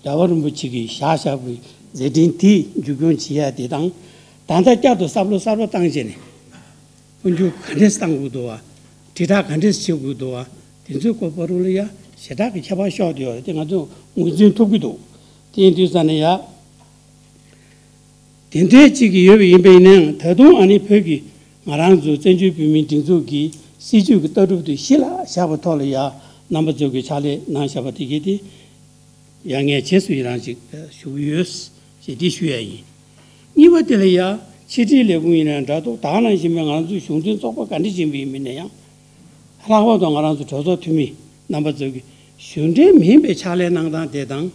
རྒྱལ་བ་རིན་པོ་ཆེ་གིས་བཞག་བཞག་པའི་མཛད་འཕྲིན་དེ་མཇུག་སྐྱོང་བྱེད་ཡ་དེ་དང་། ད་ལྟ་བསྐྱར་དུ་བསམ་བློ་གསར་པ་བཏང་བྱས་ནས་འཕོ་འགྱུར་ག་འདྲས་བཏང་དགོས་འདུག་བ། དྲིལ་བསྒྲགས་ག་འདྲས་བྱེད་དགོས་འདུག་བ། དེ་ཚོའི་སྐོར་བར་དུ་ལ་ཡ་ཞེ་དྲག་གི་ཁྱད་པར་ཤོར་བསྡད་ཡོད་རེད། དེ་ང་ཚོས་ངོས་འཛིན་ཐུབ་ཀྱི་འདུག་དེ་ཡིན་དུས་ཙ་ནས་ཡ། དེ་འདྲའི་གཅིག་གིས་ཡོད་པ་ཡིན་པ་ཡིན་ནའང་ད་དུང་ཨ་ནི་བོད་ཀྱི་ང་རང་ཚོའི་བཙན་བྱོལ་བོད་མིའི་སྒྲིག་འཛུགས་ཀྱི་སྲིད་བྱུས་ཀྱི་ལྟ་གྲུབ་དེ་གཞི་ལ་བཞག་པའི་ཐོག་ལ་ཡ་རྣམ་པ་ཚོས་ཀྱི་ཕྱག་ལས་གནང་བཞག་པ་དེ་གས་དེ་ཡ་ངས་རྗེས་སུ་ཡི་རང་ཅིག་ཞུ་གི་ཡོད་ཅེས་འདི་ཞུ་ཡ་ཡིན། གཉིས་པ་དེ་ལ་ཡ་ཕྱི་དྲིལ་ལས་ཁུངས་ཡིན་ན་འདྲ་འདུག་ད་ག་ནང་བཞིན་པའི་ང་རང་ཚོའི་གཞུང་འཛིན་ཚོགས་པ་ག་འདྲ་ཡིན་པ་ཡིན་མིན་ན་ཡང་། ལྷག་པར་དུ་ང་རང་ཚོ་གྲོས་ཚོགས་འཐུས་མི་རྣམ་པ་ཚོ་གི་གཞུང་འབྲེལ་མིན་པའི་ཕྱག་ལས་གནང་སྟངས་དེ་དང་།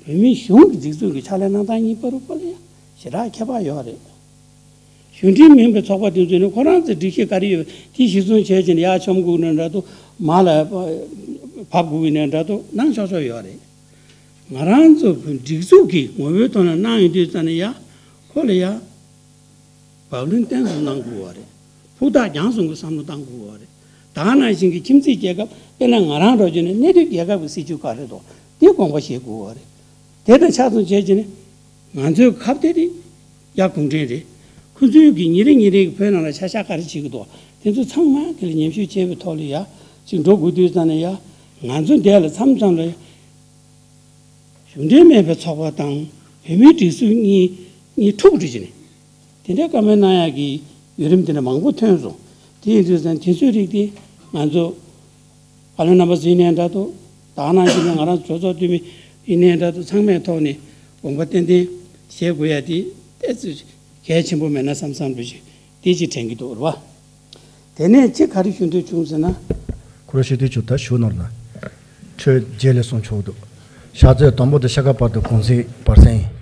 བོད་མིའི་གཞུང་གི་སྒྲིག་འཛུགས་ཀྱི་ཕྱག་ལས་གནང་སྟངས་གཉིས་བར་དུ་ལ་ཡང་ཞེ་དྲག་ཁྱད་པར་ཡོད་རེད། གཞུང་འབྲེལ་མིན་པའི་ཚོགས་པ་དེ་ཚོས་ནི་ཁོ་རང་ཚོའི་སྒྲིག་གཞི་ག་རེ་ཡོད་དེ་གཞིར་བཟུང་བྱས་ཀྱི་ནས་ཡར་མཆོང་དགོས་ནས་འདྲ་འདུག་མར་ལ་བབས་དགོས་ཀྱི་ནས་འདྲ་འདུག་གནང་ཆོག་ཆོག་ཡོད་རེད། ང་རང་ཚོ་བོད་སྒྲིག་འཛུགས་ཀྱི་ངོ་བོའི་ཐོག་ནས་གནང་ཡོང་དུས་ཙ་ནས་ཡ་ཁོ་ལ་ཡ། བབ་བརླིང་བརྟན་སྲུང་གནང་དགོས་པ་རེད། ཕུགས་ཐག་རྒྱང་སོང་གི་བསམ་བློ་གཏང་དགོས་པ་རེད། ད་ག་ནང་བཞིན་གྱི་ཁྱིམ་མཚེས་རྒྱལ་ཁབ་དཔེར་ན་ང་རང་འདྲ་བོ་བྱས་ན་གནས་སྡོད་རྒྱལ་ཁབ་ཀྱི་སྲིད་བྱུས་ག་རེ་འདུག་དེ་དགོངས་པ་བཞེས་དགོས་པ་རེད། དེ་དང་ཆ་མཚུངས་བྱས་བྱས་ནས་ང་ཚོའི་ཁ་གཏད་དེ་རྒྱ་གུང་ཁྲན་རེད། ཁོ་ཚོའི་གི་ཉིན་རེ་ཉིན་རེ་གི་བོད་ནང་ལ་ཆ་ཤག་ག་རེ་བྱེད་ཀྱི་འདུག་དེ་ཚོ་ཚང་མ་དེ་ལ་ཉམས་ཞིབ་བྱས་པའི་ཐོག་ལ་ཡ་ཅིག་འགྲོ་དགོས་དུས་ཙམ་ནས་ཡ་ང་ཚོ་འདས་ལ་མཚམས་མཚམས་ལ་ཡ། གཞུང་འབྲེལ་མིན་པའི་ཚོགས་པ་དང་བོད་མིའི་སྒྲིག་འཛུགས་གཉིས་གཉིས་འཁྲུག་འགྲོ་གི་ནས། དེ་འདྲའི་བཀའ་མོལ་གནང་ཡག་གི་བརྒྱུད་རིམ་དེ་འདྲ་མང་པོ་ཐོན་སོང་། དེ་ཡིན་དུས་ཙང་དེ་ཚོའི་རིགས་དེ་ང་ཚོ་བཀའ་བློན་རྣམ་པ་ཚོ་ཡིན་ནའི་འདྲ་འདུག་ད་ག་ནང་བཞིན་ང་རང་ཚོ་གྲོས་ཚོགས་འཐུས་མི་ཡིན་ནའི་འདྲ་འདུག་ཚང་མའི་ཐོག་ནས་དགོངས་པ་ཏན་ཏན་བཞེས་དགོས་ཡ་དེ་ཏོག་ཙམ་གལ་ཆེན་པོ་མེད་ན་བསམ་བསམ་འདྲ་ཞིག་དེ་ཅིག་དྲན་གྱི་འདུག་རེད་བ། དེ་ནས་གཅིག་ག་རེ་ཞུ་འདོད་བྱུང་ཟེར་ན། ཁོ་རང་ཤེས་དུས་ཆུ་ད་ཞུ་ནོར་ལ། ཁྱོད་རྗེས་ལས་གསུང་ཆོག་འདུག་ཕྱག་ཚོད་དང་པོ་དང་ཤ་ཁ་བར་དུ་གུང་ཚིགས་བར་གསེང་ཡིན།